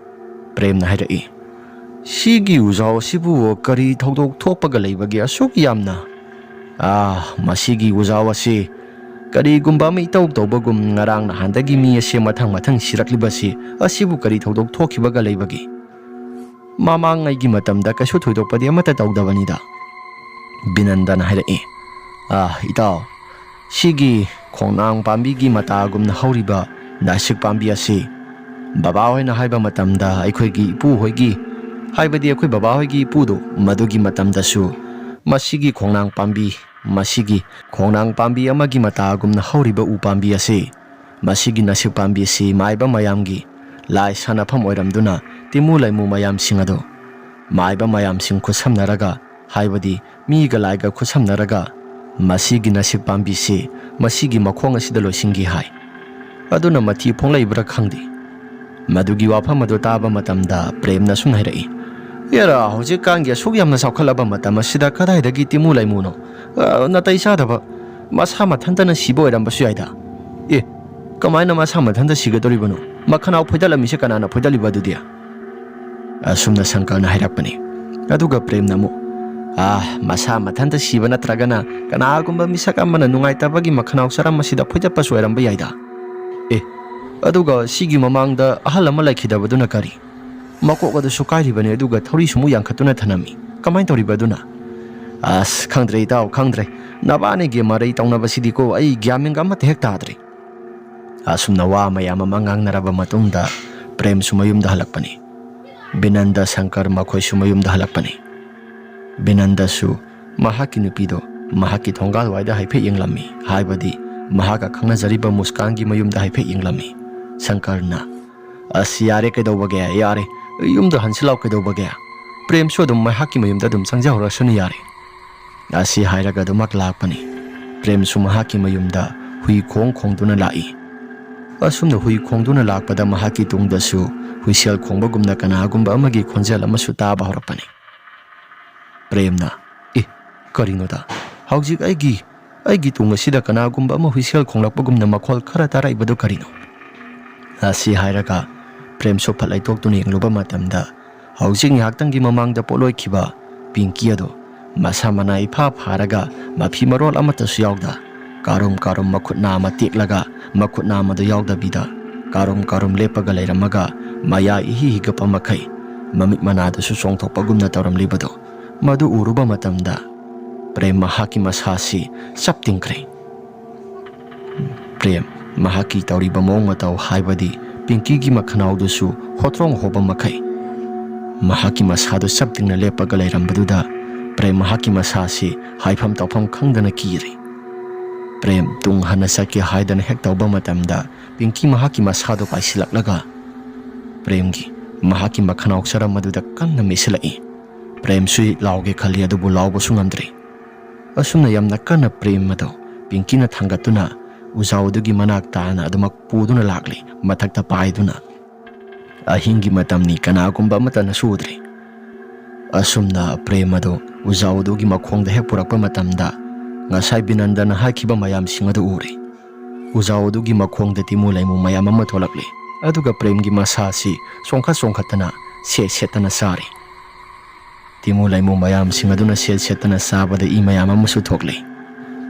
ꯄ꯭ꯔꯦꯝꯅ ꯍꯥꯏꯔꯛꯏ, "ꯁꯤꯒꯤ ꯎꯖꯥꯎ ꯑꯁꯤꯕꯨ ꯀꯔꯤ ꯊꯧꯗꯣꯛ ꯊꯣꯛꯄꯒ ꯂꯩꯕꯒꯦ ꯑꯁꯨꯛ ꯌꯥꯝꯅ? ꯑꯥ, ꯃꯁꯤꯒꯤ ꯎꯖꯥꯎ ꯑꯁꯤ ꯀꯔꯤꯒꯨꯝꯕ ꯑꯃ ꯏꯇꯧ ꯇꯧꯕꯒꯨꯝ ꯉꯔꯥꯡ ꯅꯍꯥꯟꯗꯒꯤ ꯃꯤ ꯑꯁꯤ ꯃꯊꯪ ꯃꯊꯪ ꯁꯤꯔꯛꯂꯤꯕꯁꯤ ꯑꯁꯤꯕꯨ ꯀꯔꯤ ꯊꯧꯗꯣꯛ ꯊꯣꯛꯈꯤꯕꯒ ꯂꯩꯕꯒꯦ? ꯃꯃꯥꯡꯉꯩꯒꯤ ꯃꯇꯝꯗ ꯀꯩꯁꯨ ꯊꯣꯏꯗꯣꯛꯄꯗꯤ ꯑꯃꯠꯇ ꯇꯧꯗꯕꯅꯤꯗ꯫" ꯕꯤꯅꯟꯗꯅ ꯍꯥꯏꯔꯛꯏ, "ꯑꯥ, ꯏꯇꯥꯎ, ꯁꯤꯒꯤ ꯈꯣꯡꯅꯥꯡ ꯄꯥꯝꯕꯤꯒꯤ ꯃꯇꯥꯒꯨꯝꯅ ꯍꯧꯔꯤꯕ ꯅꯥꯁꯤꯛ ꯄꯥꯝꯕꯤ ꯑꯁꯤ ꯕꯕꯥ ꯍꯣꯏꯅ ꯍꯥꯏꯕ ꯃꯇꯝꯗ ꯑꯩꯈꯣꯏꯒꯤ ꯏꯄꯨ ꯍꯣꯏꯒꯤ, ꯍꯥꯏꯕꯗꯤ ꯑꯩꯈꯣꯏ ꯕꯕꯥ ꯍꯣꯏꯒꯤ ꯏꯄꯨꯗꯣ, ꯃꯗꯨꯒꯤ ꯃꯇꯝꯗꯁꯨ ꯃꯁꯤꯒꯤ ꯈꯣꯡꯅꯥꯡ ꯄꯥꯝꯕꯤ, ꯃꯁꯤꯒꯤ ꯈꯣꯡꯅꯥꯡ ꯄꯥꯝꯕꯤ ꯑꯃꯒꯤ ꯃꯇꯥꯒꯨꯝꯅ ꯍꯧꯔꯤꯕ ꯎ ꯄꯥꯝꯕꯤ ꯑꯁꯤ, ꯃꯁꯤꯒꯤ ꯅꯥꯁꯤꯛ ꯄꯥꯝꯕꯤ ꯑꯁꯤ ꯃꯥꯏꯕ ꯃꯌꯥꯝꯒꯤ ꯂꯥꯏ ꯁꯥꯟꯅꯐꯝ ꯑꯣꯏꯔꯝꯗꯨꯅ ꯇꯤꯃꯨ ꯂꯩꯃꯨ ꯃꯌꯥꯝꯁꯤꯡ ꯑꯗꯣ ꯃꯥꯏꯕ ꯃꯌꯥꯝꯁꯤꯡ ꯈꯨꯠꯁꯝꯅꯔꯒ, ꯍꯥꯏꯕꯗꯤ ꯃꯤꯒ ꯂꯥꯏꯒ ꯈꯨꯠꯁꯝꯅꯔꯒ, ꯃꯁꯤꯒꯤ ꯅꯥꯁꯤꯛ ꯄꯥꯝꯕꯤꯁꯤ ꯃꯁꯤꯒꯤ ꯃꯈꯣꯡ ꯑꯁꯤꯗ ꯂꯣꯏꯁꯤꯟꯈꯤ ꯍꯥꯏ꯫ ꯑꯗꯨꯅ ꯃꯊꯤ ꯐꯣꯡꯂꯛꯏꯕ꯭ꯔꯥ ꯈꯪꯗꯦ꯫ ꯃꯗꯨꯒꯤ ꯋꯥꯐꯝ ꯑꯗꯨ ꯇꯥꯕ ꯃꯇꯝꯗ ꯄ꯭ꯔꯦꯝꯅ ꯑꯁꯨꯝꯅ ꯍꯥꯏꯔꯛꯏ, "ꯑꯦꯔꯥ, ꯍꯧꯖꯤꯛꯀꯥꯟꯒꯤ ꯑꯁꯨꯛ ꯌꯥꯝꯅ ꯆꯥꯎꯈꯠꯂꯕ ꯃꯇꯝ ꯑꯁꯤꯗ ꯀꯗꯥꯏꯗꯒꯤ ꯇꯤꯃꯨ ꯂꯩꯃꯨꯅꯣ? ꯑ, ꯅꯥꯇꯩ ꯆꯥꯗꯕ꯫ ꯃꯁꯥ ꯃꯊꯟꯇꯅ ꯁꯤꯕ ꯑꯣꯏꯔꯝꯕꯁꯨ ꯌꯥꯏꯗ꯫ ꯑꯦ, ꯀꯃꯥꯏꯅ ꯃꯁꯥ ꯃꯊꯟꯇ ꯁꯤꯒꯗꯧꯔꯤꯕꯅꯣ? ꯃꯈꯅꯥꯎ ꯐꯣꯏꯗꯠꯂꯝꯃꯤꯁꯦ ꯀꯅꯥꯅ ꯐꯣꯏꯗꯠꯂꯤꯕ ꯑꯗꯨꯗꯤ?" ꯑꯁꯨꯝꯅ ꯁꯪꯀꯔꯅ ꯍꯥꯏꯔꯛꯄꯅꯤ꯫ ꯑꯗꯨꯒ ꯄ꯭ꯔꯦꯝꯅ ꯑꯃꯨꯛ, "ꯑꯥ, ꯃꯁꯥ ꯃꯊꯟꯇ ꯁꯤꯕ ꯅꯠꯇ꯭ꯔꯒꯅ ꯀꯅꯥꯒꯨꯝꯕ ꯃꯤꯁꯛ ꯑꯃꯅ ꯅꯨꯡꯉꯥꯏꯇꯕꯒꯤ ꯃꯈꯅꯥꯎ ꯆꯔꯝ ꯑꯁꯤꯗ ꯐꯣꯏꯗꯠꯄꯁꯨ ꯑꯣꯏꯔꯝꯕ ꯌꯥꯏꯗ꯫ ꯑꯦ, ꯑꯗꯨꯒ ꯁꯤꯒꯤ ꯃꯃꯥꯡꯗ ꯑꯍꯜ ꯑꯃ ꯂꯩꯈꯤꯗꯕꯗꯨꯅ ꯀꯔꯤ? ꯃꯀꯣꯛ ꯑꯗꯨꯁꯨ ꯀꯥꯏꯔꯤꯕꯅꯤ, ꯑꯗꯨꯒ ꯊꯧꯔꯤꯁꯨ ꯑꯃꯨꯛ ꯌꯥꯟꯈꯠꯇꯨꯅ ꯊꯅꯝꯃꯤ꯫ ꯀꯃꯥꯏꯅ ꯇꯧꯔꯤꯕ ꯑꯗꯨꯅ?" "ꯑꯁ, ꯈꯪꯗ꯭ꯔꯦ ꯏꯇꯥꯎ, ꯈꯪꯗ꯭ꯔꯦ꯫ ꯅꯕꯥꯅꯤꯒꯤ ꯃꯔꯩ ꯇꯧꯅꯕꯁꯤꯗꯤꯀꯣ, ꯑꯩ ꯒ꯭ꯌꯥꯟ ꯃꯦꯟꯒ ꯑꯃꯠꯇ ꯍꯦꯛ ꯇꯥꯗ꯭ꯔꯦ꯫" ꯑꯁꯨꯝꯅ ꯋꯥ ꯃꯌꯥꯝ ꯑꯃ ꯉꯥꯡꯅꯔꯕ ꯃꯇꯨꯡꯗ ꯄ꯭ꯔꯦꯝꯁꯨ ꯃꯌꯨꯝꯗ ꯍꯜꯂꯛꯄꯅꯤ꯫ ꯕꯤꯅꯟꯗ, ꯁꯪꯀꯔ ꯃꯈꯣꯏꯁꯨ ꯃꯌꯨꯝꯗ ꯍꯜꯂꯛꯄꯅꯤ꯫ ꯕꯤꯅꯟꯗꯁꯨ ꯃꯍꯥꯛꯀꯤ ꯅꯨꯄꯤꯗꯣ ꯃꯍꯥꯛꯀꯤ ꯊꯣꯡꯒꯥꯜ ꯋꯥꯏꯗ ꯍꯥꯏꯐꯦꯠ ꯌꯦꯡꯂꯝꯃꯤ, ꯍꯥꯏꯕꯗꯤ ꯃꯍꯥꯛꯀ ꯈꯪꯅꯖꯔꯤꯕ ꯃꯨꯁꯀꯥꯟꯒꯤ ꯃꯌꯨꯝꯗ ꯍꯥꯏꯐꯦꯠ ꯌꯦꯡꯂꯝꯃꯤ꯫ ꯁꯪꯀꯔꯅ, "ꯑꯁ, ꯌꯥꯔꯦ, ꯀꯩꯗꯧꯕꯒꯦ? ꯌꯥꯔꯦ, ꯌꯨꯝꯗ ꯍꯟꯁꯤ ꯂꯥꯎ, ꯀꯩꯗꯧꯕꯒꯦ? ꯄ꯭ꯔꯦꯝꯁꯨ ꯑꯗꯨꯝ ꯃꯍꯥꯛꯀꯤ ꯃꯌꯨꯝꯗ ꯑꯗꯨꯝ ꯆꯪꯖꯍꯧꯔꯁꯅꯨ, ꯌꯥꯔꯦ꯫" ꯑꯁꯤ ꯍꯥꯏꯔꯒ ꯑꯗꯨꯃꯛ ꯂꯥꯛꯄꯅꯤ꯫ ꯄ꯭ꯔꯦꯝꯁꯨ ꯃꯍꯥꯛꯀꯤ ꯃꯌꯨꯝꯗ ꯍꯨꯏ ꯈꯣꯡ ꯈꯣꯡꯗꯨꯅ ꯂꯥꯛꯏ꯫ ꯑꯁꯨꯝꯅ ꯍꯨꯏ ꯈꯣꯡꯗꯨꯅ ꯂꯥꯛꯄꯗ ꯃꯍꯥꯛꯀꯤ ꯇꯨꯡꯗꯁꯨ ꯍꯨꯏꯁꯦꯜ ꯈꯣꯡꯕꯒꯨꯝꯅ ꯀꯅꯥꯒꯨꯝꯕ ꯑꯃꯒꯤ ꯈꯣꯟꯖꯦꯜ ꯑꯃꯁꯨ ꯇꯥꯕ ꯍꯧꯔꯛꯄꯅꯤ꯫ ꯄ꯭ꯔꯦꯝꯅ, "ꯑꯦ, ꯀꯔꯤꯅꯣꯗ? ꯍꯧꯖꯤꯛ ꯑꯩꯒꯤ, ꯑꯩꯒꯤ ꯇꯨꯡ ꯑꯁꯤꯗ ꯀꯅꯥꯒꯨꯝꯕ ꯑꯃ ꯍꯨꯏꯁꯦꯜ ꯈꯣꯡꯂꯛꯄꯒꯨꯝꯅ ꯃꯈꯣꯜ ꯈꯔ ꯇꯥꯔꯛꯏꯕꯗꯨ ꯀꯔꯤꯅꯣ?" ꯑꯁꯤ ꯍꯥꯏꯔꯒ ꯄ꯭ꯔꯦꯝꯁꯨ ꯐꯠ ꯂꯩꯊꯣꯛꯇꯨꯅ ꯌꯦꯡꯂꯨꯕ ꯃꯇꯝꯗ, ꯍꯧꯖꯤꯛ ꯉꯥꯏꯍꯥꯛꯇꯪꯒꯤ ꯃꯃꯥꯡꯗ ꯄꯣꯠꯂꯣꯏꯈꯤꯕ ꯄꯤꯡꯀꯤ ꯑꯗꯣ ꯃꯁꯥ ꯃꯅꯥ ꯏꯐꯥ ꯐꯥꯔꯒ ꯃꯐꯤ ꯃꯔꯣꯜ ꯑꯃꯠꯇꯁꯨ ꯌꯥꯎꯗ, ꯀꯥꯔꯨꯝ ꯀꯥꯔꯨꯝ ꯃꯈꯨꯠ ꯅꯥꯝꯃ ꯇꯦꯛꯂꯒ ꯃꯈꯨꯠ ꯅꯥꯝꯃꯗꯨ ꯌꯥꯎꯗꯕꯤꯗ ꯀꯥꯔꯨꯝ ꯀꯥꯔꯨꯝ ꯂꯦꯞꯄꯒ ꯂꯩꯔꯝꯃꯒ ꯃꯌꯥ ꯏꯍꯤ ꯍꯤꯒꯠꯄ ꯃꯈꯩ ꯃꯃꯤꯠ ꯃꯅꯥꯗꯨꯁꯨ ꯆꯣꯡꯊꯣꯛꯄꯒꯨꯝꯅ ꯇꯧꯔꯝꯂꯤꯕꯗꯣ, ꯃꯗꯨ ꯎꯔꯨꯕ ꯃꯇꯝꯗ ꯄ꯭ꯔꯦꯝ ꯃꯍꯥꯛꯀꯤ ꯃꯁꯥꯁꯤ ꯆꯞ ꯇꯤꯡꯈ꯭ꯔꯦ꯫ ꯄ꯭ꯔꯦꯝ ꯃꯍꯥꯛꯀꯤ ꯇꯧꯔꯤꯕ ꯃꯑꯣꯡ ꯃꯇꯧ, ꯍꯥꯏꯕꯗꯤ ꯄꯤꯡꯀꯤꯒꯤ ꯃꯈꯅꯥꯎꯗꯨꯁꯨ ꯍꯣꯇ꯭ꯔꯣꯡ ꯍꯣꯕ ꯃꯈꯩ ꯃꯍꯥꯛꯀꯤ ꯃꯁꯥꯗꯨ ꯆꯞ ꯇꯤꯡꯅ ꯂꯦꯞꯄꯒ ꯂꯩꯔꯝꯕꯗꯨꯗ ꯄ꯭ꯔꯦꯝ ꯃꯍꯥꯛꯀꯤ ꯃꯁꯥꯁꯤ ꯍꯥꯏꯐꯝ ꯇꯧꯐꯝ ꯈꯪꯗꯅ ꯀꯤꯔꯤ꯫ ꯄ꯭ꯔꯦꯝ ꯇꯨꯡ ꯍꯟꯅ ꯆꯠꯀꯦ ꯍꯥꯏꯗꯅ ꯍꯦꯛ ꯇꯧꯕ ꯃꯇꯝꯗ ꯄꯤꯡꯀꯤ ꯃꯍꯥꯛꯀꯤ ꯃꯁꯥꯗꯨ ꯄꯥꯏꯁꯤꯜꯂꯛꯂꯒ ꯄ꯭ꯔꯦꯝꯒꯤ ꯃꯍꯥꯛꯀꯤ ꯃꯈꯅꯥꯎ ꯆꯔꯝ ꯑꯗꯨꯗ ꯀꯟꯅ ꯃꯦꯠꯁꯤꯜꯂꯛꯏ꯫ ꯄ꯭ꯔꯦꯝꯁꯨ ꯂꯥꯎꯒꯦ ꯈꯜꯂꯤ, ꯑꯗꯨꯕꯨ ꯂꯥꯎꯕꯁꯨ ꯉꯝꯗ꯭ꯔꯤ꯫ ꯑꯁꯨꯝꯅ ꯌꯥꯝꯅ ꯀꯟꯅ ꯄ꯭ꯔꯦꯝ ꯑꯗꯨ ꯄꯤꯡꯀꯤꯅ ꯊꯥꯡꯒꯠꯇꯨꯅ ꯎꯖꯥꯎ ꯑꯗꯨꯒꯤ ꯃꯅꯥꯛ ꯇꯥꯅ ꯑꯗꯨꯃꯛ ꯄꯨꯗꯨꯅ ꯂꯥꯛꯂꯤ, ꯃꯊꯛꯇ ꯄꯥꯏꯗꯨꯅ꯫ ꯑꯍꯤꯡꯒꯤ ꯃꯇꯝꯅꯤ, ꯀꯅꯥꯒꯨꯝꯕ ꯑꯃꯠꯇꯅꯁꯨ ꯎꯗ꯭ꯔꯤ꯫ ꯑꯁꯨꯝꯅ ꯄ꯭ꯔꯦꯝ ꯑꯗꯨ ꯎꯖꯥꯎ ꯑꯗꯨꯒꯤ ꯃꯈꯣꯡꯗ ꯍꯦꯛ ꯄꯨꯔꯛꯄ ꯃꯇꯝꯗ ꯉꯁꯥꯏ ꯕꯤꯅꯟꯗꯅ ꯍꯥꯏꯈꯤꯕ ꯃꯌꯥꯝꯁꯤꯡ ꯑꯗꯨ ꯎꯔꯦ꯫ ꯎꯖꯥꯎ ꯑꯗꯨꯒꯤ ꯃꯈꯣꯡꯗ ꯇꯤꯃꯨ ꯂꯩꯃꯨ ꯃꯌꯥꯝ ꯑꯃ ꯊꯣꯛꯂꯛꯂꯤ, ꯑꯗꯨꯒ ꯄ꯭ꯔꯦꯝꯒꯤ ꯃꯁꯥ ꯑꯁꯤ ꯆꯣꯡꯈꯠ ꯆꯣꯡꯈꯠꯇꯅ ꯁꯦꯠ ꯁꯦꯠꯇꯅ ꯆꯥꯔꯤ꯫ ꯇꯤꯃꯨ ꯂꯩꯃꯨ ꯃꯌꯥꯝꯁꯤꯡ ꯑꯗꯨꯅ ꯁꯦꯠ ꯁꯦꯠꯇꯅ ꯆꯥꯕꯗ ꯏ ꯃꯌꯥꯝ ꯑꯃꯁꯨ ꯊꯣꯛꯂꯤ꯫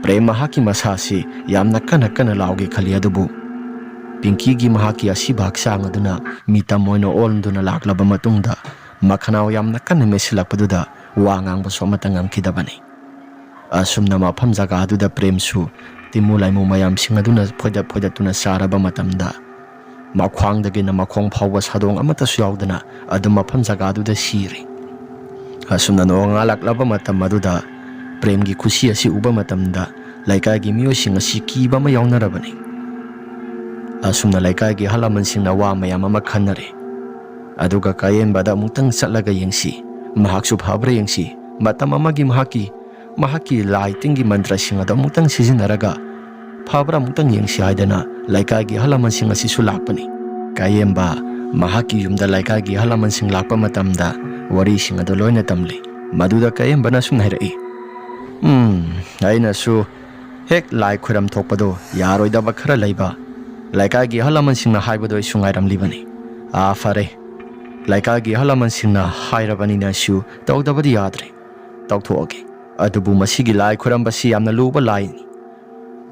ꯄ꯭ꯔꯦꯝ ꯃꯍꯥꯛꯀꯤ ꯃꯁꯥꯁꯤ ꯌꯥꯝꯅ ꯀꯟꯅ ꯀꯟꯅ ꯂꯥꯎꯒꯦ ꯈꯜꯂꯤ, ꯑꯗꯨꯕꯨ ꯄꯤꯡꯀꯤꯒꯤ ꯃꯍꯥꯛꯀꯤ ꯑꯁꯤꯕ ꯍꯛꯆꯥꯡ ꯑꯗꯨꯅ ꯃꯤꯇꯝ ꯑꯣꯏꯅ ꯑꯣꯟꯗꯨꯅ ꯂꯥꯛꯂꯕ ꯃꯇꯨꯡꯗ ꯃꯈꯅꯥꯎ ꯌꯥꯝꯅ ꯀꯟꯅ ꯃꯦꯠꯁꯤꯜꯂꯛꯄꯗꯨꯗ ꯋꯥ ꯉꯥꯡꯕꯁꯨ ꯑꯃꯠꯇ ꯉꯝꯈꯤꯗꯕꯅꯤ꯫ ꯑꯁꯨꯝꯅ ꯃꯐꯝ ꯖꯒꯥ ꯑꯗꯨꯗ ꯄ꯭ꯔꯦꯝꯁꯨ ꯇꯤꯃꯨ ꯂꯥꯏꯃꯨ ꯃꯌꯥꯝꯁꯤꯡ ꯑꯗꯨꯅ ꯐꯣꯏꯗꯠ ꯐꯣꯏꯗꯠꯇꯨꯅ ꯆꯥꯔꯕ ꯃꯇꯝꯗ ꯃꯈ꯭ꯋꯥꯡꯗꯒꯤꯅ ꯃꯈꯣꯡ ꯐꯥꯎꯕ ꯁꯥꯗꯣꯡ ꯑꯃꯠꯇꯁꯨ ꯌꯥꯎꯗꯅ ꯑꯗꯨꯝ ꯃꯐꯝ ꯖꯒꯥꯗꯨꯗ ꯁꯤꯔꯦ꯫ ꯑꯁꯨꯝꯅ ꯅꯣꯡꯉꯥꯜꯂꯛꯂꯕ ꯃꯇꯝ ꯑꯗꯨꯗ ꯄ꯭ꯔꯦꯝꯒꯤ ꯈꯨꯁꯤ ꯑꯁꯤ ꯎꯕ ꯃꯇꯝꯗ ꯂꯩꯀꯥꯏꯒꯤ ꯃꯤꯑꯣꯏꯁꯤꯡ ꯑꯁꯤ ꯀꯤꯕ ꯑꯃ ꯌꯥꯎꯅꯔꯕꯅꯤ꯫ ꯑꯁꯨꯝꯅ ꯂꯩꯀꯥꯏꯒꯤ ꯑꯍꯜ ꯂꯃꯟꯁꯤꯡꯅ ꯋꯥ ꯃꯌꯥꯝ ꯑꯃ ꯈꯟꯅꯔꯦ꯫ ꯑꯗꯨꯒ ꯀꯥꯌꯦꯟꯕꯗ ꯑꯃꯨꯛꯇꯪ ꯆꯠꯂꯒ ꯌꯦꯡꯁꯤ, ꯃꯍꯥꯛꯁꯨ ꯐꯕ꯭ꯔꯥ ꯌꯦꯡꯁꯤ, ꯃꯇꯝ ꯑꯃꯒꯤ ꯃꯍꯥꯛꯀꯤ ꯃꯍꯥꯛꯀꯤ ꯂꯥꯏ ꯇꯤꯟꯒꯤ ꯃꯟꯇ꯭ꯔꯁꯤꯡ ꯑꯗꯨ ꯑꯃꯨꯛꯇꯪ ꯁꯤꯖꯤꯟꯅꯔꯒ ꯐꯕ꯭ꯔꯥ ꯑꯃꯨꯛꯇꯪ ꯌꯦꯡꯁꯤ ꯍꯥꯏꯗꯅ ꯂꯩꯀꯥꯏꯒꯤ ꯑꯍꯜ ꯂꯃꯟꯁꯤꯡ ꯑꯁꯤꯁꯨ ꯂꯥꯛꯄꯅꯤ꯫ ꯀꯥꯌꯦꯝꯕ ꯃꯍꯥꯛꯀꯤ ꯌꯨꯝꯗ ꯂꯩꯀꯥꯏꯒꯤ ꯑꯍꯜ ꯂꯃꯟꯁꯤꯡ ꯂꯥꯛꯄ ꯃꯇꯝꯗ ꯋꯥꯔꯤꯁꯤꯡ ꯑꯗꯨ ꯂꯣꯏꯅ ꯇꯝꯂꯤ꯫ ꯃꯗꯨꯗ ꯀꯥꯌꯦꯝꯕꯅ ꯑꯁꯨꯝꯅ ꯍꯥꯏꯔꯛꯏ, "ꯎꯝ, ꯑꯩꯅꯁꯨ ꯍꯦꯛ ꯂꯥꯏ ꯈꯨꯔꯝ ꯊꯣꯛꯄꯗꯣ ꯌꯥꯔꯣꯏꯗꯕ ꯈꯔ ꯂꯩꯕ, ꯂꯩꯀꯥꯏꯒꯤ ꯑꯍꯜ ꯂꯃꯟꯁꯤꯡꯅ ꯍꯥꯏꯕꯗꯣ ꯑꯩꯁꯨ ꯉꯥꯏꯔꯝꯂꯤꯕꯅꯤ꯫ ꯑꯥ, ꯐꯔꯦ, ꯂꯩꯀꯥꯏꯒꯤ ꯑꯍꯜ ꯂꯃꯟꯁꯤꯡꯅ ꯍꯥꯏꯔꯕꯅꯤꯅ ꯑꯩꯁꯨ ꯇꯧꯗꯕꯗꯤ ꯌꯥꯗ꯭ꯔꯦ, ꯇꯧꯊꯣꯛꯑꯒꯦ꯫ ꯑꯗꯨꯕꯨ ꯃꯁꯤꯒꯤ ꯂꯥꯏ ꯈꯨꯔꯝꯕꯁꯤ ꯌꯥꯝꯅ ꯂꯨꯕ ꯂꯥꯏꯅꯤ꯫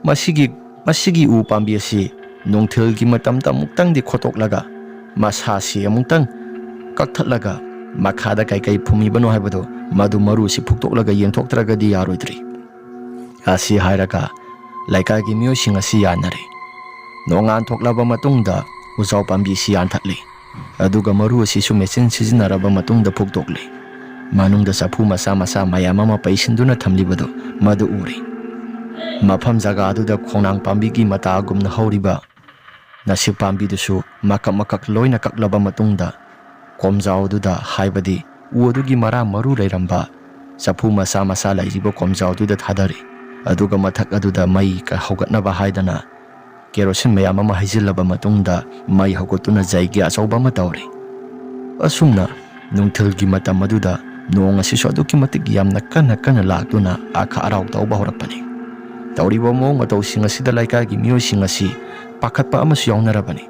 ꯃꯁꯤꯒꯤ, ꯃꯁꯤꯒꯤ ꯎ ꯄꯥꯝꯕꯤ ꯑꯁꯤ ꯅꯨꯡꯊꯤꯜꯒꯤ ꯃꯇꯝꯗ ꯑꯃꯨꯛꯇꯪꯗꯤ ꯈꯣꯠꯇꯣꯛꯂꯒ ꯃꯁꯥꯁꯤ ꯑꯃꯨꯛꯇꯪ ꯀꯛꯊꯠꯂꯒ ꯃꯈꯥꯗ ꯀꯩꯀꯩ ꯐꯨꯝꯃꯤꯕꯅꯣ ꯍꯥꯏꯕꯗꯨ ꯃꯗꯨ ꯃꯔꯨꯁꯤ ꯐꯨꯛꯇꯣꯛꯂꯒ ꯌꯦꯡꯊꯣꯛꯇ꯭ꯔꯒꯗꯤ ꯌꯥꯔꯣꯏꯗ꯭ꯔꯤ"꯫ ꯑꯁꯤ ꯍꯥꯏꯔꯒ ꯂꯩꯀꯥꯏꯒꯤ ꯃꯤꯑꯣꯏꯁꯤꯡ ꯑꯁꯤ ꯌꯥꯅꯔꯦ꯫ ꯅꯣꯡꯉꯥꯟ ꯊꯣꯛꯂꯕ ꯃꯇꯨꯡꯗ ꯎꯖꯥꯎ ꯄꯥꯝꯕꯤꯁꯤ ꯌꯥꯟꯊꯠꯂꯤ꯫ ꯑꯗꯨꯒ ꯃꯔꯨ ꯑꯁꯤꯁꯨ ꯃꯦꯆꯤꯟ ꯁꯤꯖꯤꯟꯅꯔꯕ ꯃꯇꯨꯡꯗ ꯐꯨꯛꯇꯣꯛꯂꯤ꯫ ꯃꯅꯨꯡꯗ ꯆꯐꯨ ꯃꯆꯥ ꯃꯆꯥ ꯃꯌꯥꯝ ꯑꯃ ꯄꯩꯁꯤꯟꯗꯨꯅ ꯊꯝꯂꯤꯕꯗꯨ ꯃꯗꯨ ꯎꯔꯤ꯫ ꯃꯐꯝ ꯖꯒꯥ ꯑꯗꯨꯗ ꯈꯣꯡꯅꯥꯡ ꯄꯥꯝꯕꯤꯒꯤ ꯃꯇꯥꯒꯨꯝꯅ ꯍꯧꯔꯤꯕ ꯅꯥꯁꯤꯞ ꯄꯥꯝꯕꯤꯗꯨꯁꯨ ꯃꯀꯛ ꯃꯀꯛ ꯂꯣꯏꯅ ꯀꯛꯂꯕ ꯃꯇꯨꯡꯗ, ꯀꯣꯝꯖꯥꯎ ꯑꯗꯨꯗ, ꯍꯥꯏꯕꯗꯤ ꯎ ꯑꯗꯨꯒꯤ ꯃꯔꯥ ꯃꯔꯨ ꯂꯩꯔꯝꯕ ꯆꯐꯨ ꯃꯆꯥ ꯃꯆꯥ ꯂꯩꯔꯤꯕ ꯀꯣꯝꯖꯥꯎꯗꯨꯗ ꯊꯥꯗꯔꯤ꯫ ꯑꯗꯨꯒ ꯃꯊꯛ ꯑꯗꯨꯗ ꯃꯩ ꯀ-, ꯍꯧꯒꯠꯅꯕ ꯍꯥꯏꯗꯅ ꯀꯦꯔꯣꯁꯤꯟ ꯃꯌꯥꯝ ꯑꯃ ꯍꯩꯖꯤꯜꯂꯕ ꯃꯇꯨꯡꯗ, ꯃꯩ ꯍꯧꯒꯠꯇꯨꯅ ꯖꯩꯒꯤ ꯑꯆꯧꯕ ꯑꯃ ꯇꯧꯔꯤ꯫ ꯑꯁꯨꯝꯅ ꯅꯨꯡꯊꯤꯜꯒꯤ ꯃꯇꯝ ꯑꯗꯨꯗ ꯅꯣꯡ ꯑꯁꯤꯁꯨ ꯑꯗꯨꯛꯀꯤ ꯃꯇꯤꯛ ꯌꯥꯝꯅ ꯀꯟꯅ ꯀꯟꯅ ꯂꯥꯛꯇꯨꯅ ꯑꯈꯥ ꯑꯔꯥꯎ ꯇꯧꯕ ꯍꯧꯔꯛꯄꯅꯤ꯫ ꯇꯧꯔꯤꯕ ꯃꯑꯣꯡ ꯃꯇꯧꯁꯤꯡ ꯑꯁꯤꯗ ꯂꯩꯀꯥꯏꯒꯤ ꯃꯤꯑꯣꯏꯁꯤꯡ ꯑꯁꯤ ꯄꯥꯈꯠꯄ ꯑꯃꯁꯨ ꯌꯥꯎꯅꯔꯕꯅꯤ꯫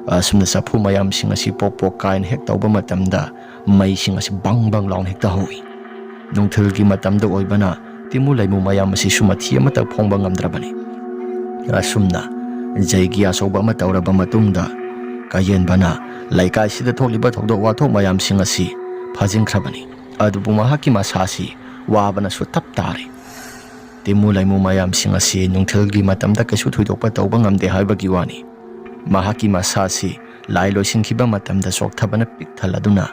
ꯑꯁꯨꯝꯅ ꯆꯐꯨ ꯃꯌꯥꯝꯁꯤꯡ ꯑꯁꯤ ꯄꯣꯛ ꯄꯣꯛ ꯀꯥꯏꯅ ꯍꯦꯛ ꯇꯧꯕ ꯃꯇꯝꯗ, ꯃꯩꯁꯤꯡ ꯑꯁꯤ ꯕꯪ ꯕꯪ ꯂꯥꯎꯅ ꯍꯦꯛꯇ ꯍꯧꯏ꯫ ꯅꯨꯡꯊꯤꯜꯒꯤ ꯃꯇꯝꯗ ꯑꯣꯏꯕꯅ ꯇꯤꯃꯨ ꯂꯩꯃꯨ ꯃꯌꯥꯝ ꯑꯁꯤꯁꯨ ꯃꯊꯤ ꯑꯃꯠꯇ ꯐꯣꯡꯕ ꯉꯝꯗ꯭ꯔꯕꯅꯤ꯫ ꯑꯁꯨꯝꯅ ꯖꯩꯒꯤ ꯑꯆꯧꯕ ꯑꯃ ꯇꯧꯔꯕ ꯃꯇꯨꯡꯗ, ꯀꯥꯌꯦꯟꯕꯅ ꯂꯩꯀꯥꯏꯁꯤꯗ ꯊꯣꯛꯂꯤꯕ ꯊꯧꯗꯣꯛ ꯋꯥꯊꯣꯛ ꯃꯌꯥꯝꯁꯤꯡ ꯑꯁꯤ ꯐꯥꯖꯤꯟꯈ꯭ꯔꯕꯅꯤ꯫ ꯑꯗꯨꯕꯨ ꯃꯍꯥꯛꯀꯤ ꯃꯁꯥꯁꯤ ꯋꯥꯕꯅꯁꯨ ꯇꯞ ꯇꯥꯔꯦ꯫ ꯇꯤꯃꯨ ꯂꯩꯃꯨ ꯃꯌꯥꯝꯁꯤꯡ ꯑꯁꯤ ꯅꯨꯡꯊꯤꯜꯒꯤ ꯃꯇꯝꯗ ꯀꯩꯁꯨ ꯊꯣꯏꯗꯣꯛꯄ ꯇꯧꯕ ꯉꯝꯗꯦ ꯍꯥꯏꯕꯒꯤ ꯋꯥꯅꯤ꯫ ꯃꯍꯥꯛꯀꯤ ꯃꯁꯥꯁꯤ ꯂꯥꯏ ꯂꯣꯏꯁꯤꯟꯈꯤꯕ ꯃꯇꯝꯗ ꯆꯣꯛꯊꯕꯅ ꯄꯤꯛ ꯊꯜꯂꯗꯨꯅ,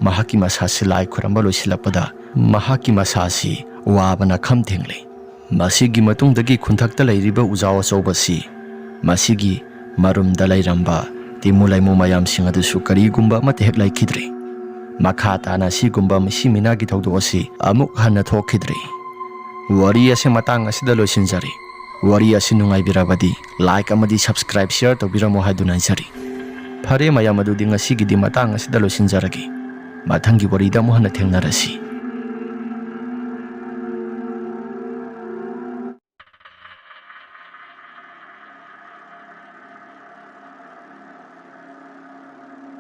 ꯃꯍꯥꯛꯀꯤ ꯃꯁꯥꯁꯤ ꯂꯥꯏ ꯈꯨꯔꯝꯕ ꯂꯣꯏꯁꯤꯜꯂꯛꯄꯗ, ꯃꯍꯥꯛꯀꯤ ꯃꯁꯥꯁꯤ ꯋꯥꯕꯅ ꯈꯝ ꯊꯦꯡꯂꯦ꯫ ꯃꯁꯤꯒꯤ ꯃꯇꯨꯡꯗꯒꯤ ꯈꯨꯟꯊꯛꯇ ꯂꯩꯔꯤꯕ ꯎꯖꯥꯎ ꯑꯆꯧꯕꯁꯤ ꯃꯁꯤꯒꯤ ꯃꯔꯨꯝꯗ ꯂꯩꯔꯝꯕ ꯇꯤꯃꯨ ꯂꯩꯃꯨ ꯃꯌꯥꯝꯁꯤꯡ ꯑꯗꯨꯁꯨ ꯀꯔꯤꯒꯨꯝꯕ ꯑꯃꯠꯇ ꯍꯦꯛ ꯂꯩꯈꯤꯗ꯭ꯔꯦ꯫ ꯃꯈꯥ ꯇꯥꯅ ꯑꯁꯤꯒꯨꯝꯕ ꯃꯤꯁꯤ ꯃꯤꯅꯥꯒꯤ ꯊꯧꯗꯣꯛ ꯑꯁꯤ ꯑꯃꯨꯛ ꯍꯟꯅ ꯊꯣꯛꯈꯤꯗ꯭ꯔꯦ꯫ ꯋꯥꯔꯤ ꯑꯁꯤ ꯃꯇꯥꯡ ꯑꯁꯤꯗ ꯂꯣꯏꯁꯤꯟꯖꯔꯦ꯫ ꯋꯥꯔꯤ ꯑꯁꯤ ꯅꯨꯡꯉꯥꯏꯕꯤꯔꯕꯗꯤ like ꯑꯃꯗꯤ subscribe, share ꯇꯧꯕꯤꯔꯝꯃꯣ ꯍꯥꯏꯗꯨꯅ ꯍꯥꯏꯖꯔꯤ꯫ ꯐꯔꯦ ꯃꯌꯥꯝ, ꯑꯗꯨꯗꯤ ꯉꯁꯤꯒꯤꯗꯤ ꯃꯇꯥꯡ ꯑꯁꯤꯗ ꯂꯣꯏꯁꯤꯟꯖꯔꯒꯦ꯫ ꯃꯊꯪꯒꯤ ꯋꯥꯔꯤꯗ ꯑꯃꯨꯛ ꯍꯟꯅ ꯊꯦꯡꯅꯔꯁꯤ꯫